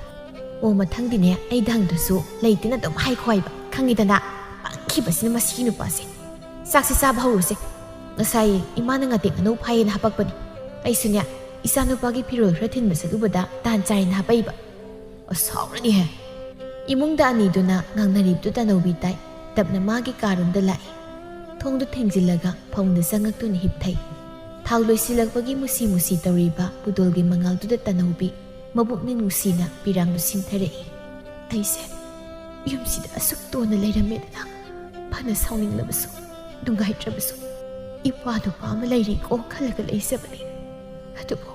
"ꯑꯣ, ꯃꯊꯪꯗꯤꯅꯦ, ꯑꯩꯗ ꯍꯪꯗ꯭ꯔꯁꯨ ꯂꯩꯇꯦꯅ ꯑꯗꯨꯝ ꯍꯥꯏꯈꯣ ꯍꯥꯏꯕ, ꯈꯪꯉꯤꯗꯅ?" ꯄꯪꯈꯤꯕꯁꯤꯅ ꯃꯁꯤꯒꯤ ꯅꯨꯄꯥꯁꯦ꯫ "ꯆꯥꯛꯁꯦ ꯆꯥꯕ ꯍꯧꯔꯨꯁꯦ꯫ ꯉꯁꯥꯏ ꯏꯃꯥꯅ ꯉꯥꯇꯦꯛ ꯉꯥꯅꯧ ꯐꯥꯏꯌꯦꯅ ꯍꯥꯄꯛꯄꯅꯤ꯫ ꯑꯩꯁꯨꯅꯦ, ꯏꯆꯥꯅꯨꯄꯥꯒꯤ ꯐꯤꯔꯣꯜ ꯈꯔ ꯊꯤꯟꯕ ꯆꯠꯂꯨꯕꯗ ꯇꯥꯟ ꯆꯥꯔꯦꯅ ꯍꯥꯄꯛꯏꯕ꯫" ꯑꯁ, ꯁꯥꯎꯔꯅꯤꯍꯦ꯫ ꯏꯃꯨꯡꯗ ꯑꯅꯤꯗꯨꯅ ꯉꯥꯡꯅꯔꯤꯕꯗꯨ ꯇꯅꯧꯕꯤ ꯇꯥꯏ꯫ ꯇꯞꯅ ꯃꯥꯒꯤ ꯀꯥꯔꯣꯝꯗ ꯂꯥꯛꯏ꯫ ꯊꯣꯡꯗꯨ ꯊꯤꯡꯖꯤꯜꯂꯒ ꯐꯃꯨꯡꯗ ꯆꯪꯉꯛꯇꯨꯅ ꯍꯤꯞꯊꯩ꯫ ꯊꯥꯎ ꯂꯣꯏꯁꯤꯜꯂꯛꯄꯒꯤ ꯃꯨꯁꯤ ꯃꯨꯁꯤ ꯇꯧꯔꯤꯕ ꯄꯨꯗꯣꯜꯒꯤ ꯃꯉꯥꯜꯗꯨꯗ ꯇꯅꯧꯕꯤ ꯃꯕꯨꯛꯅꯤꯡ ꯅꯨꯡꯁꯤꯅ ꯄꯤꯔꯥꯡꯗꯨ ꯁꯤꯟꯊꯔꯛꯏ꯫ "ꯑꯩꯁꯦ ꯌꯨꯝꯁꯤꯗ ꯑꯁꯨꯛ ꯇꯣꯟꯅ ꯂꯩꯔꯝꯃꯦꯗꯅ, ꯐꯅ ꯁꯥꯎꯅꯤꯡꯂꯕꯁꯨ, ꯅꯨꯡꯉꯥꯏꯇ꯭ꯔꯕꯁꯨ, ꯏꯄꯥ ꯅꯨꯄꯥ ꯑꯃ ꯂꯩꯔꯤꯀꯣ ꯈꯜꯂꯒ ꯂꯩꯖꯕꯅꯤ꯫ ꯑꯗꯨꯕꯨ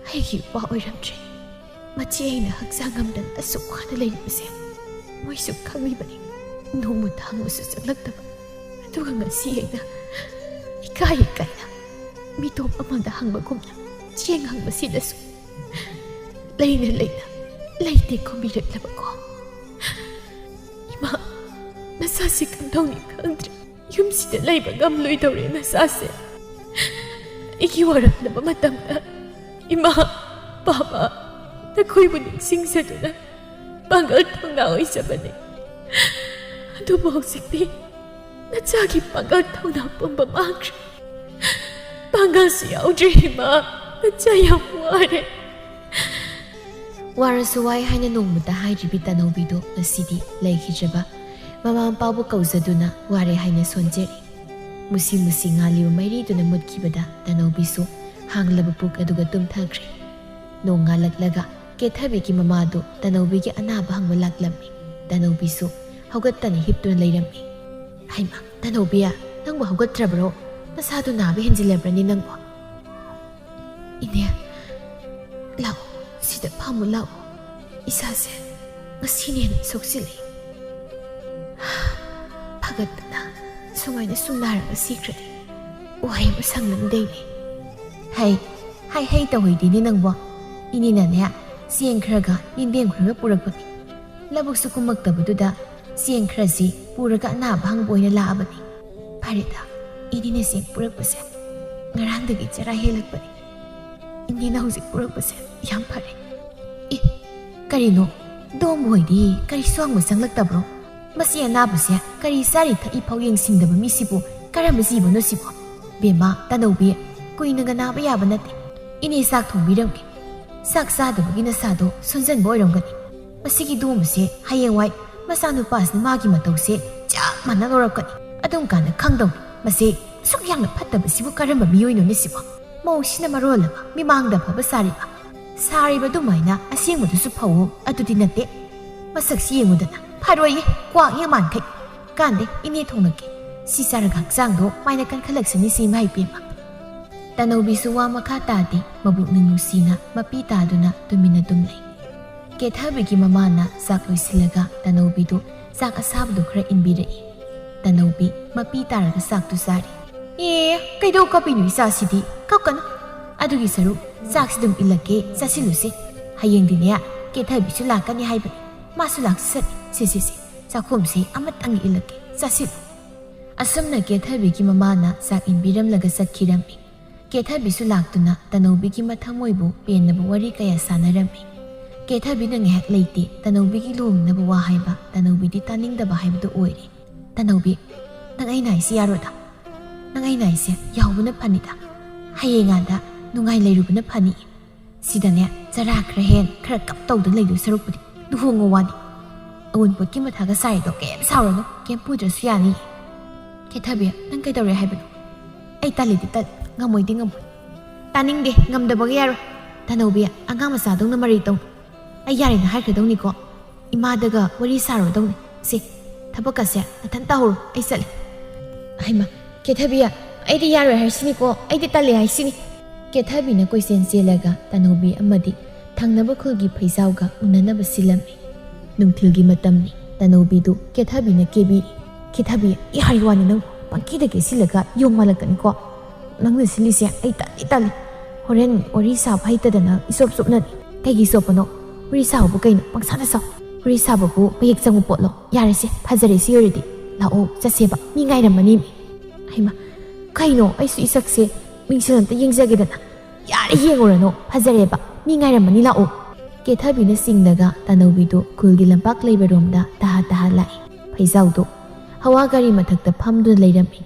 ꯑꯩꯒꯤ ꯏꯄꯥ ꯑꯣꯏꯔꯝꯗ꯭ꯔꯦ꯫ ꯃꯆꯦ ꯑꯩꯅ ꯍꯛꯆꯥꯡ ꯉꯝꯗꯅ ꯑꯁꯨꯛ ꯋꯥꯅ ꯂꯩꯔꯤꯕꯁꯦ ꯃꯣꯏꯁꯨ ꯈꯪꯂꯤꯕꯅꯤ꯫ ꯅꯣꯡꯃꯇ ꯍꯪꯕꯁꯨ ꯆꯪꯂꯛꯇꯕ꯫ ꯑꯗꯨꯒ ꯉꯁꯤ ꯑꯩꯅ ꯏꯀꯥꯏ ꯏꯀꯥꯏꯅ ꯃꯤꯇꯣꯞ ꯑꯃꯗ ꯍꯪꯕꯒꯨꯝꯅ ꯆꯦꯡ ꯍꯪꯕꯁꯤꯗꯁꯨ ꯂꯩꯅ ꯂꯩꯅ ꯂꯩꯇꯦ ꯈꯨꯝꯕꯤꯔꯛꯂꯕꯀꯣ꯫ ꯏꯃꯥ, ꯅꯁꯥꯁꯤ ꯀꯝꯗꯧꯅꯤ ꯈꯪꯗ꯭ꯔꯦ꯫ ꯌꯨꯝꯁꯤꯗ ꯂꯩꯕ ꯉꯝꯂꯣꯏꯗꯧꯔꯦ ꯅꯁꯥꯁꯦ꯫ ꯑꯩꯒꯤ ꯋꯥꯔꯛꯂꯕ ꯃꯇꯝꯗ ꯏꯃꯥ, ꯕꯥꯕꯥ, ꯅꯈꯣꯏꯕꯨ ꯅꯤꯡꯁꯤꯡꯖꯗꯨꯅ ꯄꯥꯡꯒꯜ ꯊꯧꯅꯥ ꯑꯣꯏꯖꯕꯅꯤ꯫ ꯑꯗꯨꯕꯨ ꯍꯧꯖꯤꯛꯇꯤ ꯅꯆꯥꯒꯤ ꯄꯥꯡꯒꯜ ꯊꯧꯅꯥ ꯄꯨꯝꯕ ꯃꯥꯡꯈ꯭ꯔꯦ꯫ ꯄꯥꯡꯒꯜꯁꯨ ꯌꯥꯎꯗ꯭ꯔꯦ ꯏꯃꯥ, ꯅꯆꯥ ꯌꯥꯝ ꯋꯥꯔꯦ꯫" ꯋꯥꯔꯁꯨ ꯋꯥꯏ ꯍꯥꯏꯅ ꯅꯣꯡꯃꯇ ꯍꯥꯏꯗ꯭ꯔꯤꯕꯤ ꯇꯅꯧꯕꯤꯗꯣ ꯉꯁꯤꯗꯤ ꯂꯩꯈꯤꯗ꯭ꯔꯕ ꯃꯃꯥ ꯃꯄꯥꯕꯨ ꯀꯧꯖꯗꯨꯅ ꯋꯥꯔꯦ ꯍꯥꯏꯅ ꯁꯣꯟꯖꯔꯤ꯫ ꯃꯨꯁꯤ ꯃꯨꯁꯤ ꯉꯥꯜꯂꯤꯕ ꯃꯩꯔꯤꯗꯨꯅ ꯃꯨꯠꯈꯤꯕꯗ ꯇꯅꯧꯕꯤꯁꯨ ꯍꯥꯡꯂꯕ ꯄꯨꯛ ꯑꯗꯨꯒ ꯇꯨꯝꯊꯈ꯭ꯔꯦ꯫ ꯅꯣꯡ ꯉꯥꯜꯂꯛꯂꯒ ꯀꯦꯊꯕꯤꯒꯤ ꯃꯃꯥꯗꯨ ꯇꯅꯧꯕꯤꯒꯤ ꯑꯅꯥꯕ ꯍꯪꯕ ꯂꯥꯛꯂꯝꯃꯤ꯫ ꯇꯅꯧꯕꯤꯁꯨ ꯍꯧꯒꯠꯇꯅ ꯍꯤꯞꯇꯨꯅ ꯂꯩꯔꯝꯃꯤ꯫ "ꯍꯩꯃꯥ, ꯇꯅꯧꯕꯤ, ꯅꯪꯕꯨ ꯍꯧꯒꯠꯇ꯭ꯔꯕ꯭ꯔꯣ? ꯅꯁꯥꯗꯨ ꯅꯥꯕ ꯍꯦꯟꯖꯤꯜꯂꯕ꯭ꯔꯅꯤ ꯅꯪꯕꯨ?" "ꯏꯅꯦ, ꯂꯥꯛꯑꯣ, ꯁꯤꯗ ꯐꯝꯃꯨ ꯂꯥꯛꯑꯣ꯫ ꯏꯁꯥꯁꯦ ꯉꯁꯤꯅ ꯍꯦꯟꯅ ꯁꯣꯛꯆꯤꯜꯂꯤ꯫ ꯐꯒꯠꯇꯅ ꯁꯨꯃꯥꯏꯅ ꯁꯨꯝ ꯅꯥꯔꯒ ꯁꯤꯈ꯭ꯔꯗꯤ ꯋꯥꯍꯩ ꯑꯃ ꯁꯪꯂꯝꯗꯦꯅꯦ꯫" "ꯍꯩ, ꯍꯩ, ꯍꯩ ꯇꯧꯍꯩꯗꯦꯅꯦ ꯅꯪꯕꯣ꯫ ꯏꯅꯦꯅꯅꯦ, ꯆꯦꯡ ꯈꯔꯒ ꯌꯦꯟꯗꯦꯝ ꯈꯔꯒ ꯄꯨꯔꯛꯄꯅꯤ꯫ ꯂꯧꯕꯨꯛꯁꯨ ꯀꯨꯝꯃꯛꯇꯕꯗꯨꯗ ꯆꯦꯡ ꯈꯔꯁꯤ ꯄꯨꯔꯒ ꯑꯅꯥꯕ ꯍꯪꯕ ꯑꯣꯏꯅ ꯂꯥꯛꯑꯕꯅꯤ꯫ ꯐꯔꯦꯗ, ꯏꯅꯦꯅ ꯆꯦꯡ ꯄꯨꯔꯛꯄꯁꯦ ꯉꯔꯥꯡꯗꯒꯤ ꯆꯔꯥ ꯍꯦꯜꯂꯛꯄꯅꯤ꯫ ꯏꯅꯦꯅ ꯍꯧꯖꯤꯛ ꯄꯨꯔꯛꯄꯁꯦ ꯌꯥꯝ ꯐꯔꯦ꯫" "ꯑꯦ, ꯀꯔꯤꯅꯣ? ꯗꯣꯝꯕꯨ ꯍꯣꯏꯗꯤ ꯀꯔꯤꯁꯨ ꯍꯪꯕ ꯆꯪꯂꯛꯇꯕ꯭ꯔꯣ? ꯃꯁꯤ ꯑꯅꯥꯕꯁꯦ ꯀꯔꯤ ꯆꯥꯔꯤ ꯊꯛꯏ ꯐꯥꯎ ꯌꯦꯡꯁꯤꯟꯗꯕ ꯃꯤꯁꯤꯕꯨ ꯀꯔꯝꯕ ꯖꯤꯕꯅꯣ ꯁꯤꯕꯣ? ꯕꯦꯝꯃ, ꯇꯅꯧꯕꯤ, ꯀꯨꯏꯅꯒ ꯅꯥꯕ ꯌꯥꯕ ꯅꯠꯇꯦ꯫ ꯏꯅꯦ ꯆꯥꯛ ꯊꯣꯡꯕꯤꯔꯝꯒꯦ꯫ ꯆꯥꯛ ꯆꯥꯗꯕꯒꯤ ꯅꯁꯥꯗꯣ ꯁꯣꯟꯖꯟꯕ ꯑꯣꯏꯔꯝꯒꯅꯤ꯫ ꯃꯁꯤꯒꯤ ꯗꯣꯝꯕꯁꯦ ꯍꯌꯦꯡꯋꯥꯏ ꯃꯆꯥꯅꯨꯄꯥꯁꯤꯅ ꯃꯥꯒꯤ ꯃꯇꯧꯁꯦ ꯆꯞ ꯃꯥꯟꯅ ꯂꯧꯔꯛꯀꯅꯤ꯫ ꯑꯗꯨꯝ ꯀꯥꯟꯗ ꯈꯪꯗꯧꯅꯤ꯫ ꯃꯁꯤ ꯑꯁꯨꯛ ꯌꯥꯝꯅ ꯐꯠꯇꯕꯁꯤꯕꯨ ꯀꯔꯝꯕ ꯃꯤꯑꯣꯏꯅꯣꯅꯦ ꯁꯤꯕꯣ? ꯃꯧꯁꯤꯅ ꯃꯔꯣꯜ ꯑꯃ ꯃꯤꯃꯥꯡꯗ ꯑꯐꯕ ꯁꯥꯔꯤꯕ꯫ ꯁꯥꯔꯤꯕ ꯑꯗꯨꯃꯥꯏꯅ ꯑꯁꯦꯡꯕꯗꯨꯁꯨ ꯐꯧꯑꯣ ꯑꯗꯨꯗꯤ ꯅꯠꯇꯦ꯫ ꯃꯁꯛꯁꯤ ꯌꯦꯡꯉꯨꯗꯅ, ꯐꯔꯣꯏꯌꯦ, ꯀ꯭ꯋꯥꯛ ꯌꯦ ꯃꯥꯟꯈꯩ꯫ ꯀꯥꯟꯗꯦ, ꯏꯅꯦ ꯊꯣꯡꯂꯛꯀꯦ꯫ ꯁꯤ ꯆꯥꯔꯒ ꯍꯛꯆꯥꯡꯗꯣ ꯃꯥꯏꯅ ꯀꯟꯈꯠꯂꯛꯁꯅꯤ ꯁꯤ ꯏꯃꯥ ꯏꯄꯦꯝꯃ꯫" ꯇꯅꯧꯕꯤꯁꯨ ꯋꯥ ꯃꯈꯥ ꯇꯥꯗꯦ, ꯃꯕꯨꯛꯅꯤꯡ ꯅꯨꯡꯁꯤꯅ ꯃꯄꯤ ꯇꯥꯗꯨꯅ ꯇꯨꯃꯤꯟꯅ ꯑꯗꯨꯝ ꯂꯩ꯫ ꯀꯦꯊꯕꯤꯒꯤ ꯃꯃꯥꯅ ꯆꯥꯛ ꯂꯣꯏꯁꯤꯜꯂꯒ ꯇꯅꯧꯕꯤꯗꯨ ꯆꯥꯛ ꯑꯁꯥꯕꯗꯨ ꯈꯔ ꯏꯟꯕꯤꯔꯛꯏ꯫ ꯇꯅꯧꯕꯤ ꯃꯄꯤ ꯇꯥꯔꯒ ꯆꯥꯛꯇꯨ ꯆꯥꯔꯤ꯫ "ꯑꯦ, ꯀꯩꯗꯧ ꯀꯞꯄꯤꯅꯣ ꯏꯆꯥꯁꯤꯗꯤ? ꯀꯞꯀꯅꯨ꯫ ꯑꯗꯨꯒꯤ ꯁꯔꯨꯛ ꯆꯥꯛꯁꯤ ꯑꯗꯨꯝ ꯏꯜꯂꯛꯀꯦ, ꯆꯥꯁꯤꯜꯂꯨꯁꯦ꯫ ꯍꯌꯦꯡꯗꯤꯅꯦ ꯀꯦꯊꯕꯤꯁꯨ ꯂꯥꯛꯀꯅꯤ ꯍꯥꯏꯕꯅꯤ꯫ ꯃꯥꯁꯨ ꯂꯥꯛꯆꯁꯅꯤ꯫ ꯁꯦ, ꯁꯦ, ꯁꯦ, ꯆꯥꯛꯈꯣꯝꯁꯦ ꯑꯃꯇꯪ ꯏꯜꯂꯛꯀꯦ, ꯆꯥꯁꯤꯜꯂꯨ꯫" ꯑꯁꯨꯝꯅ ꯀꯦꯊꯕꯤꯒꯤ ꯃꯃꯥꯅ ꯆꯥꯛ ꯏꯟꯕꯤꯔꯝꯂꯒ ꯆꯠꯈꯤꯔꯝꯃꯤ꯫ ꯀꯦꯊꯕꯤꯁꯨ ꯂꯥꯛꯇꯨꯅ ꯇꯅꯧꯕꯤꯒꯤ ꯃꯊꯃꯣꯏꯕꯨ ꯄꯦꯟꯅꯕ ꯋꯥꯔꯤ ꯀꯌꯥ ꯁꯥꯟꯅꯔꯝꯃꯤ꯫ ꯀꯦꯊꯕꯤꯅ ꯉꯥꯏꯍꯥꯛ ꯂꯩꯇꯦ ꯇꯅꯧꯕꯤꯒꯤ ꯂꯨꯍꯣꯡꯅꯕ ꯋꯥ ꯍꯥꯏꯕ ꯇꯅꯧꯕꯤꯗꯤ ꯇꯥꯅꯤꯡꯗꯕ ꯍꯥꯏꯕꯗꯨ ꯑꯣꯏꯔꯦ꯫ "ꯇꯅꯧꯕꯤ, ꯅꯪ ꯑꯩꯅ ꯍꯥꯏꯁꯤ ꯌꯥꯔꯣꯏꯗ꯫ ꯅꯪ ꯑꯩꯅ ꯍꯥꯏꯁꯦ ꯌꯥꯎꯕꯅ ꯐꯅꯤꯗ꯫ ꯍꯌꯦꯡ ꯑꯥꯗ ꯅꯨꯡꯉꯥꯏ ꯂꯩꯔꯨꯕꯅ ꯐꯅꯤ꯫ ꯁꯤꯗꯅꯦ ꯆꯔꯥ ꯈꯔ ꯍꯦꯟ ꯈꯔ ꯀꯞ ꯇꯧꯗꯨꯅ ꯂꯩꯗꯣꯏ ꯁꯔꯨꯛꯄꯨꯗꯤ ꯂꯨꯍꯣꯡꯉꯣ ꯋꯥꯅꯤ꯫ ꯑꯋꯨꯟꯄꯣꯠꯀꯤ ꯃꯊꯥꯒ ꯁꯥꯔꯤꯗꯣ ꯀꯩꯝ ꯁꯥꯎꯔꯅꯨ, ꯀꯩꯝ ꯄꯨꯗ꯭ꯔꯁꯨ ꯌꯥꯅꯤ꯫" "ꯀꯦꯊꯕꯤ, ꯅꯪ ꯀꯩꯗꯧꯔꯦ ꯍꯥꯏꯕꯅꯣ?" "ꯑꯩ ꯇꯜꯂꯤꯗꯤ ꯇꯜꯂꯤ, ꯉꯝꯃꯣꯏꯗꯤ ꯉꯝꯃꯣꯏ꯫" "ꯇꯥꯅꯤꯡꯗꯦ, ꯉꯝꯗꯕꯒ ꯌꯥꯔꯣꯏ꯫ ꯇꯅꯧꯕꯤ, ꯑꯉꯥꯡ ꯃꯆꯥꯗꯧꯅ ꯃꯔꯩ ꯇꯧꯅꯨ꯫ ꯑꯩ ꯌꯥꯔꯦꯅ ꯍꯥꯏꯈ꯭ꯔꯗꯧꯅꯤꯀꯣ꯫ ꯏꯃꯥꯗꯒ ꯋꯥꯔꯤ ꯁꯥꯔꯨꯔꯗꯧꯅꯤ꯫ ꯁꯦ, ꯊꯕꯛꯀꯁꯦ ꯅꯊꯟ ꯇꯧꯍꯧꯔꯣ, ꯑꯩ ꯆꯠꯂꯦ꯫" "ꯍꯩꯃꯥ, ꯀꯦꯊꯕꯤ, ꯑꯩꯗꯤ ꯌꯥꯔꯣꯏ ꯍꯥꯏꯁꯤꯅꯤꯀꯣ, ꯑꯩꯗꯤ ꯇꯜꯂꯦ ꯍꯥꯏꯁꯤꯅꯤ꯫" ꯀꯦꯊꯕꯤꯅ ꯀꯣꯏꯆꯦꯟ ꯆꯦꯜꯂꯒ ꯇꯅꯧꯕꯤ ꯑꯃꯗꯤ ꯊꯪꯅꯕ ꯈꯨꯜꯒꯤ ꯐꯩꯖꯥꯎꯒ ꯎꯅꯅꯕ ꯁꯤꯜꯂꯝꯃꯤ꯫ ꯅꯨꯡꯊꯤꯜꯒꯤ ꯃꯇꯝꯅꯤ꯫ ꯇꯅꯧꯕꯤꯗꯨ ꯀꯦꯊꯕꯤꯅ ꯀꯦꯕꯤꯔꯤ꯫ "ꯀꯦꯊꯕꯤ, ꯑꯩ ꯍꯥꯏ ꯋꯥꯅꯤ, ꯅꯪ ꯄꯪꯀꯦꯗ ꯀꯦꯁꯤꯜꯂꯒ ꯌꯣꯡ ꯃꯥꯜꯂꯛꯀꯅꯤꯀꯣ꯫ ꯅꯪꯅ ꯁꯤꯜꯂꯤꯁꯦ ꯑꯩ ꯇꯜꯂꯤ, ꯇꯜꯂꯤ꯫ ꯍꯣꯔꯦꯟ ꯋꯥꯔꯤ ꯁꯥꯕ ꯍꯩꯇꯗꯅ ꯏꯆꯣꯞ ꯆꯣꯞꯅꯅꯤ꯫ ꯀꯩꯒꯤ ꯆꯣꯞꯄꯅꯣ? ꯋꯥꯔꯤ ꯁꯥꯕꯕꯨ ꯀꯩꯅꯣ? ꯄꯪꯁꯥꯗ ꯁꯥꯎ꯫ ꯋꯥꯔꯤ ꯁꯥꯕꯕꯨ ꯃꯌꯦꯛ ꯆꯪꯕ ꯄꯣꯠꯂꯣ? ꯌꯥꯔꯦꯁꯦ, ꯐꯖꯔꯦ ꯁꯤ ꯑꯣꯏꯔꯗꯤ꯫ ꯂꯥꯛꯑꯣ, ꯆꯠꯁꯦꯕ꯫ ꯃꯤ ꯉꯥꯏꯔꯝꯃꯅꯤ꯫ ꯍꯩꯃꯥ, ꯀꯩꯅꯣ? ꯑꯩꯁꯨ ꯏꯁꯛꯁꯦ ꯃꯤꯡꯁꯦꯜ ꯑꯝꯇ ꯌꯦꯡꯖꯒꯦꯗꯅ꯫ ꯌꯥꯔꯦ, ꯌꯦꯡꯉꯨꯔꯅꯨ꯫ ꯐꯖꯔꯦꯕ꯫ ꯃꯤ ꯉꯥꯏꯔꯝꯃꯅꯤ, ꯂꯥꯛꯑꯣ꯫ ꯀꯦꯊꯕꯤꯅ ꯆꯤꯡꯂꯒ ꯇꯅꯧꯕꯤꯗꯨ ꯈꯨꯜꯒꯤ ꯂꯝꯄꯥꯛ ꯂꯩꯕꯔꯣꯝꯗ ꯇꯍꯥ ꯇꯍꯥ ꯂꯥꯛꯏ꯫ ꯐꯩꯖꯥꯎꯗꯨ ꯍꯋꯥ ꯒꯥꯔꯤ ꯃꯊꯛꯇ ꯐꯝꯗꯨꯅ ꯂꯩꯔꯝꯃꯤ꯫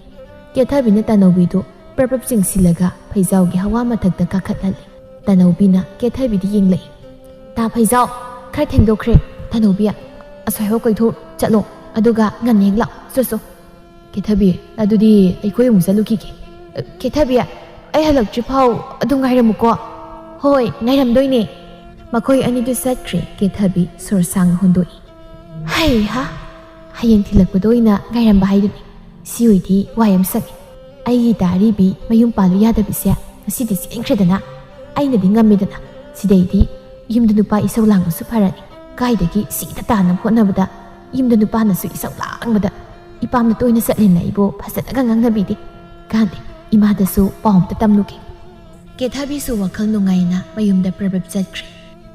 ꯀꯦꯊꯕꯤꯅ ꯇꯅꯧꯕꯤꯗꯨ ꯄ꯭ꯔꯞ ꯄ꯭ꯔꯞ ꯆꯤꯡꯁꯤꯜꯂꯒ ꯐꯩꯖꯥꯎꯒꯤ ꯍꯋꯥ ꯃꯊꯛꯇ ꯀꯥꯈꯠꯍꯜꯂꯤ꯫ ꯇꯅꯧꯕꯤꯅ ꯀꯦꯊꯕꯤꯗ ꯌꯦꯡꯂꯛꯏ꯫ "ꯇꯥ ꯐꯩꯖꯥꯎ, ꯈꯔ ꯊꯦꯡꯗꯣꯛꯈ꯭ꯔꯦ꯫ ꯇꯅꯧꯕꯤ, ꯑꯁ꯭ꯋꯥꯏꯐꯥꯎ ꯀꯣꯏꯊꯣꯛ ꯆꯠꯂꯣ, ꯑꯗꯨꯒ ꯉꯟꯅ ꯍꯦꯛ ꯂꯥꯛꯑꯣ꯫ ꯆꯣ, ꯆꯣ꯫" "ꯀꯦꯊꯕꯤ, ꯑꯗꯨꯗꯤ ꯑꯩꯈꯣꯏ ꯑꯃꯨꯛ ꯆꯠꯂꯨꯈꯤꯒꯦ꯫" "ꯀꯦꯊꯕꯤ, ꯑꯩ ꯍꯜꯂꯛꯇ꯭ꯔꯤ ꯐꯥꯎ ꯑꯗꯨꯝ ꯉꯥꯏꯔꯝꯃꯨꯀꯣ꯫" "ꯍꯣꯏ, ꯉꯥꯏꯔꯝꯗꯣꯏꯅꯦ꯫" ꯃꯈꯣꯏ ꯑꯅꯤꯗꯨ ꯆꯠꯈ꯭ꯔꯦ꯫ ꯀꯦꯊꯕꯤ ꯁꯣꯔ ꯁꯥꯡꯅ ꯍꯣꯟꯗꯣꯛꯏ꯫ "ꯍꯩꯍꯥ, ꯍꯌꯦꯡ ꯊꯤꯜꯂꯛꯄꯗ ꯑꯣꯏꯅ ꯉꯥꯏꯔꯝꯕ ꯍꯥꯏꯗꯨꯅꯤ꯫ ꯁꯤ ꯑꯣꯏꯗꯤ ꯋꯥꯏ ꯑꯃ ꯁꯪꯉꯦ꯫ ꯑꯩꯒꯤ ꯏꯇꯥ ꯑꯔꯤꯕꯤ ꯃꯌꯨꯝ ꯄꯥꯜꯂꯨ ꯌꯥꯗꯕꯤꯁꯦ ꯉꯁꯤꯗꯤ ꯆꯦꯟꯈ꯭ꯔꯦꯗꯅ꯫ ꯑꯩꯅꯗꯤ ꯉꯝꯃꯦꯗꯅ꯫ ꯁꯤꯗꯩꯗꯤ ꯌꯨꯝꯗ ꯅꯨꯄꯥ ꯏꯁꯧ ꯂꯥꯡꯕꯁꯨ ꯐꯔꯅꯤ꯫ ꯀꯥꯏꯗꯒꯤ ꯁꯤꯗ ꯇꯥꯅꯕ ꯍꯣꯠꯅꯕꯗ ꯌꯨꯝꯗ ꯅꯨꯄꯥꯅꯁꯨ ꯏꯁꯧ ꯂꯥꯡꯕꯗ ꯏꯄꯥꯝꯅ ꯇꯣꯏꯅ ꯆꯠꯂꯦꯅ ꯑꯩꯕꯨ ꯐꯖꯅꯒ ꯉꯥꯡꯅꯕꯤꯗꯦ꯫ ꯀꯥꯟꯗꯦ, ꯏꯃꯥꯗꯁꯨ ꯄꯥꯎ ꯑꯝꯇ ꯇꯝꯂꯨꯒꯦ꯫" ꯀꯦꯊꯕꯤꯁꯨ ꯋꯥꯈꯜ ꯅꯨꯡꯉꯥꯏꯅ ꯃꯌꯨꯝꯗ ꯄ꯭ꯔꯞ ꯄ꯭ꯔꯞ ꯆꯠꯈ꯭ꯔꯦ꯫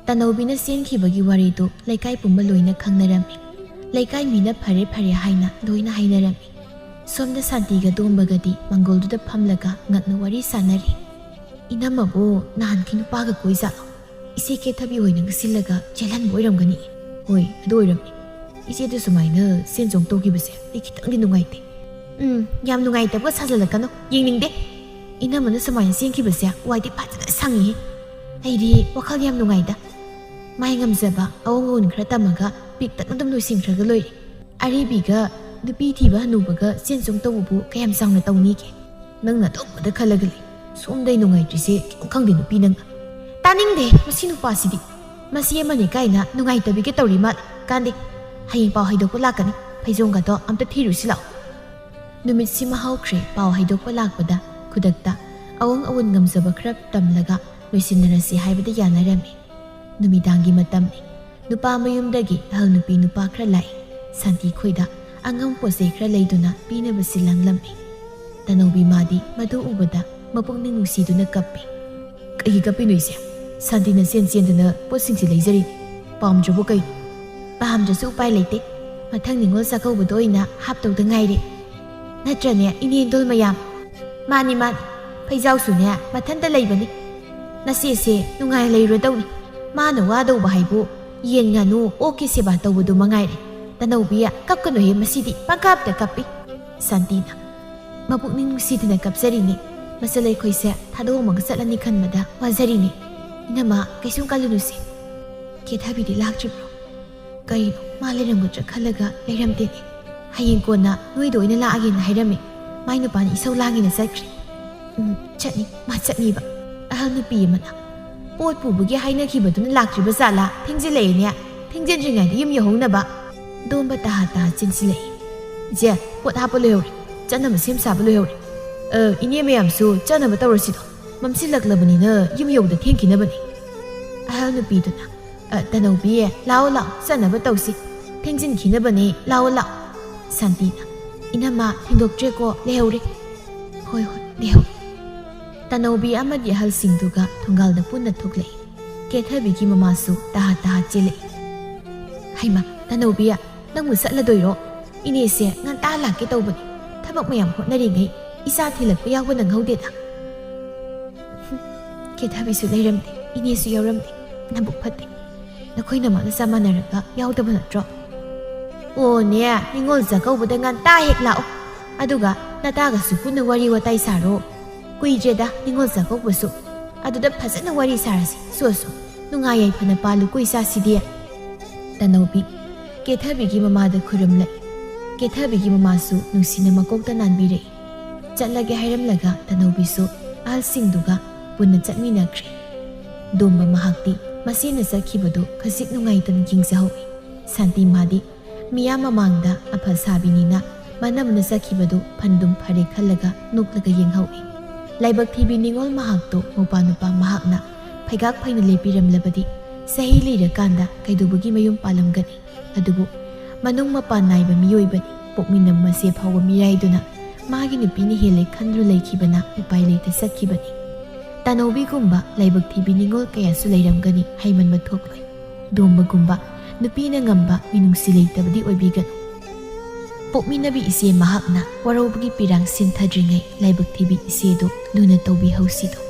ꯇꯅꯧꯕꯤꯅ ꯆꯦꯟꯈꯤꯕꯒꯤ ꯋꯥꯔꯤꯗꯨ ꯂꯩꯀꯥꯏ ꯄꯨꯝꯕ ꯂꯣꯏꯅ ꯈꯪꯅꯔꯝꯃꯤ꯫ ꯂꯩꯀꯥꯏ ꯃꯤꯅ "ꯐꯔꯦ, ꯐꯔꯦ" ꯍꯥꯏꯅ ꯂꯣꯏꯅ ꯍꯥꯏꯅꯔꯝꯃꯤ꯫ ꯁꯣꯝꯗ ꯁꯥꯟꯇꯤꯒ ꯇꯣꯝꯕꯒꯗꯤ ꯃꯪꯒꯣꯜꯗꯨꯗ ꯐꯝꯂꯒ ꯉꯛꯅ ꯋꯥꯔꯤ ꯁꯥꯟꯅꯔꯤ꯫ "ꯏꯅꯝꯃꯕꯨ ꯅꯍꯥꯟꯒꯤ ꯅꯨꯄꯥꯒ ꯀꯣꯏꯖꯥꯠꯂꯣ? ꯏꯆꯦ ꯀꯦꯊꯕꯤ ꯍꯣꯏꯅ ꯉꯁꯤꯜꯂꯒ ꯆꯦꯜꯍꯟꯕ ꯑꯣꯏꯔꯝꯒꯅꯤ꯫" "ꯍꯣꯏ, ꯑꯗꯨ ꯑꯣꯏꯔꯝꯃꯤ꯫ ꯏꯆꯦꯗꯨ ꯁꯨꯃꯥꯏꯅ ꯁꯦꯟ ꯆꯣꯡ ꯇꯧꯈꯤꯕꯁꯦ ꯑꯩ ꯈꯤꯇꯪꯗꯤ ꯅꯨꯡꯉꯥꯏꯇꯦ꯫" "ꯎꯝ, ꯌꯥꯝ ꯅꯨꯡꯉꯥꯏꯇꯕꯒ ꯁꯥꯖꯜꯂꯛꯀꯅꯨ, ꯌꯦꯡꯅꯤꯡꯗꯦ꯫ ꯏꯅꯝꯃꯅ ꯁꯨꯃꯥꯏꯅ ꯆꯦꯟꯈꯤꯕꯁꯦ ꯋꯥꯏꯗꯤ ꯐꯖꯅ ꯁꯪꯉꯤꯍꯦ꯫ ꯑꯩꯗꯤ ꯋꯥꯈꯜ ꯌꯥꯝ ꯅꯨꯡꯉꯥꯏꯗ꯫ ꯃꯥꯏ ꯉꯝꯖꯕ ꯑꯑꯣꯡ ꯑꯑꯣꯟ ꯈꯔ ꯇꯝꯃꯒ ꯄꯤꯛꯇꯛꯅ ꯑꯗꯨꯝ ꯂꯣꯏꯁꯤꯟꯈ꯭ꯔꯒ ꯂꯣꯏꯔꯦ꯫ ꯑꯔꯤꯕꯤꯒ ꯅꯨꯄꯤ ꯊꯤꯕ ꯍꯅꯨꯕꯒ ꯆꯦꯟ ꯆꯣꯡ ꯇꯧꯕꯕꯨ ꯀꯌꯥꯝ ꯆꯥꯎꯅ ꯇꯧꯅꯤꯒꯦ?" "ꯅꯪꯅ ꯑꯇꯧꯕꯗ ꯈꯜꯂꯒ ꯂꯩ꯫ ꯁꯣꯝꯗ ꯑꯩ ꯅꯨꯡꯉꯥꯏꯇ꯭ꯔꯤꯁꯦ ꯀꯩꯝ ꯈꯪꯗꯦ ꯅꯨꯄꯤ ꯅꯪꯅ꯫" "ꯇꯥꯅꯤꯡꯗꯦ ꯃꯁꯤ ꯅꯨꯄꯥꯁꯤꯗꯤ꯫ ꯃꯁꯤ ꯑꯃꯅꯤ ꯀꯥꯏꯅ ꯅꯨꯡꯉꯥꯏꯇꯕꯤꯒ ꯇꯧꯔꯤ ꯃꯥꯜꯂꯦ꯫ ꯀꯥꯟꯗꯦ, ꯍꯌꯦꯡ ꯄꯥꯎ ꯍꯥꯏꯗꯣꯛꯄ ꯂꯥꯛꯀꯅꯤ꯫ ꯐꯩꯖꯣꯝꯒꯗꯣ ꯑꯝꯇ ꯊꯤꯔꯨꯁꯤ ꯂꯥꯛꯑꯣ꯫" ꯅꯨꯃꯤꯠꯁꯤꯃ ꯍꯧꯈ꯭ꯔꯦ꯫ ꯄꯥꯎ ꯍꯥꯏꯗꯣꯛꯄ ꯂꯥꯛꯄꯗ ꯈꯨꯗꯛꯇ ꯑꯑꯣꯡ ꯑꯑꯣꯟ ꯉꯝꯖꯕ ꯈꯔ ꯇꯝꯂꯒ ꯂꯣꯏꯁꯤꯟꯅꯔꯁꯤ ꯍꯥꯏꯕꯗ ꯌꯥꯅꯔꯝꯃꯤ꯫ ꯅꯨꯃꯤꯗꯥꯡꯒꯤ ꯃꯇꯝꯅꯤ꯫ ꯅꯨꯄꯥ ꯃꯌꯨꯝꯗꯒꯤ ꯑꯍꯜ ꯅꯨꯄꯤ ꯅꯨꯄꯥ ꯈꯔ ꯂꯥꯛꯏ꯫ ꯁꯥꯟꯇꯤ ꯈꯣꯏꯗ ꯑꯉꯝ ꯄꯣꯠ ꯆꯩ ꯈꯔ ꯂꯩꯗꯨꯅ ꯄꯤꯅꯕ ꯁꯤꯜꯂꯥꯡꯂꯝꯃꯤ꯫ ꯇꯅꯧꯕꯤ ꯃꯥꯗꯤ ꯃꯗꯨ ꯎꯕꯗ ꯃꯄꯨꯛꯅꯤꯡ ꯅꯨꯡꯁꯤꯗꯨꯅ ꯀꯞꯄꯤ꯫ "ꯀꯩꯒꯤ ꯀꯞꯄꯤꯅꯣ ꯏꯆꯦ? ꯁꯥꯟꯇꯤꯅ ꯆꯦꯟ ꯆꯦꯟꯗꯅ ꯄꯣꯠꯁꯤꯡꯁꯦ ꯂꯩꯖꯔꯤꯅꯤ꯫ ꯄꯥꯝꯗ꯭ꯔꯕꯣ ꯀꯩꯅꯣ?" "ꯄꯥꯝꯗ꯭ꯔꯁꯨ ꯎꯄꯥꯏ ꯂꯩꯇꯦ꯫ ꯃꯊꯪ ꯅꯤꯉꯣꯜ ꯆꯥꯛꯀꯧꯕꯗ ꯑꯣꯏꯅ ꯍꯥꯞꯇꯧꯗ ꯉꯥꯏꯔꯦ꯫ ꯅꯠꯇ꯭ꯔꯅꯦ, ꯏꯅꯦ ꯏꯟꯗꯣꯜ ꯃꯌꯥꯝ?" "ꯃꯥꯅꯤ, ꯃꯥꯅꯤ꯫ ꯐꯩꯖꯥꯎꯁꯨꯅꯦ ꯃꯊꯟꯇ ꯂꯩꯕꯅꯤ꯫ ꯅꯆꯦꯁꯦ ꯅꯨꯡꯉꯥꯏ ꯂꯩꯔꯗꯧꯅꯤ꯫ ꯃꯥꯅ ꯋꯥꯗꯧꯕ ꯍꯥꯏꯕꯨ ꯌꯦꯟ, ꯉꯥꯅꯨ, ꯑꯣꯛꯀꯤ ꯁꯦꯕꯥ ꯇꯧꯕꯗꯨ ꯃꯉꯥꯏꯔꯦ꯫ ꯇꯅꯧꯕꯤ, ꯀꯞꯀꯅꯨꯍꯦ, ꯃꯁꯤꯗꯤ ꯄꯪꯀꯞꯇ ꯀꯞꯄꯤ꯫" ꯁꯥꯟꯇꯤꯅ ꯃꯄꯨꯛꯅꯤꯡ ꯅꯨꯡꯁꯤꯗꯅ ꯀꯞꯆꯔꯤꯅꯤ꯫ ꯃꯆꯜ ꯑꯩꯈꯣꯏꯁꯦ ꯊꯥꯗꯣꯛꯑꯝꯃꯒ ꯆꯠꯂꯅꯤ ꯈꯟꯕꯗ ꯋꯥꯖꯔꯤꯅꯤ꯫ "ꯏꯅꯝꯃ, ꯀꯩꯁꯨꯝ ꯈꯜꯂꯨꯅꯨꯁꯦ꯫ ꯀꯦꯊꯕꯤꯗꯤ ꯂꯥꯛꯇ꯭ꯔꯤꯕ꯭ꯔꯣ? ꯀꯩꯅꯣ, ꯃꯥ ꯂꯩꯔꯝꯒꯗ꯭ꯔꯥ ꯈꯜꯂꯒ ꯂꯩꯔꯝꯗꯦꯅꯦ꯫ ꯍꯌꯦꯡ ꯀꯣꯟꯅ ꯅꯣꯏꯗ ꯑꯣꯏꯅ ꯂꯥꯛꯑꯒꯦꯅ ꯍꯥꯏꯔꯝꯃꯦ꯫ ꯃꯥꯏ ꯅꯨꯄꯥꯅ ꯏꯁꯧ ꯂꯥꯡꯉꯦꯅ ꯆꯠꯈ꯭ꯔꯦ꯫" "ꯎꯝ, ꯆꯠꯅꯤ, ꯃꯥ ꯆꯠꯅꯤꯕ꯫" ꯑꯍꯜ ꯅꯨꯄꯤ ꯑꯃꯅ, "ꯄꯣꯠ ꯄꯨꯕꯒꯤ ꯍꯥꯏꯅꯈꯤꯕꯗꯨꯅ ꯂꯥꯛꯇ꯭ꯔꯤꯕ ꯖꯥꯠꯂꯥ? ꯊꯦꯡꯖꯤꯜꯂꯛꯑꯦꯅꯦ꯫ ꯊꯦꯡꯖꯤꯟꯗ꯭ꯔꯤꯉꯩꯗ ꯌꯨꯝ ꯌꯧꯍꯧꯅꯕ꯫" ꯗꯣꯝꯕ ꯇꯍꯥ ꯇꯍꯥ ꯆꯦꯟꯁꯤꯜꯂꯛꯏ꯫ "ꯏꯆꯦ, ꯄꯣꯠ ꯍꯥꯞꯄ ꯂꯣꯏꯍꯧꯔꯦ꯫ ꯆꯠꯅꯕ ꯁꯦꯝ ꯁꯥꯕ ꯂꯣꯏꯍꯧꯔꯦ꯫ ꯑ, ꯏꯅꯦ ꯃꯌꯥꯝꯁꯨ ꯆꯠꯅꯕ ꯇꯧꯔꯁꯤꯗꯣ꯫ ꯃꯝꯁꯤꯜꯂꯛꯂꯕꯅꯤꯅ ꯌꯨꯝ ꯌꯧꯕꯗ ꯊꯦꯡꯈꯤꯅꯕꯅꯤ꯫" ꯑꯍꯜ ꯅꯨꯄꯤꯗꯨꯅ, "ꯑ, ꯇꯅꯧꯕꯤ, ꯂꯥꯛꯑꯣ, ꯂꯥꯛꯑꯣ, ꯆꯠꯅꯕ ꯇꯧꯁꯤ꯫ ꯊꯦꯡꯖꯤꯟꯈꯤꯅꯕꯅꯤ, ꯂꯥꯛꯑꯣ, ꯂꯥꯛꯑꯣ꯫" ꯁꯥꯟꯇꯤꯅ, "ꯏꯅꯝꯃ, ꯊꯦꯡꯗꯣꯛꯇ꯭ꯔꯦꯀꯣ, ꯂꯩꯍꯧꯔꯦ꯫" "ꯍꯣꯏ, ꯍꯣꯏ, ꯂꯩꯍꯧꯔꯦ꯫" ꯇꯅꯧꯕꯤ ꯑꯃꯗꯤ ꯑꯍꯜꯁꯤꯡꯗꯨꯒ ꯊꯣꯡꯒꯥꯜꯗ ꯄꯨꯟꯅ ꯊꯣꯛꯂꯛꯏ꯫ ꯀꯦꯊꯕꯤꯒꯤ ꯃꯃꯥꯁꯨ ꯇꯍꯥ ꯇꯍꯥ ꯆꯦꯜꯂꯛꯏ꯫ "ꯍꯩꯃꯥ, ꯇꯅꯧꯕꯤ, ꯅꯪꯕꯨ ꯆꯠꯂꯗꯣꯏꯔꯣ? ꯏꯅꯦꯁꯦ ꯉꯟꯇꯥ ꯂꯥꯛꯀꯦ ꯇꯧꯕꯅꯤ꯫ ꯊꯕꯛ ꯃꯌꯥꯝ ꯍꯣꯠꯅꯔꯤꯉꯩ ꯏꯆꯥ ꯊꯤꯜꯂꯛꯄ ꯌꯥꯎꯕ ꯅꯪꯍꯧꯗꯦꯗ꯫" "ꯀꯦꯊꯕꯤꯁꯨ ꯂꯩꯔꯝꯗꯦ, ꯏꯅꯦꯁꯨ ꯌꯥꯎꯔꯝꯗꯦ꯫ ꯅꯕꯨꯛ ꯐꯠꯇꯦ꯫ ꯅꯈꯣꯏ ꯅꯃꯥ ꯅꯆꯥ ꯃꯥꯟꯅꯔꯒ ꯌꯥꯎꯗꯕ ꯅꯠꯇ꯭ꯔꯣ?" "ꯑꯣꯅꯦ, ꯅꯤꯉꯣꯜ ꯆꯥꯛꯀꯧꯕꯗ ꯉꯟꯇꯥ ꯍꯦꯛ ꯂꯥꯛꯑꯣ꯫ ꯑꯗꯨꯒ ꯅꯇꯥꯒꯁꯨ ꯄꯨꯟꯅ ꯋꯥꯔꯤ ꯋꯥꯇꯥꯏ ꯁꯥꯔꯣ꯫ ꯀꯨꯏꯗ꯭ꯔꯦꯗ ꯅꯤꯉꯣꯜ ꯆꯥꯛꯀꯧꯕꯁꯨ꯫ ꯑꯗꯨꯗ ꯐꯖꯅ ꯋꯥꯔꯤ ꯁꯥꯔꯁꯤ꯫ ꯁꯣ, ꯁꯣ, ꯅꯨꯡꯉꯥꯏ ꯌꯥꯏꯐꯅ ꯄꯥꯜꯂꯨꯀꯣ ꯏꯆꯥꯁꯤꯗꯤ꯫" ꯇꯅꯧꯕꯤ ꯀꯦꯊꯕꯤꯒꯤ ꯃꯃꯥꯗ ꯈꯨꯔꯨꯝꯂꯛꯏ꯫ ꯀꯦꯊꯕꯤꯒꯤ ꯃꯃꯥꯁꯨ ꯅꯨꯡꯁꯤꯅ ꯃꯀꯣꯛꯇ ꯅꯥꯟꯕꯤꯔꯛꯏ꯫ ꯆꯠꯂꯒꯦ ꯍꯥꯏꯔꯝꯂꯒ ꯇꯅꯧꯕꯤꯁꯨ ꯑꯍꯜꯁꯤꯡꯗꯨꯒ ꯄꯨꯟꯅ ꯆꯠꯃꯤꯟꯅꯈ꯭ꯔꯦ꯫ ꯗꯣꯝꯕ ꯃꯍꯥꯛꯇꯤ ꯃꯆꯦꯅ ꯆꯠꯈꯤꯕꯗꯨ ꯈꯖꯤꯛ ꯅꯨꯡꯉꯥꯏꯇꯅ ꯌꯦꯡꯖꯍꯧꯏ꯫ ꯁꯥꯟꯇꯤ ꯃꯥꯗꯤ ꯃꯤꯌꯥꯝ ꯃꯃꯥꯡꯗ ꯑꯐ ꯁꯥꯕꯤꯅꯤꯅ ꯃꯅꯝꯅ ꯆꯠꯈꯤꯕꯗꯨ ꯐꯟꯗꯨꯝ ꯐꯔꯦ ꯈꯜꯂꯒ ꯅꯣꯛꯂꯒ ꯌꯦꯡꯍꯧꯏ꯫ ꯂꯥꯏꯕꯛ ꯊꯤꯕꯤ ꯅꯤꯉꯣꯜ ꯃꯍꯥꯛꯇꯨ ꯃꯧꯄꯥ ꯅꯨꯄꯥ ꯃꯍꯥꯛꯅ ꯐꯩꯒꯥꯛ ꯐꯩꯅ ꯂꯦꯞꯄꯤꯔꯝꯂꯕꯗꯤ ꯆꯍꯤ ꯂꯤꯔꯀꯥꯟꯗ ꯀꯩꯗꯧꯕꯒꯤ ꯃꯌꯨꯝ ꯄꯥꯜꯂꯝꯒꯅꯤ? ꯑꯗꯨꯕꯨ ꯃꯅꯨꯡ ꯃꯄꯥꯟ ꯅꯥꯏꯕ ꯃꯤꯑꯣꯏꯕꯅꯤ꯫ ꯄꯣꯛꯃꯤꯟꯅꯕ ꯃꯆꯦ ꯐꯥꯎꯕ ꯃꯤꯔꯥꯏꯗꯨꯅ ꯃꯥꯒꯤ ꯅꯨꯄꯤꯅ ꯍꯦꯜꯂꯦ ꯈꯟꯗꯨꯅ ꯂꯩꯈꯤꯕꯅ ꯎꯄꯥꯏ ꯂꯩꯇ ꯆꯠꯈꯤꯕꯅꯤ꯫ ꯇꯥꯅꯧꯕꯤꯒꯨꯝꯕ ꯂꯥꯏꯕꯛ ꯊꯤꯕꯤ ꯅꯤꯉꯣꯜ ꯀꯌꯥꯁꯨ ꯂꯩꯔꯝꯒꯅꯤ, ꯍꯥꯏꯃꯟꯕ ꯊꯣꯛꯂꯣꯏ꯫ ꯗꯣꯝꯕꯒꯨꯝꯕ ꯅꯨꯄꯤꯅ ꯉꯝꯕ ꯃꯤꯅꯨꯡꯁꯤ ꯂꯩꯇꯕꯗꯤ ꯑꯣꯏꯕꯤꯒꯅꯨ꯫ ꯄꯣꯛꯃꯤꯟꯅꯕꯤ ꯏꯆꯦ ꯃꯍꯥꯛꯅ ꯋꯥꯔꯧꯕꯒꯤ ꯄꯤꯔꯥꯡ ꯁꯤꯟꯊꯗ꯭ꯔꯤꯉꯩ ꯂꯥꯏꯕꯛ ꯊꯤꯕꯤ ꯏꯆꯦꯗꯨ ꯂꯨꯅ ꯇꯧꯕꯤꯍꯧꯁꯤꯗꯣ꯫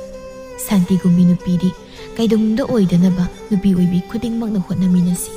ꯁꯥꯟꯇꯤꯒꯨꯝꯕꯤ ꯅꯨꯄꯤꯗꯤ ꯀꯩꯗꯧꯅꯨꯡꯗ ꯑꯣꯏꯗꯅꯕ ꯅꯨꯄꯤ ꯑꯣꯏꯕꯤ ꯈꯨꯗꯤꯡꯃꯛꯅ ꯍꯣꯠꯅꯃꯤꯟꯅꯁꯤ꯫